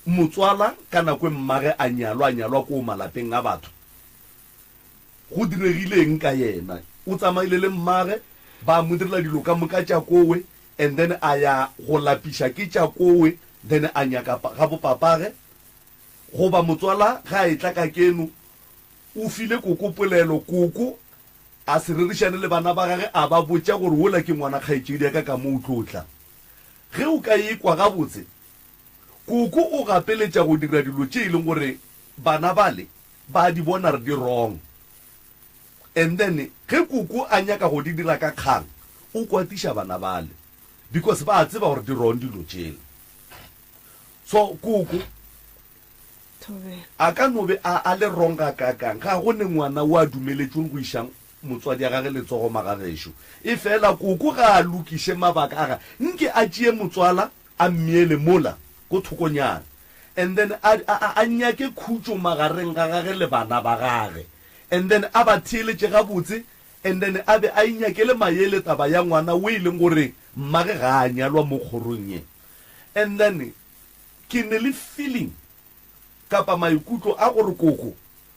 motswala ka nako e mmage a nyalwa, a nyalwa koo malapeng a batho, go diregile eng ka yena. O tsamaile le mmage, ba mo direla dilo ka moka tša kowe, and then a ya go lapiša ke tša kowe, then a nyaka ga bopapage. Goba motswala ge a etla ka keno, o file koko polelo, koko A se rerišane le bana ba gage, a ba botša gore wola ke ngwana kgaetšedi ya ka ka mo o tlo tla. Ge o ka ekwa gabotse, koko o gapeletša go dira dilo tše e leng gore bana bale ba di bona re di wrong. And then ge koko a nyaka go di dira ka kgang, o kwatiša bana bale because ba a tseba gore di wrong dilo tšela. So koko A ka no be a, a le wrong gakaakang, ga go ne ngwana o a dumeletšweng go iša motswadi ya gage letsogo magagešo. Efela koko ga a lokiše mabaka a ga, nke a tšee motswala a mmeele mola ko thokonyana and then a, a, a nyake khutšo magareng ga gage le bana ba gage and then a ba theeletše gabotse and then a be a inyakele maele taba ya ngwana o e leng gore mmage ga a nyalwa mo kgorong ye and then Ke ne le feeling kapa maikutlo a gore koko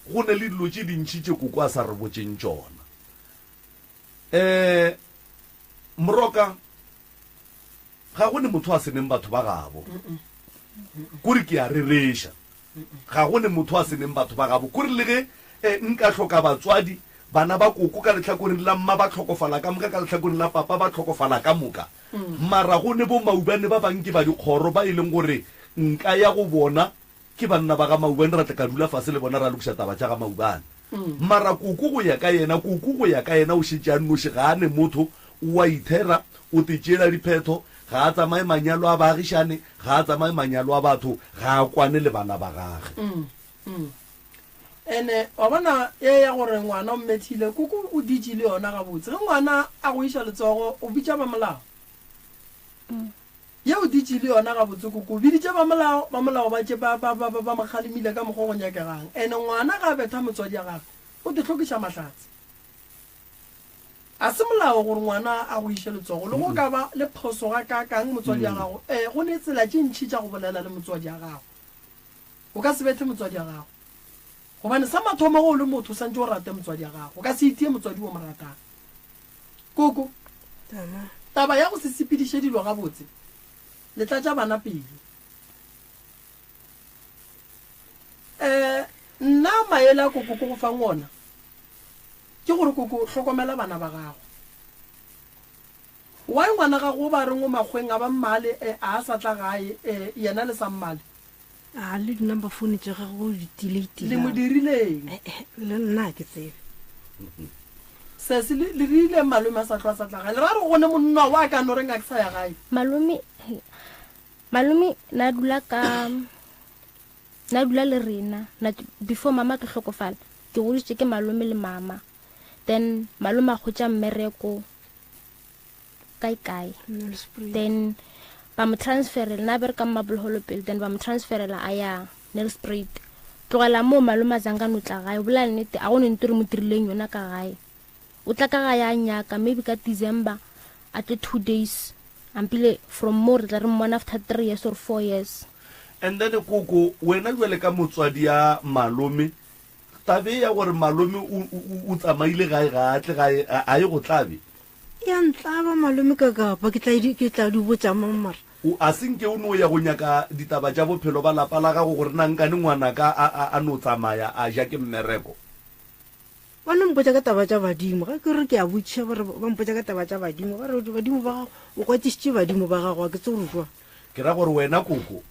go ne le dilo tše dintši tše koko a sa re botšeng tšona. Um Moroka, ga go ne motho a se neng batho ba gabo. Kore ke a rereša. Ga go ne motho a se neng batho ba gabo. Kore le ge eh, nka hloka batswadi, bana ba koko ka lehlakoreng la mma ba hlokofala ka moka, ka lehlakoreng la papa ba hlokofala ka moka. Mara go ne bo maubane ba bang ke ba dikgoro ba e leng gore nka ya go bona, ke banna ba ga maubane, ra tla ka dula fase le bona ra lokiša taba tša ga maubane. Mara koko go ya ka yena, koko go ya ka yena o šetše a nnoši, ga a ne motho, o a ithera, o te tšeela diphetho, ga a tsamaye manyalo a baagišane, ga a tsamaye manyalo a batho, ga a kwane le bana ba gage. Ene wa bona ye ya gore ngwana o mmethile, koko o ditše le yona gabotse. Ge ngwana a go iša letsogo, o bitša ba molao. Ye o ditše le yona gabotse koko, o biditše ba molao, ba molao ba tše ba, ba, ba, ba, ba mo kgalemile ka mokgwa o go nyakegang. Ene ngwana ga a betha motswadi ya gagwe, o te hlokiša mahlatse. A se molao gore ngwana a go iše letsogo, le go ka ba le phoso gakaakang motswadi ya gago. Ee, go ne tsela tše ntši tša go bolela le motswadi ya gago. O ka se bethe motswadi wa gago. Gobane sa mathomo ge o le motho o santše o rate motswadi wa gago. O ka se itie motswadi o mo ratang. Koko, taba ya go se sepediše dilo gabotse le tlatša bana pelo. Um nna maele a koko ke go fang ona ke gore koko hlokomela bana ba gago. Why ngwana gago o ba reng o makgweng a ba mmale eh, a sa tla gae eh, yena le sa mmale? A le di number phone tša gagwe o di tileitile. Le mo dirileng? Eh, eh, le nna a ke tsebe. Sesi le le rile malome a sa tlo a sa tla gae. Le ra re gone monna wa ka no reng a ke sa ya gae. Malome malome na dula ka na dula le rena na before mama tlo hlokofala ke godisitše ke malome le mama then malome a hwetša mmereko kae kae then ba mo transferela na bereka mmabolholo pele then ba mo transferela a ya Nelspruit tlogela moo malome a zanga no tla gae bolela nnete a go ne nto re mo dirileng yona ka gae o tla ka gae a nyaka maybe ka December a tle two days ampile from mo re tla re mmona after three years or four years and then koko wena jwale ka motswadi ya malome tabe ya gore malome o tsamaile gae ga a tle gae a ye go tlabe Ya ntlaba malome ka kapa ke tla di ke tla di botša mang mara. O, a se nke o no ya go nyaka ditaba tša bophelo ba lapa la gago gore na nkane ngwanaka a, a, a no tsamaya a ja ke mmereko? Ba no mpotša ka taba tša badimo. Ge ke re ke a botšiša, ba re ba mpotša ka taba tša badimo. Ba re badimo ba gago, o kwatišitše badimo ba gago, a ke tsebe gore jwang. Ke ra gore wena koko,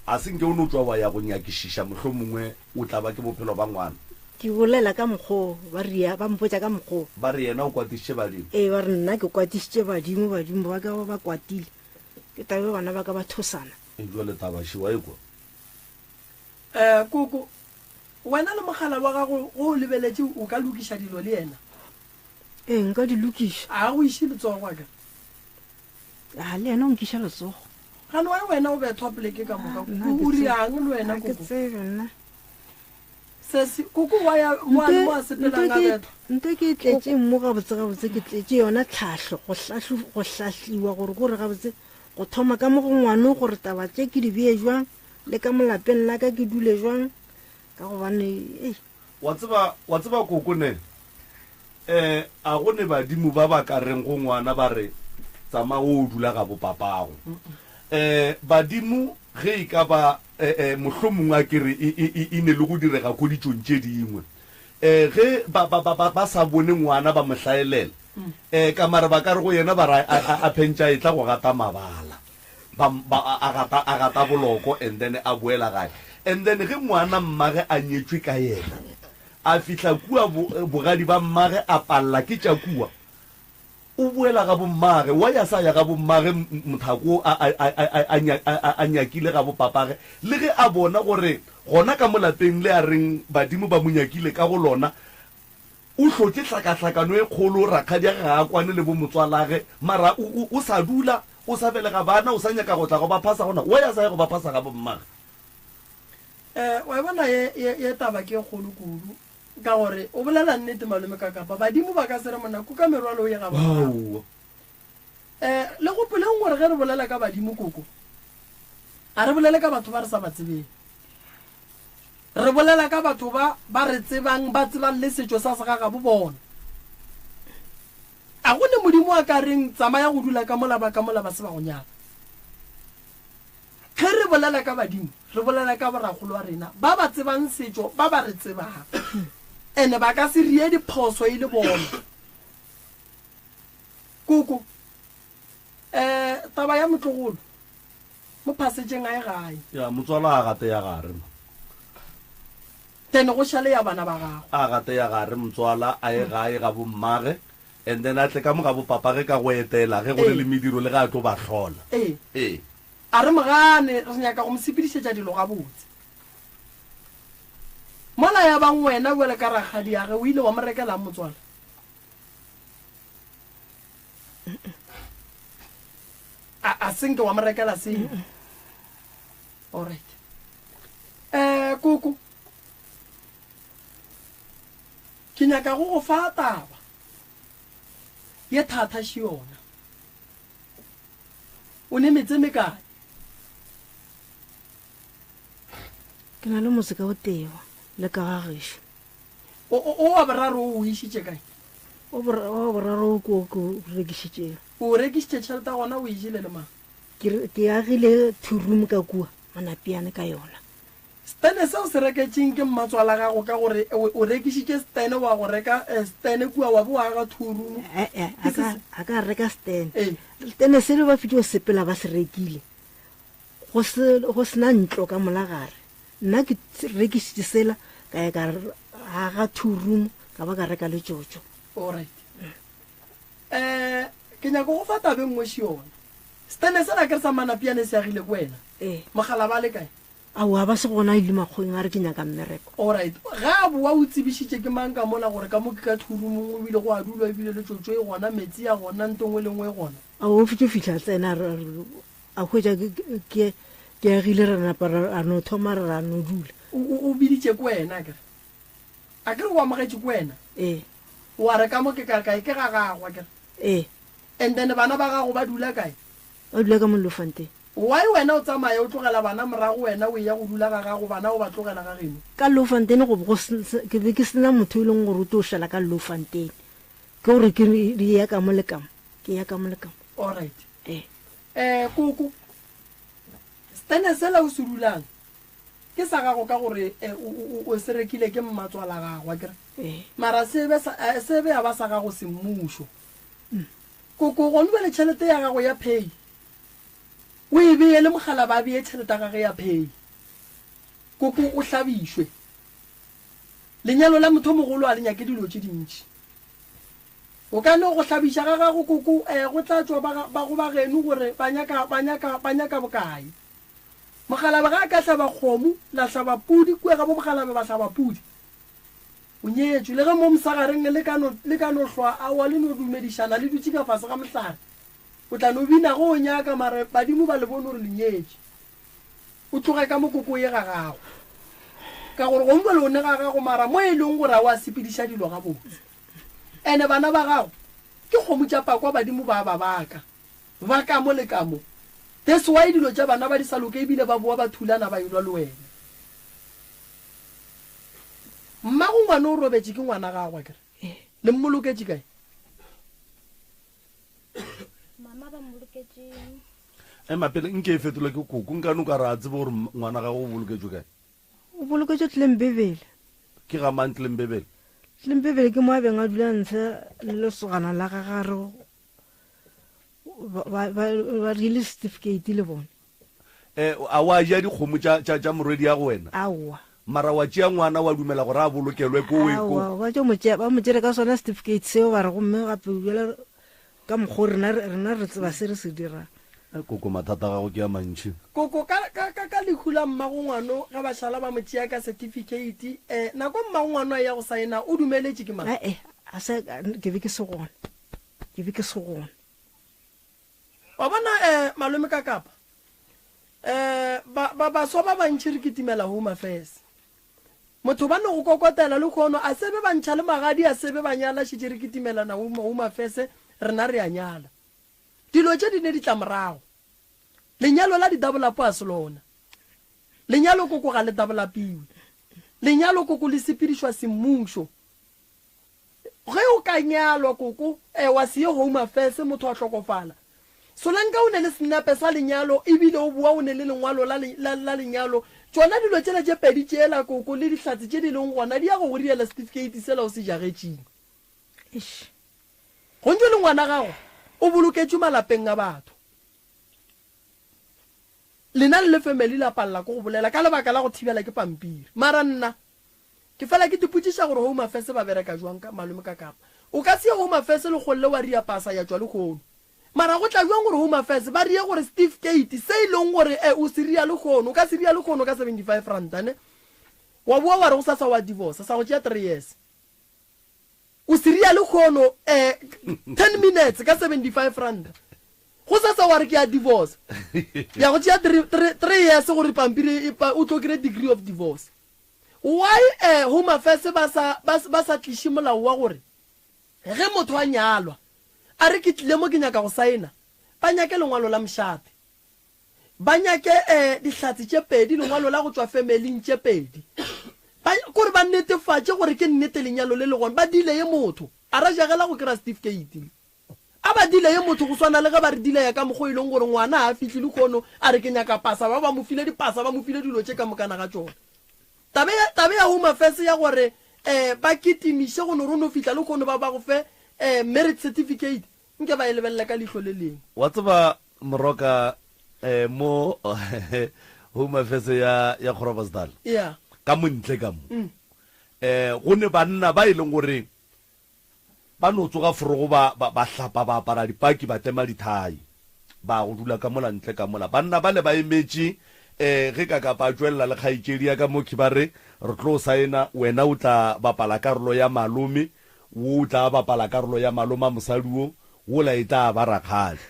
a se nke o no tšwa wa ya go nyakišiša mohlomongwe o tla ba ke bophelo ba ngwana. Ke bolela ka mokgwa o, ba rea, ba mpotša ka mokgwa o. Ba re yena o kwatišitše badimo. Ee, ba re nna ke kwatišitše badimo, badimo ba ka ba kwatile. Ke taba e bana ba ka ba thosana. E jwale taba še wa e kwa? Eh, koko, wena le mogala wa gago go o lebeletše o ka lokiša dilo le yena? Ee, nka di lokiša. A go iše letsogo a ka? A le yena o nkiša letsogo. Gane wa wena o bethwa poleke ka moka. O riang le wena koko? Ke tsebe nna. Sesi, koko wa ya mo a mo a sepelang a bethwa. Nto ke e tletše mo gabotse gabotse ke tletše yona tlhahlo go hlahlu go hlahliwa gore gore gabotse go thoma ka mo go ngwano gore taba tše ke di bee jwang le ka mo lapeng la ka ke dule jwang ka gobane ei. Wa tseba, wa tseba koko ne, eh, a go ne badimo ba ba ka reng go ngwana ba re, Tsamaya o dula ga bo papago. Eh, badimo ge e ka ba, eh, eh, mohlomongwe a ke re e, e, e, e ne le go direga ko ditšong tše dingwe. Eh, ge ba, ba, ba, ba, ba sa bone ngwana ba mo hlaelela, eh, ka mare ba ka re go yena ba re a, a, a phentša e tla go gata mabala. Ba, ba, a, a gata, a gata boloko and then a boela gae. And then ge ngwana mmage a nyetšwe ka yena, a fihla kua bo, bogadi ba mmage a palla ke tša kua, o boela ga bommage. Why a sa ya ga bommage mothako a, a, a, a, a, a, a, a nyakile ga bopapage? Le ge a bona gore gona ka mo lapeng le a reng badimo ba mo nyakile ka go lona, O hlotše hlakahlakano e kgolo, rakgadiage ga a kwane le bomotswalage, mara o, o, o sa dula, o sa belega bana, o sa nyaka go tla go ba phasa gona, why a sa ye go ba phasa ga bommage? Eh, wa e bona ye, ye, ye taba ke e kgolo kudu, ka gore o bolela nnete malome Kakapa, badimo ba ka se re monna kuka merwalo o ye ga bommagwe. Aowa. Eh, le gopoleng gore ge re bolela ka badimo koko, a re bolele ka batho ba re sa ba tsebeng. Re bolela ka batho ba ba re tsebang, ba tsebang le setšo sa segagabo bona. A go ne Modimo a ka reng, Tsamaya go dula ka mola ba ka mola ba se ba go nyala? Ge re bolela ka badimo, re bolela ka borakgolo wa rena ba ba tsebang setšo, ba ba re tsebang. Ene ba ka se rie diphoso e le bona. Koko, eh, taba ya motlogolo, Mo phasetšeng a ye gae. Ya, motswala a gate ya gare mo. Then go šale ya bana ba gago. A gate ya gare motswala a ye gae ga bo mmage and then a tle ka mo ga bo papage ka go etela ge go le le mediro le ge a tlo ba hlola. Ee. Ee. A re mo gane, re nyaka go mo sepedišetša dilo gabotse. Mola ya bang wena bjale ka rakgadiage o ile wa mo rekelang motswala? A, a senke wa mo rekela selo. Alright. Eh, koko. Ke nyaka go go fa taba. Ye thata še yona. O ne metse mekae? Ke na le motse ka o tee le ka ga gešo. O, o, o wa boraro o o išitše kae? O bora, wa boraro o ke o ke o rekišitšego. O o rekišitše tšhelete ya gona o e jele le mang? Ke, ke agile two room ka kua Manapiane ka yona. Stene se o se reketšeng ke mmatswala gago ka gore o, o rekišitše stene wa go reka eh, stene kua wa bo wa aga two room. Eh, eh, Ke a se ka, se. a ka reka stene. Ee. Stene sele ba fetše go sepela ba se rekile. Go se, go sena ntlo ka mola gare. Nna ke rekišitše sela ka ya ka aga two room ka ba ka reka le tšotšo. Alright. Eh, ke nyaka go fa taba e nngwe še yona. Stene sela ke re sa Manapiane se agile ke wena. Ee. Mogala ba le kae? Aowa, ba se gona a ile makgoweng a re ke nyaka mmereko. Alright. Ge a boa o tsebišitše ke mang ka mola gore ka mo ke ka two roomong ebile go a dulwa ebile le tšotšo e gona, metsi a gona, nto nngwe le nngwe e gona. Aowa, o fetše o fihla a tsena a re, a hwetša ke, ke, ke agile ra napa ra no thoma ra no dula. O, o, o biditše ke wena akere? Akere o amogetše ke wena? Ee. Wa re ka mo ke ka kae? Ke ga gago akere? Ee. And then bana ba gago ba dula kae? Ba dula ka mo Lofanteng. Why wena o tsamaya o tlogela bana morago wena o eya go dula ga gago bana o ba tlogela ga geno? Ka Lofanteng go be go se, ke be ke sena motho e leng gore o tlo šala ka Lofanteng. Ke gore ke re ya ka mo le ka mo, ke ya ka mo le ka mo. Alright. Ee. Eh, koko. Stene sela o se dulang ke sa gago ka gore o se rekile ke mmatswala gago, akere? Mara se be sa, se be ya ba sa gago semmušo. Koko, gone bjale tšhelete ya gago ya pay o e beye le mogala ba beye tšhelete ya gage ya pay. Koko o hlabišwe. Lenyalo la motho mogolo a le nyake dilo tše dintši. O ka no go hlabiša ga gago koko eh go tla tšwa ba ba go ba geno gore ba nyaka ba nyaka ba nyaka bokae. Mokgalabje ga a ka hlaba kgomo la hlaba pudi kua ga bo mokgalabje ba hlaba pudi. O nyetšwe le ge mo mosagareng le ka no le ka no hlwa aowa le no dumedišana le dutše ka fase ga mohlare. O tla no bina ge o nyaka mara badimo ba le bone gore le nyetše. O tloge ka mo koko ye ga gago. Ka gore gongwe le o ne ga gago mara mo e leng gore a wa sepediša dilo gabotse. Ene bana ba gago ke kgomo tša pakwa badimo ba ba baka. Ba ka mo le ka mo. That's why dilo tša bana ba di sa loke ebile ba bowa ba thulana ba elwa le wena. Mmago ngwana o robetše ke ngwana gago akere? Le mmoloketše kae? Mama ba mmoloketše. Ema pele nke e fetolwe ke koko nka no ka re a tsebe gore ngwana gago o boloketšwe kae. O boloketšwe Tlembebele. Ke ga mang Tlembebele? Tlembebele ke mo a beng a dula ntshe le lesogana la gagare ba ba ba rile certificate le bone. Eh, a wa ja dikgomo tša tša tša morwedi ya go wena? Aowa. Mara wa tšea ngwana wa dumela gore a bolokelwe ko we ko. Aowa, ba tšo mo tšea, ba mo tšere ka sona certificate seo ba re gomme gape bjale ka mokgo rena rena re tseba se re se dirang. Eh, koko mathata a gago ke a mantši. Koko ka ka ka ka lehu la mmago ngwano ge ba šala ba mo tšea ka certificate eh nako mmago ngwano a eya go saena o dumeletše ke mang? Ae, a se ke be ke se gona. Ke be ke se gona. Wa bona eh malome ka kapa eh ba ba baswa ba bantši re kitimela Home Affairs. Motho ba no go kokotela le khono a sebe ba ntšha le magadi a sebe ba nyala šetše re kitimelana Home Affairs rena re a nyala. Dilo tše di ne ditlamorago. Lenyalo la didabolapo a se lona. Lenyalo koko ga le dabolapiwe. Lenyalo koko le sepedišwa semmušo. Ge o ka nyalwa koko, eh, wa se ye Home Affairs motho a hlokofala. Solanka o ne le senepe sa lenyalo ebile o boa o ne le lengwalo la, la, la lenyalo. Tšona dilo tšela tše pedi tšela koko le dihlatse tše di leng gona di ya go go riela setifikeiti sela o se jagetšeng. Eish. Go ntšwe le ngwana gago o boloketšwe malapeng a batho. Lena le le family la palela ke go bolela ka lebaka la go thibela ke pampiri. Mara nna ke fela ke tipotšiša gore Home Affairs ba bereka jwang ka malome ka Kapa. O ka se ye Home Affairs le kgolle wa ria pasa ya tšwa lehono. Mara go tla jwang gore Home Affairs ba rie gore setifikeiti se e leng gore eh o se ria lehono, o ka se ria lehono ka 75 ranta ne? Wa boa wa re gosasa wa divorce, sa go tšea three years. O se ria lehono eh 10 minutes ka 75 ranta. Gosasa wa re ke a divorce. Ya go tšea 3 years gore pampiri e o tlo kry degree of divorce. Why eh Home Affairs ba sa ba ba sa tliše molao wa gore ge motho a nyalwa a re ke tlile mo ke nyaka go saena ba nyake lengwalo la mošate. Ba nyake eh dihlatse tše pedi, lengwalo la go tšwa femeling tše pedi. Ba, kore ba netefatše gore ke nnete lenyalo le le gona. Ba deleye motho. A ra jagela go kry-a setifikeiti. A ba deleye motho go swana le ge ba re deleya ka mokgwa o e leng gore ngwana ga a fihle lehono a re ke nyaka pasa, ba ba mo file dipasa, ba mo file dilo tše ka mokana ga tšona. Tabe ya, tabe ya Home Affairs ya gore eh ba kitimiše go no re o no fihla lehono ba ba go fe eh marriage certificate, Nke ba e lebelela ka leihlo le lengwe. Wa tseba Moroka eh, mo Home Affairs ya ya Groblersdal Yeah. ka mo ntle ka mo eh go ne banna ba e leng gore ba no tsoga forogo ba ba, ba hlapa ba apara dipaki ba tema dithai ba go dula ka mola ntle ka mola banna ba le ba emetše eh ge ka kapa a tšwelela le kgaetšedi ya ka mokhi ba re re tlo saena wena o tla bapala karolo ya malome Wo o tla bapala karolo ya maloma mosadi wo, wola e tla ba rakgadi.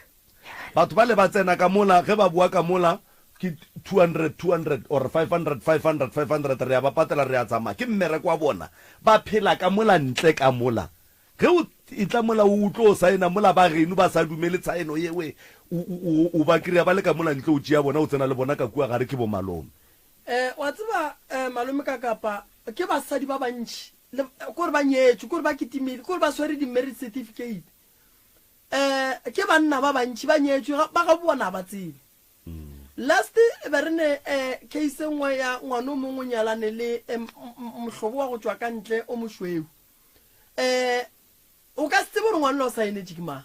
Batho bale ba tsena ka mola, ge ba boa ka mola, ke 200, 200 or 500, 500, 500, re a ba patela, re a tsamaya. Ke mmereko wa bona. Ba phela ka mola ntle ka mola. Ge o etla mola o tlo saena mola ba geno ba sa dumele tshaeno yewe, o, o, o ba kry-a ba le ka mola ntle o tšea bona o tsena le bona ka kua gare ke bomalome. Eh, wa tseba, eh, malome ka kapa, ke basadi ba bantši le kore ba nyetšwe, kore ba kitimile, kore ba swere di-marriage certificate. Um ke banna ba bantši ba nyetšwe, ba ga bona ba tsebe. Last e be re ne um case e nngwe ya ngwana o mongwe o nyalane le mohlobo wa go tšwa ka ntle o mošweu. Um o ka se tsebe gore ngwana o saenetše ke mang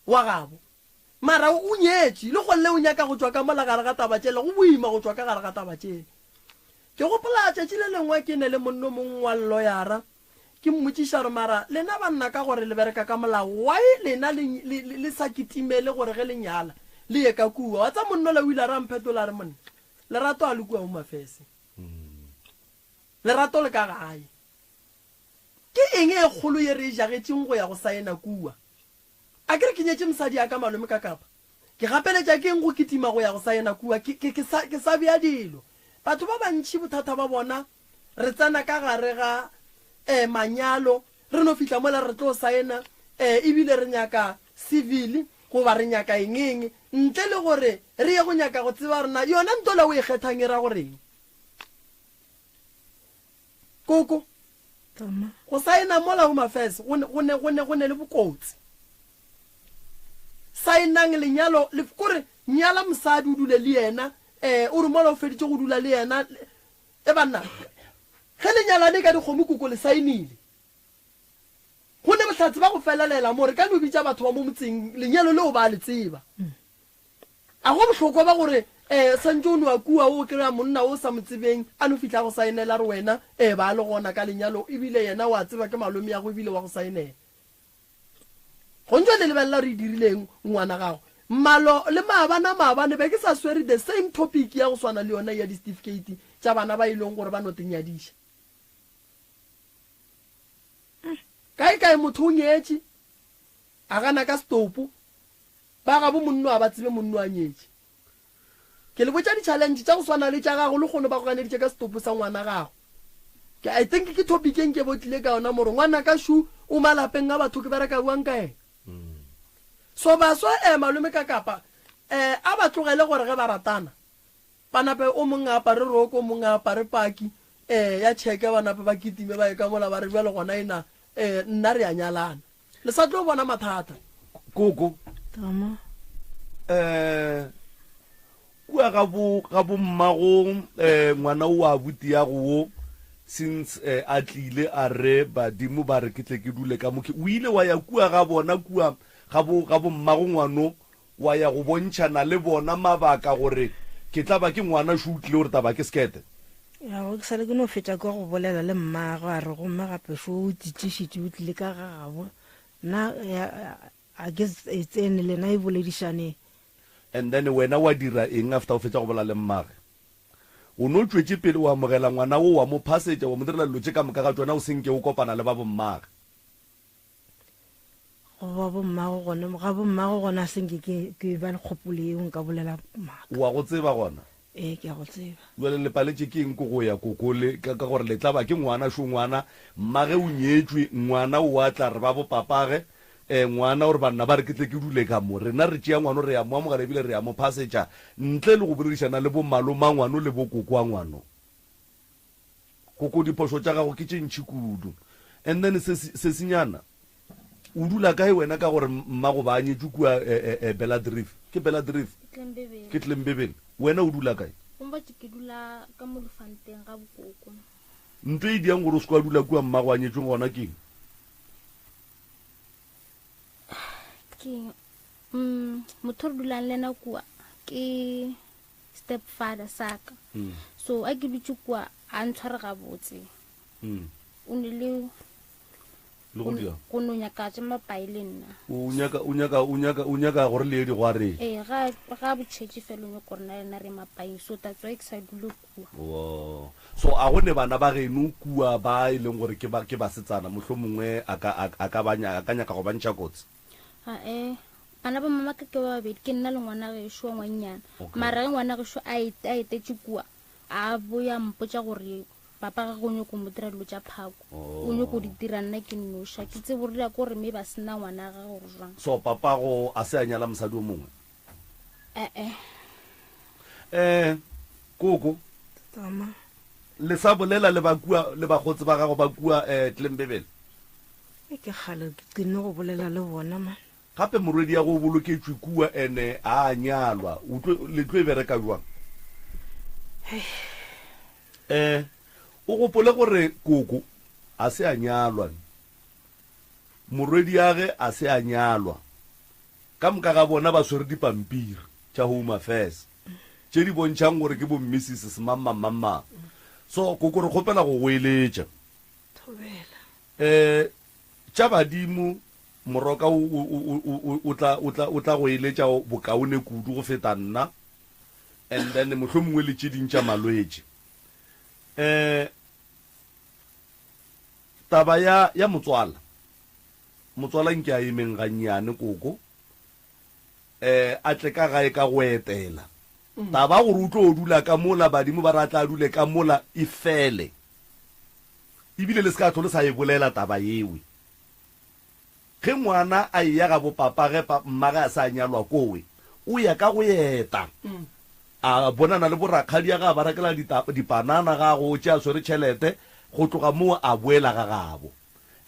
wa gabo. Mara o nyetše, le golle o nyaka go tšwa ka mola gare ga taba tšela, go boima go tšwa ka gare ga taba tšela. Ke gopola tšatši le lengwe ke ne le monna o mongwe wa lloyara, Ke mmotšiša gore mara lena banna ka gore le bereka ka molao why lena le, le, le, le sa kitimele gore ge le nyala le ye ka kua? Wa tsa monna ola o ile a re a mphetola a re monna lerato a le kua Home Affairs. Lerato le ka gae. Ke eng e kgolo ye re e jagetšeng go ya go saena kua? A ke re ke nyetše mosadi ya ka malome ka kapa? Ke gapeletša ke eng go kitima go ya go saena kua? Ke, ke, ke sa, ke sa bea dilo. Batho ba bantši bothata ba bona Re tsena ka gare ga eh, manyalo, re no fihla mola re tlo saena eh, ebile re nyaka civil goba re nyaka eng-eng, ntle le gore re ye go nyaka go tseba gore na yona ntola o e kgethang e ra goreng. Koko, go saena mola Home Affairs go ne, go ne, go ne, go ne le bokotsi. Saenang lenyalo, le, kore nyala mosadi o dule le yena, eh, o re mola o feditše go dula le yena, E banna, ge le nyalane ka dikgomo koko le saenile. Go ne bohlatse ba go felelela mo re ka no bitša batho ba mo motseng lenyalo leo ba a le tseba. A go bohlokwa ba gore um santše o no ya kua o kry-a monna o sa mo tsebeng a no fihla a go saenela a re wena um ba le gona ka lenyalo ebile yena wa tseba ke malome ya go ebile wa go saenela. Go ntšwa le lebelela gore e dirile eng ngwana gago. Malo le maabana maabane be ke sa swere the same topic ya go swana le yona ya di certificate tša bana ba e leng gore ba no te nyadiša. Kae kae motho o nyetše a gana ka setopo ba gabo monno a ba tsebe monno a nyetše. Ke le botša di challenge tša go swana le tša gago lekgono ba go ganeditše ka setopo sa ngwana gago. Ke I think ke topic e nke bo tlile ka yona more ngwana ka shu o malapeng a batho ke bereka bjang ka ena. So baswa eh malome ka kapa eh a ba tlogele gore ge ba ratana ba nape o mong a apare roko o mong a apare paki eh ya cheke ba nape ba kitime ba ye ka mola ba re bjale gona ena eh nna re a nyalana. Le sa tlo bona mathata. Koko. Tama. Eh kua ga bo ga bo mmago eh ngwana o a butiago wo since eh, a tlile a re badimo ba re ke tle ke dule ka mokhe o ile wa ya kua ga bona kua ga bo ga bo mmago ngwano wa ya go bontšhana le bona mabaka gore ke tla ba ke ngwana šo o tlile gore taba ke sekete Ya go ke sale ke no fetša kwa go bolela le mmagwe a re gomme gape šo o titlišitše o tlile ka ga gabo nna a ke e tsene lena e boledišaneng. And then wena wa dira eng after o fetša go bolela le mmage? O no tšwetše pele wa amogela ngwana wo wa mo phasetša wa mo direla dilo tše ka moka ga tšona o se nke o kopana le ba bommage? Go ba bommago gona, ga bommago gona a se nke ke, ke ba le kgopolo yeo nka bolela maaka. O a go tseba gona? Ee, ke a go tseba. Bjale le paletše ke eng ko go ya koko le, ka, ka gore le tla ba ke ngwana šo ngwana, mmage o nyetšwe, ngwana o a tla re ba bopapage, eh, ngwana o re banna ba re ke tle ke dule ka mo. Rena re tšea ngwano re a mo amogela ebile re a mo phasetša ntle le go boledišana le bomalomangwano le bokokoangwano. Koko diphošo tša gago ke tše ntši kudu. And then sesi, sesinyana, o dula kae wena ka gore mmago ba anyetšwe kua eh, eh, eh, Beladrief? Ke Beladrief? Klembebele. Ke Klembebele. Wena o dula kae? Gombotše ke dula ka Molofanteng ga bokoko. Nto e diang gore o se ke wa dula kua mmago a nyetšweng gona ke eng? Ke eng? Mm, motho re dulang le yena kua ke step father sa ka mm. so a ke dutše kua a ntshware gabotse mm. o ne le go no nyaka tše mapai le nna o nyaka o nyaka o nyaka o nyaka gore le ye digwareng ee ga ga botšhetše fela o nyaka gore na le nna re mapaing so that's why ke sa dule kua oh. so a go ne bana ba geno kua ba e leng gore ke ba ke basetsana mohlomongwe a ka a ka ba a ka nyaka go ba ntšha kotsi Ae, bana ba mamaka ke ba babedi, ke nna le ngwana gešo wa ngwannyana. Okay. Mara ge ngwana gešo a et- a etetše kua, a boya mpotša gore papa gagwe o nyoko mo dira dilo tša phako. O nyoko di dira nna ke nnoši. Ga ke tsebe gore dira ke gore mme ba sena ngwana gagwe gore jwang. So papago a se a nyala mosadi o mongwe? Ee. Eh, koko. Tama. Le sa bolela le ba kua le bakgotsi ba gago ba kua eh Klembebele? E ke kgale ke qenne go bolela le bona man. Gape morwediago o boloketšwe kua ene a a nyalwa. O tlo, le tlo e bereka bjang? Eh, o gopole gore koko a se a nyalwa, morwediage a se a nyalwa. Ka moka ga bona ba swere dipampiri tša Home Affairs tše di bontšhang gore ke bo Missus Semangmangmangmang. So, koko re kgopela go go eletša. Thobela. Eh, tša badimo Moroka o, o, o, o, o, o tla, o tla, o tla go eletša bokaone kudu go feta nna, and then mohlomongwe le tše ding tša malwetši. Eh, taba ya, ya motswala, motswala nke a emeng gannyane koko, eh, a tle ka gae ka go etela. Taba ya gore o tlo dula ka mola, badimo ba re a tla a dule ka mola, e fele. Ebile le se ka hlole sa e bolela taba yewe. Ge ngwana a eya ga bopapage, pa, mmage a se a nyalwa kowe, o ya ka go eta. A bonana le borakgadiage, a ba rekela dita, dipanana, ga a gotše a swere tšhelete, go tloga moo a boela ga gabo.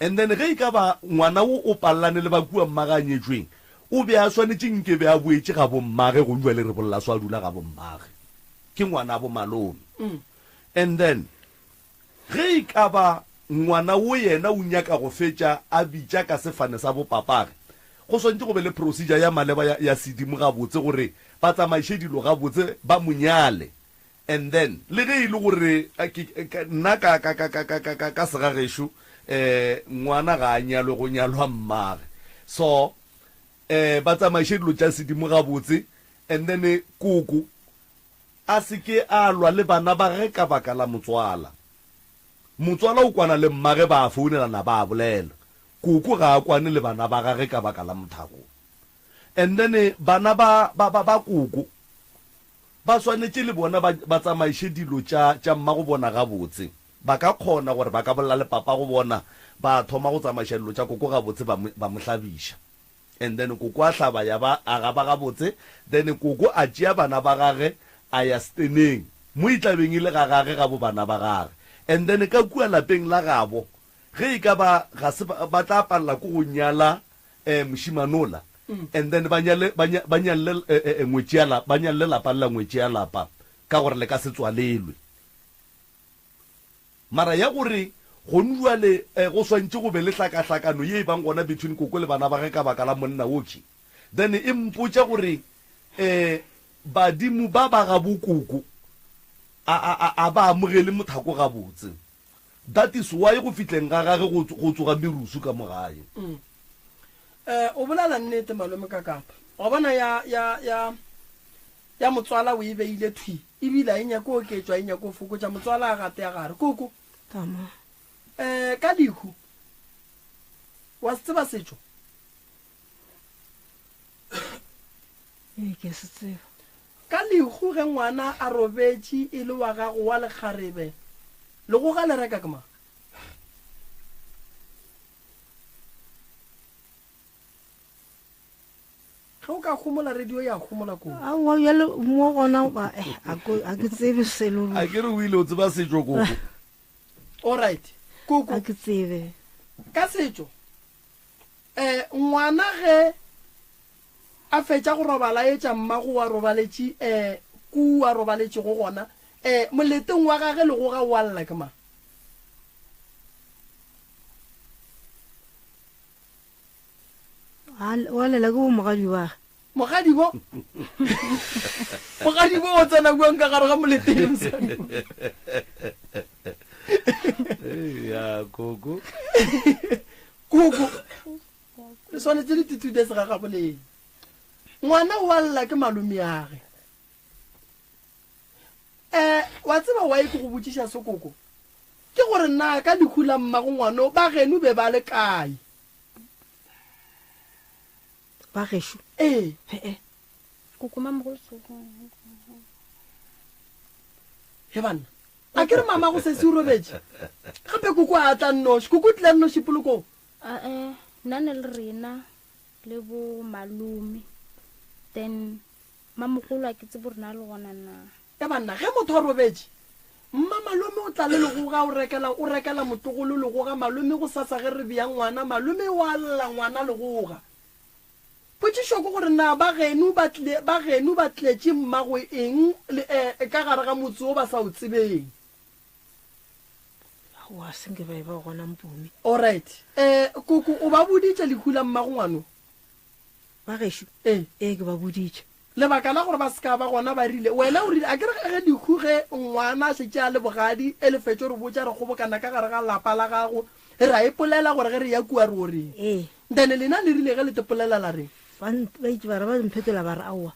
And then ge e ka ba ngwana wo o pallane le ba kua mmage a nyetšweng, o be a swanetše nke be a boetše ga bommage, gong jwale re bolela so a dula ga bommage. Ke ngwanabo malome. And then Ge e ka ba ngwana wo yena o nyaka go fetša a bitša ka sefane sa bopapage, go swanetše go be le procedure ya maleba ya, ya sedimo gabotse gore ba tsamaiše dilo gabotse ba mo nyale. And then le ge e le gore ke, ka, nna ka, ka, ka, ka, ka, ka, ka, ka segagešo eh, ngwana ga a nyalwe go nyalwa mmage. So eh, ba tsamaiše dilo tša sedimo gabotse and then koko A se ke a lwa le bana ba gage ka baka la motswala. Motswala o kwana le mmage ba a founelana ba a bolela. Koko ga a kwane le bana ba gage ka baka la mothako. And then bana ba, ba, ba, ba koko ba swanetše le bona ba, ba tsamaiše dilo tša, tša mmago bona gabotse. Ba ka kgona gore ba ka bolela le papago bona, ba thoma go tsamaiša dilo tša koko gabotse ba mo, ba mo hlabiša. And then koko a hlaba ya ba a gaba gabotse, then koko a tšea bana ba gage a ya steneng mo e tla beng e le ga gage ga bo bana ba gage. And then ka kua lapeng la gabo ge e ka ba ga se ba, ba tla palela ko go nyala eh, mošemane ola, and then ba nyale, ba nya, ba nyalle eh, eh, ngwetši ya la, ba nyalle lapa lela ngwetši ya lapa, ka gore le ka se tswalelwe. Mara ya gore gonu bjale go swantše go be le hlakahlakano ye e bang gona between koko le bana ba ge ka baka la monna wokhwi, then e mpotša gore badimo ba ba gabo koko a, a, a, a ba amogele mothako gabotse. That is why go fihleng ga gage go, go tsoga merusu ka mo gae. Mm. Eh, o bolela nnete malome Kakapa. Wa bona ya, ya, ya, Ya motswala o e beile thwi, ebile a e nyake go oketšwa, a e nyake go fokotša. Motswala a gate a gare. Koko. Tama. Eh, ka lehu. Wa se tseba setšo? Ee, ke a se tseba. Ka lehu ge ngwana a robetše e le wa gago wa lekgarebe, legoga le reka ke mang? Ge o ka homola radio ya homola koko. Aowa bjale mo gona ba eh, a ko- a ke tsebe selo A ke re o ile o tseba setšo koko. All right. Koko. A ke tsebe. Ka setšo eh ngwana ge a fetša go robala etša mmago wa robaletše eh ku a robaletšego gona eh moleteng wa gage legoga o a lla ke mang? Wa lela ke bo mogadi ba. Mogadibo? Mogadibo o tsena bjang ka gare ga moleteng mosadi? Ya koko. Koko. Le swanetše le tithude segagaboleng. Ngwana wa lla ke malomeage. Eh, wa tseba why ke go botšiša se koko? Ke gore na ka lehu la mmago ngwano ba geno be ba le kae? Ba gešo? Ee. He-e. Koko mamogolo soko. He banna, a ke re mama go sesi o robetše? Gape koko a tla nnoši. Koko o tlile a nnoši polokong? A-e, nna ne le rena le bo malome. Then Mamogolo a ke tsebe gore na le gona na. Ya banna, ge motho a robetše, mmamalome o tla le legoga o rekela, o rekela motlogolo legoga, malome gosasa ge re bea ngwana, malome o a lla ngwana legoga. Potšišo ke gore na ba geno ba tlile, ba geno ba tletše mmago eng le, eh, ka gare ga motse wo ba sa o tsebeng? Aowa, se nke ba e ba gona Mpumi. Alright. Eh, koko, o ba boditše lehu la mmago ngwano? Ba gešo? Ee. Ee, ke ba boditše. Lebaka la gore ba se ka ba gona ba rile, wena o rile, a ke re ge lehu ge ngwana a šetše a le bogadi, e le fetšo re botša re kgobokana ka gare ga lapa la gago, ra ipolela gore ge re ya kua re o reng. Ee. Then lena le rile ge le tepolela la reng? Ba, ba itše ba re ba mphetola ba re, Aowa,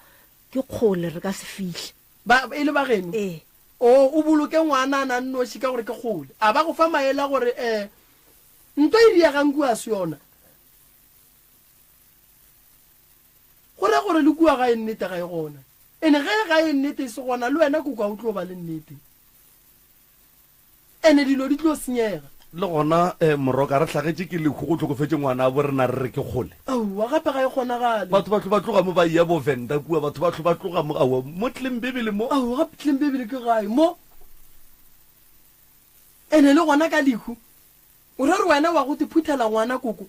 ke kgole re ka se fihle. Ba, e le ba geno? Ee. O, o boloke ngwana a na nnoši ka gore ke kgole. A ba go fa maele a gore, eh, nto e riegang kua se yona. Go ra gore le kua gae nnete ga e gona. Ene ge gae nnete e se gona, le wena koko ga o tlo ba le nnete. Ene dilo di tlo senyega. Le gona Moroka re hlagetše ke lehu go hlokofetše ngwanabo rena re re ke kgole. Aowa gape ga e kgonagale. Batho ba hlo ba tloga mo ba eya bo Venda kua, batho ba hlo ba tloga mo, aowa mo Tlembebele mo. Aowa gape Tlembebele ke gae mo. Ene le gona ka lehu o ra re wena wa go te phuthela ngwana koko?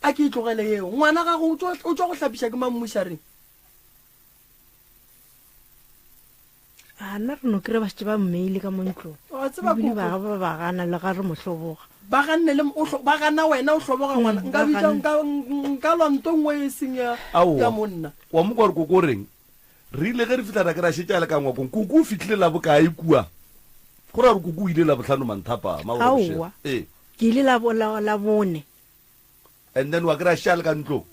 A ke e tlogele yeo. Ngwana gago o tšwa o tšwa go hlapiša ke mang mmušareng? A nna re no kry-a ba šetše ba mmeile ka mo ntlong. Wa tseba Ebile koko. ba ba ba gana le ga re mo hloboga. Ba ganne le o hlo, ba gana wena o hloboga ngwana. Mm, Nka ba bitša ganne. nka nka lwa nto nngwe e seng ya Aowa. ya monna. Wa mo kwa gore koko o reng? Re ile ge re fihla ra ke ra šetše a le ka ngwakong. Koko o fihlile la bokae kua? Go ra gore koko o ile Labohlano manthapama or bošego. Aowa. Ee. Ke ile la bo la la bone. And then wa kry-a šetše a le ka ntlong.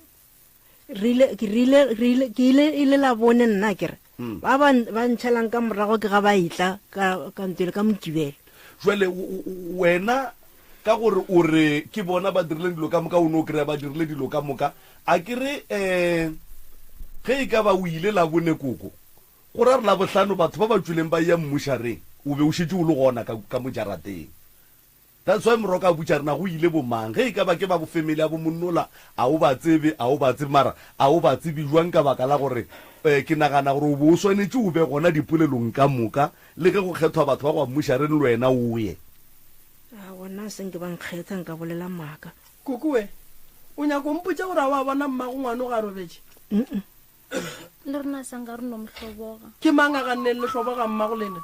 Re ile, ke rile, re ile, ke ile, ile la bone nna ke re. Mm. Ba ba, ba ntšhelang ka morago ke ga ba etla ka, ka ntwele ka Mokibelo. Jwale wena ka gore o re ke bona ba dirileng dilo ka moka, o no kry-a ba dirile dilo ka moka, a ke re um ge e ka ba o ile Labone koko, go ra re Labohlano batho ba ba tšwileng ba eya mmušareng, o be o šetše o le gona ka, ka mo jarateng. That's why Moroka a botša rena go ile bo mang. Ge e ka ba ke ba bo family ya bo monnola, a o ba tsebe, a o ba tsebe, mara a o ba tsebe jwang ka baka la gore eh, ke nagana gore o be o swanetše o be gona dipolelong ka moka, le ge go kgethwa batho ba go amuša reng le wena o ye. A gona se nke ba nkgetha nka bolela maaka. Koko we, o nyaka o mpotša gore a wa bona mmago ngwano ga robetše? Mm-mm. Le rena sa nka re no mo hloboga. Ke mang a ganneng le hloboga mmago lena?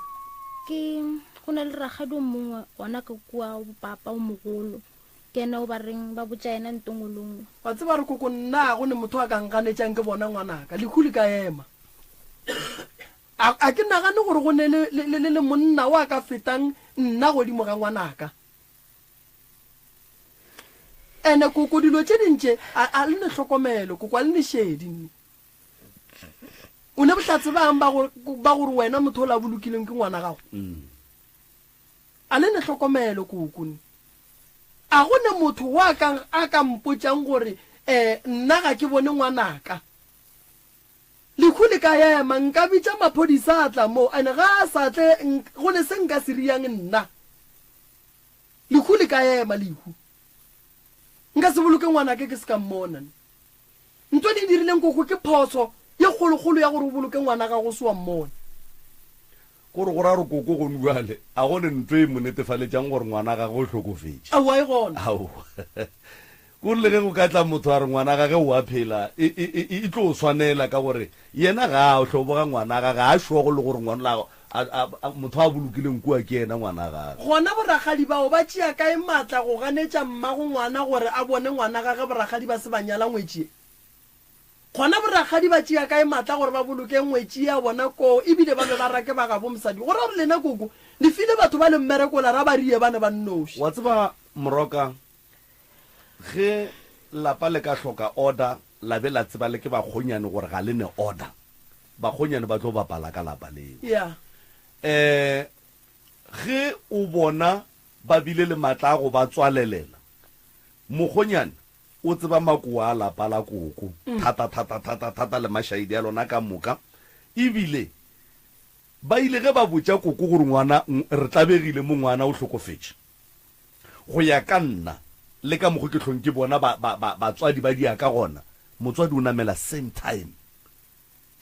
Ke go na le rakgadi o mongwe gona ka kua o papa o mogolo. Ke yena o ba reng ba botša yena nto nngwe le nngwe. Wa tseba re koko nna ga go ne motho a ka nganetšang ke bona ngwanaka. Lehu le ka ema. A, a ke nagane gore go ne le, le, le, le monna o a ka fetang nna godimo ga ngwanaka. Ene koko dilo tše ding tše a, a le ne hlokomelo koko a le ne šedi nne. O ne bohlatse bang ba gore, ba gore wena motho o la bolokileng ke ngwana gago? A le ne hlokomelo koko nne. A go ne motho wa ka, a ka mpotšang gore eh nna ga ke bone ngwanaka. Lehu le ka ema, nka bitša maphodisa a tla mo, ene ga a sa tle go ne se nka se riang nna. Lehu le ka ema, lehu. Nka se boloke ngwanake ke se ka mmona. Ntho le e dirileng koko ke phoso ye kgolokgolo ya gore o boloke ngwana gago o se wa mmona. Kore go ra gore koko gone bjale a go ne ntho e mo netefaletšang gore ngwana gagwe o hlokofetše. Aowa e gona. Aowa. Kore le ge go ka tla motho a re ngwana gage o a phela, e, e, e, e tlo swanela ka gore yena ga a hloboga ngwana gage, ga a šogo le gore ngwana a, a, a, motho a bolokileng kua ke yena ngwana gage. Gona borakgadi bao ba tšea kae matla go ganetša mmago ngwana gore a bone ngwana gage borakgadi ba se ba nyala ngwetši ye? Gona borakgadi ba tšea kae matla gore ba boloke ngwetši ya bona koo ebile ba be ba rake ba gabo mosadi? Go ra gore lena koko le file batho ba le mmereko la ra ba rie ba ne ba nnoši. Wa tseba Moroka, Ge lapa le ka hloka order la be la tseba le ke bakgonyane gore ga le ne order, bakgonyane ba tlo bapala ka lapa leo. Yeah. Eh, ge o bona ba bile le matla a go ba tswalelela, mokgonyane o tseba makoa a lapa la koko thata thata thata thata le mašaedi a lona ka moka, ebile ba ile ge ba botša koko gore ngwana re tlabegile mo ngwana o hlokofetše. Go ya ka nna, le ka mokgo ke hlong ke bona ba, ba, ba, batswadi ba dia ka gona, motswadi o namela same time.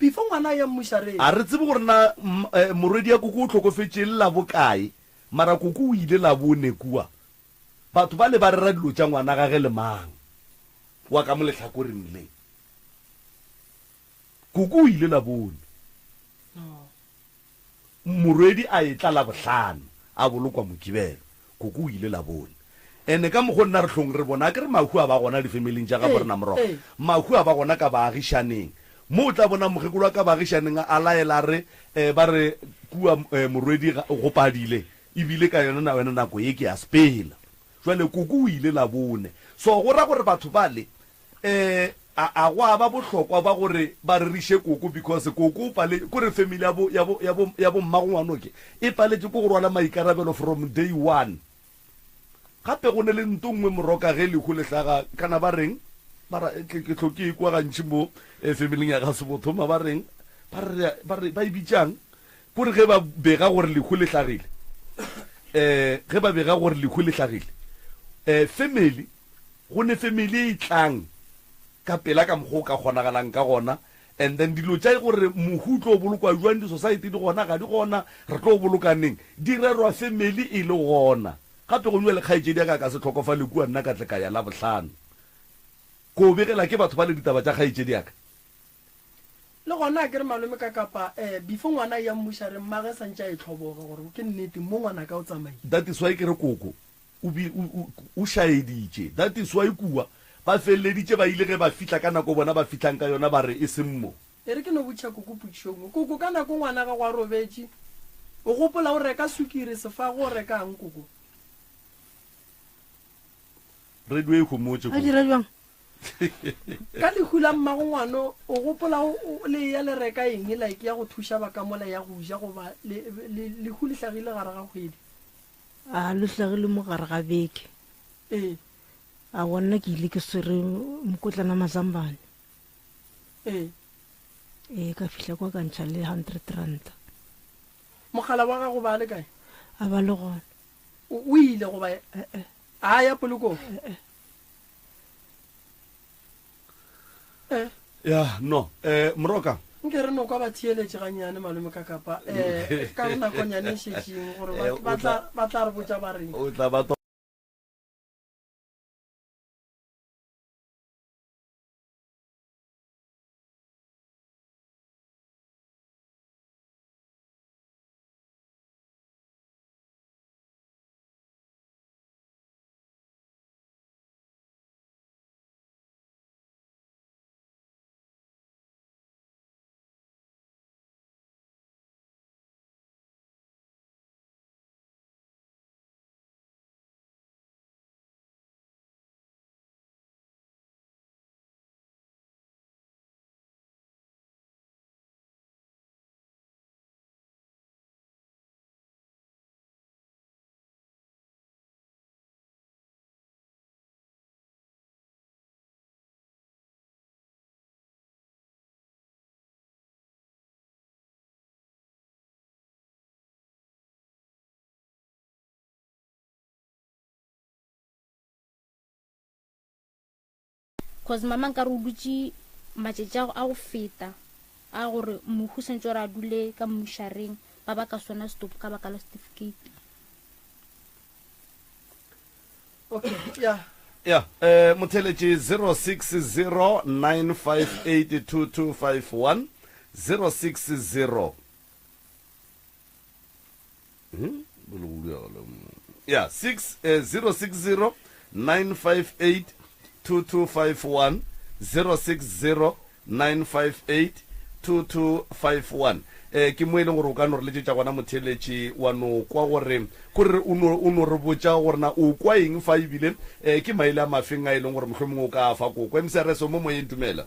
Before ngwana a ya mmušareng. A re tsebe gore na eh, morwedi ya koko o hlokofetše e le la bokae, mara koko o ile la bone kua. Batho bale ba rera dilo tša ngwana gage le mang wa ka mo lehlakoreng le. Koko o ile Labone. Morwedi a etla Labohlano, a bolokwa Mokibelo. Koko o ile Labone. Ene ka mokgo nna re hlong re bona, akere mahu a ba gona difamiling tša gabo rena morogo. Mahu a ba gona ka baagišaneng. Mo o tla bona mokgekolo wa ka baagišaneng a laela a re, eh, ba re kua eh, morwedi ga, go padile, ebile ka yona yona nako ye ke a sepela. Jwale koko o ile Labone. So go ra gore batho bale Eh, a, a gwa ba bohlokwa ba gore ba reriše koko because koko o pale, kore family ya bo, ya bo, ya bo, ya bo mmago ngwanoke e paletše ko go rwala maikarabelo from day one. Gape go ne le nto nngwe moroka ge lehu le hlaga, kana ba reng? Ba ra, ke, ke hlo ke ekwa gantši mo eh, familing ya ga Sebothoma ba reng? Ba re, ba re, ba e bitšang? Kore ge ba bega gore lehu le hlagile, eh, ge ba bega gore lehu le hlagile, eh, family Go ne family e tlang ka pela ka mokgwa o ka kgonagalang ka gona and then dilo tša gore mohu o tlo bolokwa jwang, di-society di gona ga di gona, re tlo boloka neng, di rerwa family e le gona. Gape go bjale kgaetšedi ya ka a ka se hlokofale kua nna ka tle ka ya Labohlano ko begela ke batho bale ditaba tša kgaetšedi ya ka. Le gona akere malome ka kapa eh before ngwana a eya mmušareng mmage santše a e tlhoboga gore ke nnete mo ngwanaka o tsamaile. That is why ke re koko o bi, o, o, o šaeditše. That is why kua ba feleleditše ba ile ge ba fihla ka nako bona ba fihlang ka yona ba re e seng mo. E re ke no botšiša koko potšišo nngwe. Koko ka nako ngwana gago a robetše o gopola o reka sukiri, sefago o rekang koko? Radio e homotše A koko. dira bjang? Ka lehu la mmago ngwano o gopola o, o, le eya le reka eng like ya go thuša ba ka mola ya go ja goba le, le, lehu le hlagile gare ga kgwedi? A le hlagile mo gare ga beke. Ee. Aowa nna ke ile ke swere mokotlana mazambane. Ee. Ee ka fihla kwa ka ntšha le hundred ranta. Mogala wa gago ba le kae? A ba le gona. O, o ile goba? Eh-eh. A ya polokong? Eh-eh. Eh. Ya, no. Eh, Moroka. Nke re no kwa ba theeletše gannyane malome ka kapa eh ka nakonyane e šetšeng gore ba, Eh, ba o tla tla- ba tla re botša ba reng. O tla ba Cause mama nkare o dutše matšatši a go feta a gore mohu santse gore a dule ka mmušareng ba ba ka sona stop ka baka la certificate. Okay, yeah. Ya, eh, motheletši 0609582251 060 Hmm? Ya, 6 eh, 060 958 2251 060 958 2251 eh ke mo e leng gore o ka no re letšetša gona motheeletši wa no kwa gore kore o no o no re botša gore na o kwa eng fa ebile eh ke maele a mafeng a e leng gore mohlomongwe o ka a fa koko MCRS o mo moyeng dumela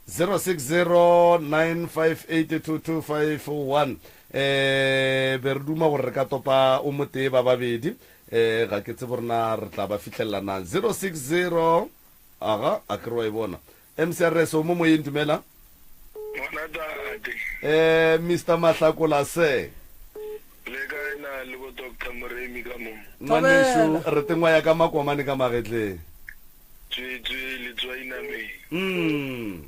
0609582251 eh be re duma gore re ka topa o motee ba babedi eh ga ke tsebe gore na re tla ba fihlelela na 060 aga a ke re wa e bona MCRS o mo moyeng dumela Ngwana tate. Eh Mister Mahlakola sir. Le kae na le bo Doctor Moremi ka mo? Ngwanešu re tengwa ya ka makomane ka magetleng. Tswe tswe letswai nameng. Mm.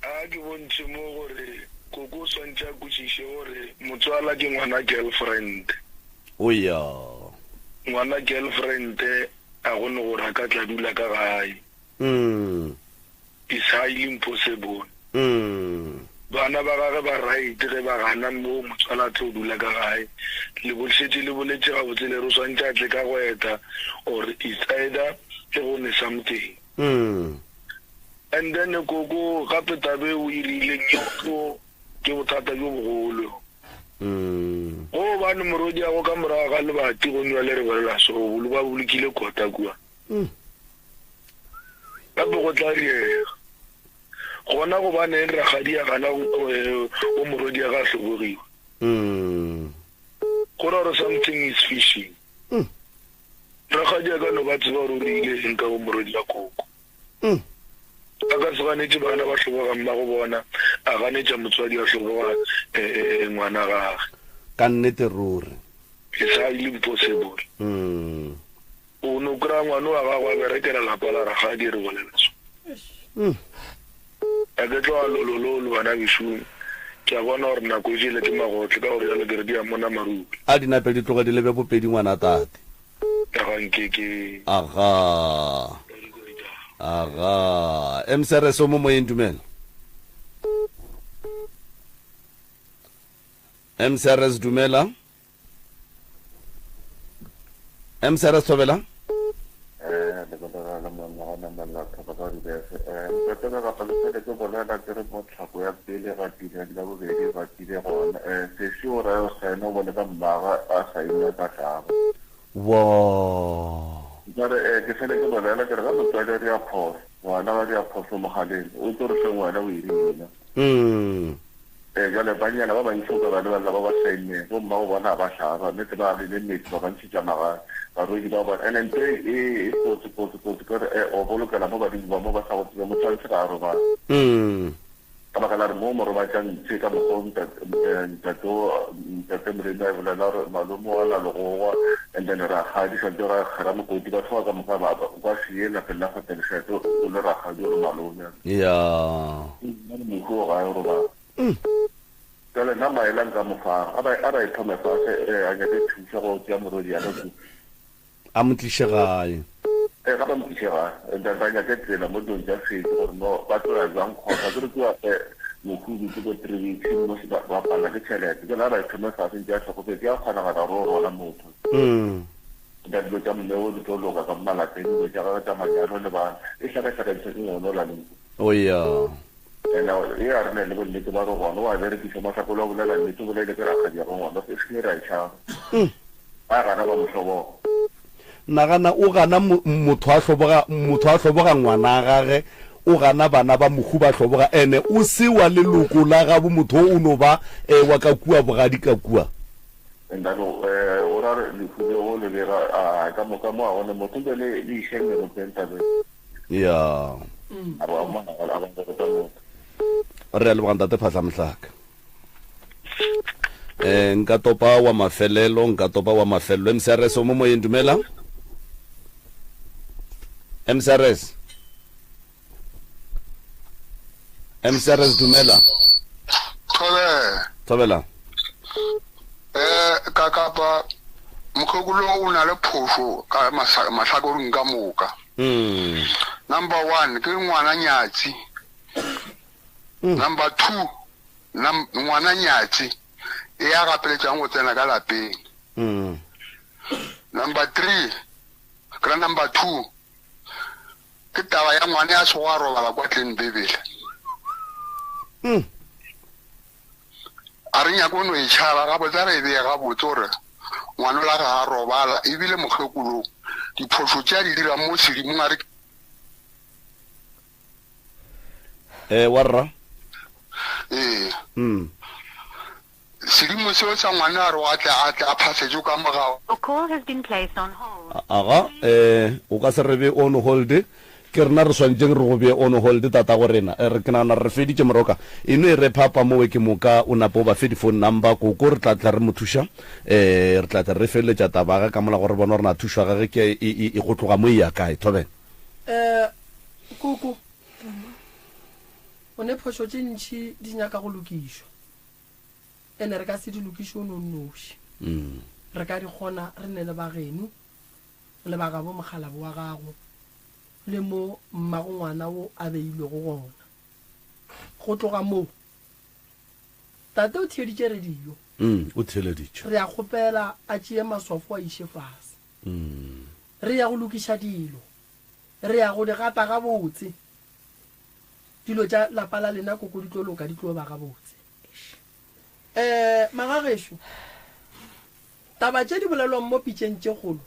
A ke bontšhe mo gore koko o swantše a kwešiše gore motswala ke ngwana girlfriend. O ya. Ngwana girlfriend a gone gore a ka tla dula ka gae. It's highly impossible. Bana ba gage ba right ge ba gana mo motswala a tlo dula ka gae. Le bo šetše le boletše gabotse le re o swantše a tle ka go eta or it's either e go ne something. And then koko gape tabe o e rileng e tlo ke bothata bjo bogolo. Go bane morwediago ka morago ga lebati go nywa le re bolela so ba bolokile kota kua. Gape go tla diega. Gona gobaneng rakgadi a gana go morwedi a ga a hlobogiwa? Go ra gore something is fishing. Rakgadi a ka no ba tseba gore o dirile eng ka go morwedi a koko. A ka se ganetše bana ba hloboga mmago bona, a ganetša motswadi a hloboga ngwana gage. Ka nnete ruri. It's highly impossible. O no kry-a ngwana wa gago a berekela lapa la rakgadi re bolela so. A ke tloga lolololo bana bešo ke a bona gore nako e jele ke magotle ka gore jalo ke re di a mona maruri. A di nape di tloge di lebe bopedi ngwana tate. Aga nke ke. Aga. Aga. MCRS o mo moyeng dumela. MCRS dumela. MCRS Thobela. Eh, le bolela le monna wa namela thoko ka dibese. Eh, ntate ka kapa le fele ke bolela ke re mo tlhako ya pele ga tile la bobedi ga tile gona. Eh, sesi o raya o saene o bone ka mmaga a saene ka tlabo. Wo. Nkare eh ke fele ke bolela ke re ga motswadi a dira phoso, ngwana wa dira phoso mogaleng, o tlo re feng wena o e rile. Mm. Ee, bjale bannyana ba bantši o ka ba lebelela ba ba saenneng, bommago bona ga ba hlaba, nnete ba agile metse, ba ba ntšhetša magae, barwedi ba bona. And-e nto e, e, e kotsi, kotsi, kotsi, ke gore, o bolokela mo badimo ba mo ba sa go tsebe, motho wa ntshe ga a robale. Ka baka la gore mo o mo robatša ntshe ka mokgwa o ntate, ntate o, ntate Moremi a e bolela gore malome wa la legogwa, and then rakgadi santse ra kgera mokoti, batho ba ka moka ba, ba kwa se lapeng la Kgotelešate o le rakgadi o re malome. Ya. Nna le mohu o gae o robala. Bjale nna maele a nka mo fang? A ba, a ba e thome fase, eh, a nyake thušo go tšea morwedi ya ka. A mo tliše gae. Eh, ga ba mo tliše gae. And then ba nyake tsela mo dilong tša setšo gore no ba tlo ya jwang kgotsa. Ke re kua, eh, mohu o dutše ko three weeks mo ba, ba palelwa ke tšhelete. Bjale a ba e thome fase ntše a hlokofetše, ya kgonagala gore o rwala motho. Nka dilo tša mme o di tlo loka ka mo malapeng, dilo tša gagwe tša manyalo le bana, e hlakahlakantšha ke ngwana o la lentšu. O ya. Ena e a re ne le bonnete ba re ngwana o a berekiša, Mahlakole wa bolela nnete, o bolaile ke rakgadi ya go ngwana, se se ra e tšhaba. Ba gana ba mo hloboga. Nagana o gana motho a hloboga, motho a hloboga ngwana gage, o gana bana ba mohu ba hloboga, ene o se wa leloko la gabo motho o no ba wa ka kua bogadi ka kua. Ntate o ra re lehu le o le bega a ka moka mo a gone motho be le le iše meropeng tabeng. Ya. A ba mo a ba go ta motho. Re a leboga ntate Phahla Mohlaka. Eh nka topa wa mafelelo, nka topa wa mafelelo. MCRS o mo moyeng dumela. MCRS. MCRS dumela. Thobela. Thobela. Eh ka kapa mokgekolo o na le phošo ka mahlakoreng ka moka. Mm. Number 1 ke ngwana nyatsi. Mm. Number 2 ngwana nyatsi e a gapeletšang go tsena ka lapeng. Mm. Number 3 ka number 2 Ke taba ya ngwana ya sego a robala kwa tleng Bibele. Mm. A re nyako no e tšhaba gabotse, a re e beye gabotse gore ngwana la ga a robala ebile mokgekolo diphošo tše a di dirang mo sedimong a re Eh, warra. Ee. Mm. Sedimo seo sa ngwana a re o a tle a tle a phasetšwe ka morago. Your call has been placed on hold. Aga, eh, o ka se re be on hold. Ke rena re swanetšeng re go bee on hold, tatago rena. Eh, re, ke nagana re feditše, Moroka. E no e re phapa mowe ke moka o nape o ba fe di-phone number. Koko re tla tla re mo thuša. Eh, re tla tla re feleletša taba ya gage ka mola gore re bone gore na thušo ya gage ke e, e, e go tloga mo e ya kae. Thobela. Eh, koko, o ne phošo tše ntši di nyaka go lokišwa. Ene re ka se di lokiše o no nnoši. Re ka di kgona re ne le ba geno le ba gabo mokgalabo wa gago. le mo mmago ngwana wo a beilwego gona. Go tloga moo, tate o theeditše radio. Mm, o theeleditše. Re a kgopela a tšee maswafo a iše fase. Mm. Re ya go lokiša dilo. Re ya go di gata gabotse. Dilo tša lapa la lena koko di tlo loka, di tlo ba gabotse. Eh, magagešo, taba tše di bolelwang mo pitšeng tše kgolo,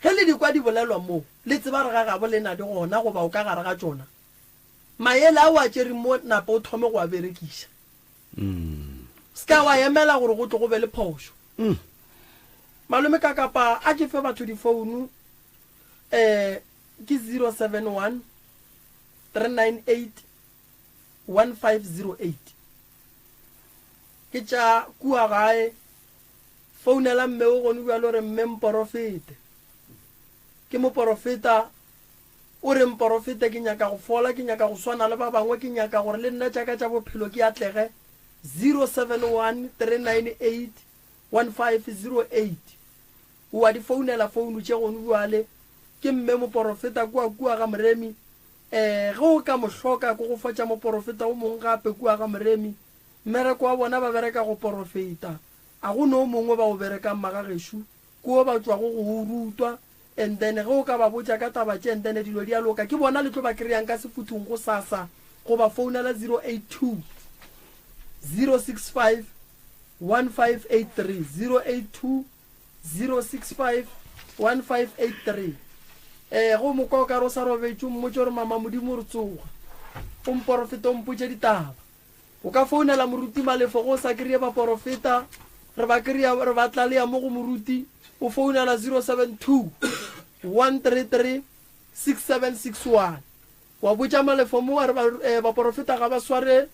ge le di kwa di bolelwa mo, le tseba re ga gabo lena di gona goba o ka gare ga tšona. Maele a o a tšereng mo napa o thome go a berekiša. Se ka wa emela gore go tle go be le phošo. Malome Kakapa a ke fe batho difounu eh ke 071 398 1508. Ke tša kua gae, founela mme o gone bjalo re mme mporofete. Ke moporofeta O re, Mporofeta, ke nyaka go fola, ke nyaka go swana le ba bangwe, ke nyaka gore le nna tša ka tša bophelo ke atlege. 071 398 1508. O a di founela founu tše gonu bjale. Ke mme moporofeta kua kua ga Moremi. Eh, ge o ka mo hloka, ke go fa tša moporofeta o mongwe gape kua ga Moremi. Mmereko wa bona ba bereka go porofeta. A go ne o mongwe ba o berekang magagešo, ke wo ba tšwago go o rutwa. And then ge o ka ba botša ka taba tše and then dilo di a loka, ke bona le tlo ba kry-ang ka sefuthung gosasa goba founela 082 065 1583, 082 065 1583. Eh, ge o mo kwa o ka re o sa robetše, o mmotše gore mama Modimo o re tsoga, o mporofete o mpotše ditaba. O ka founela moruti Malefo ge o sa kry-e baporofeta, re ba kry-a re ba tlalea mo go moruti, o founela 072 133 6761. Wa botša Malefo mo wa re ba, baporofeta ga ba sware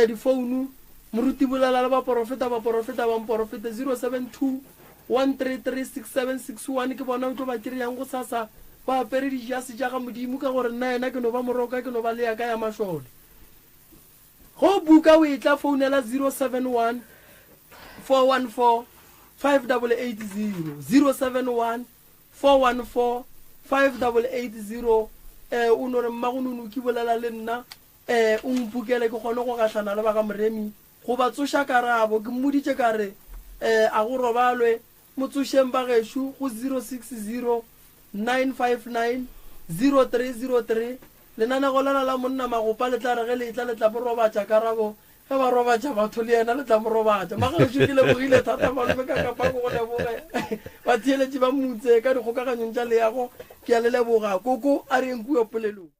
difounu, moruti bolela le baporofeta, baporofeta ba mporofete 072 133 6761 ke bona o tlo ba kry-ang gosasa ba apere dijase tša ga Modimo ka gore nna yena ke no ba moroka ke no ba le ya ka ya mašole. Ge o buka o etla founela 071 414 5880, 071 414 5880, eh, o no re mmago Nonoki bolela le nna, eh, o mpukele ke kgone go gahlana le ba ga Moremi go ba tsoša karabo. Ke mmoditše ka re, eh, a go robalwe, Mo tsošeng bagešo go 060 959 0303. Lenanego lela la monna Magopa le tla re ge le etla le tla mo robatša Karabo. Ge ba robatša batho le yena le tla mo robatša. Magešo ke lebogile thata malome ka kapa ke go leboge. Batheeletši ba Mutse ka dikgokaganyong tša leago ke a le leboga. Koko a re yeng kua polelong.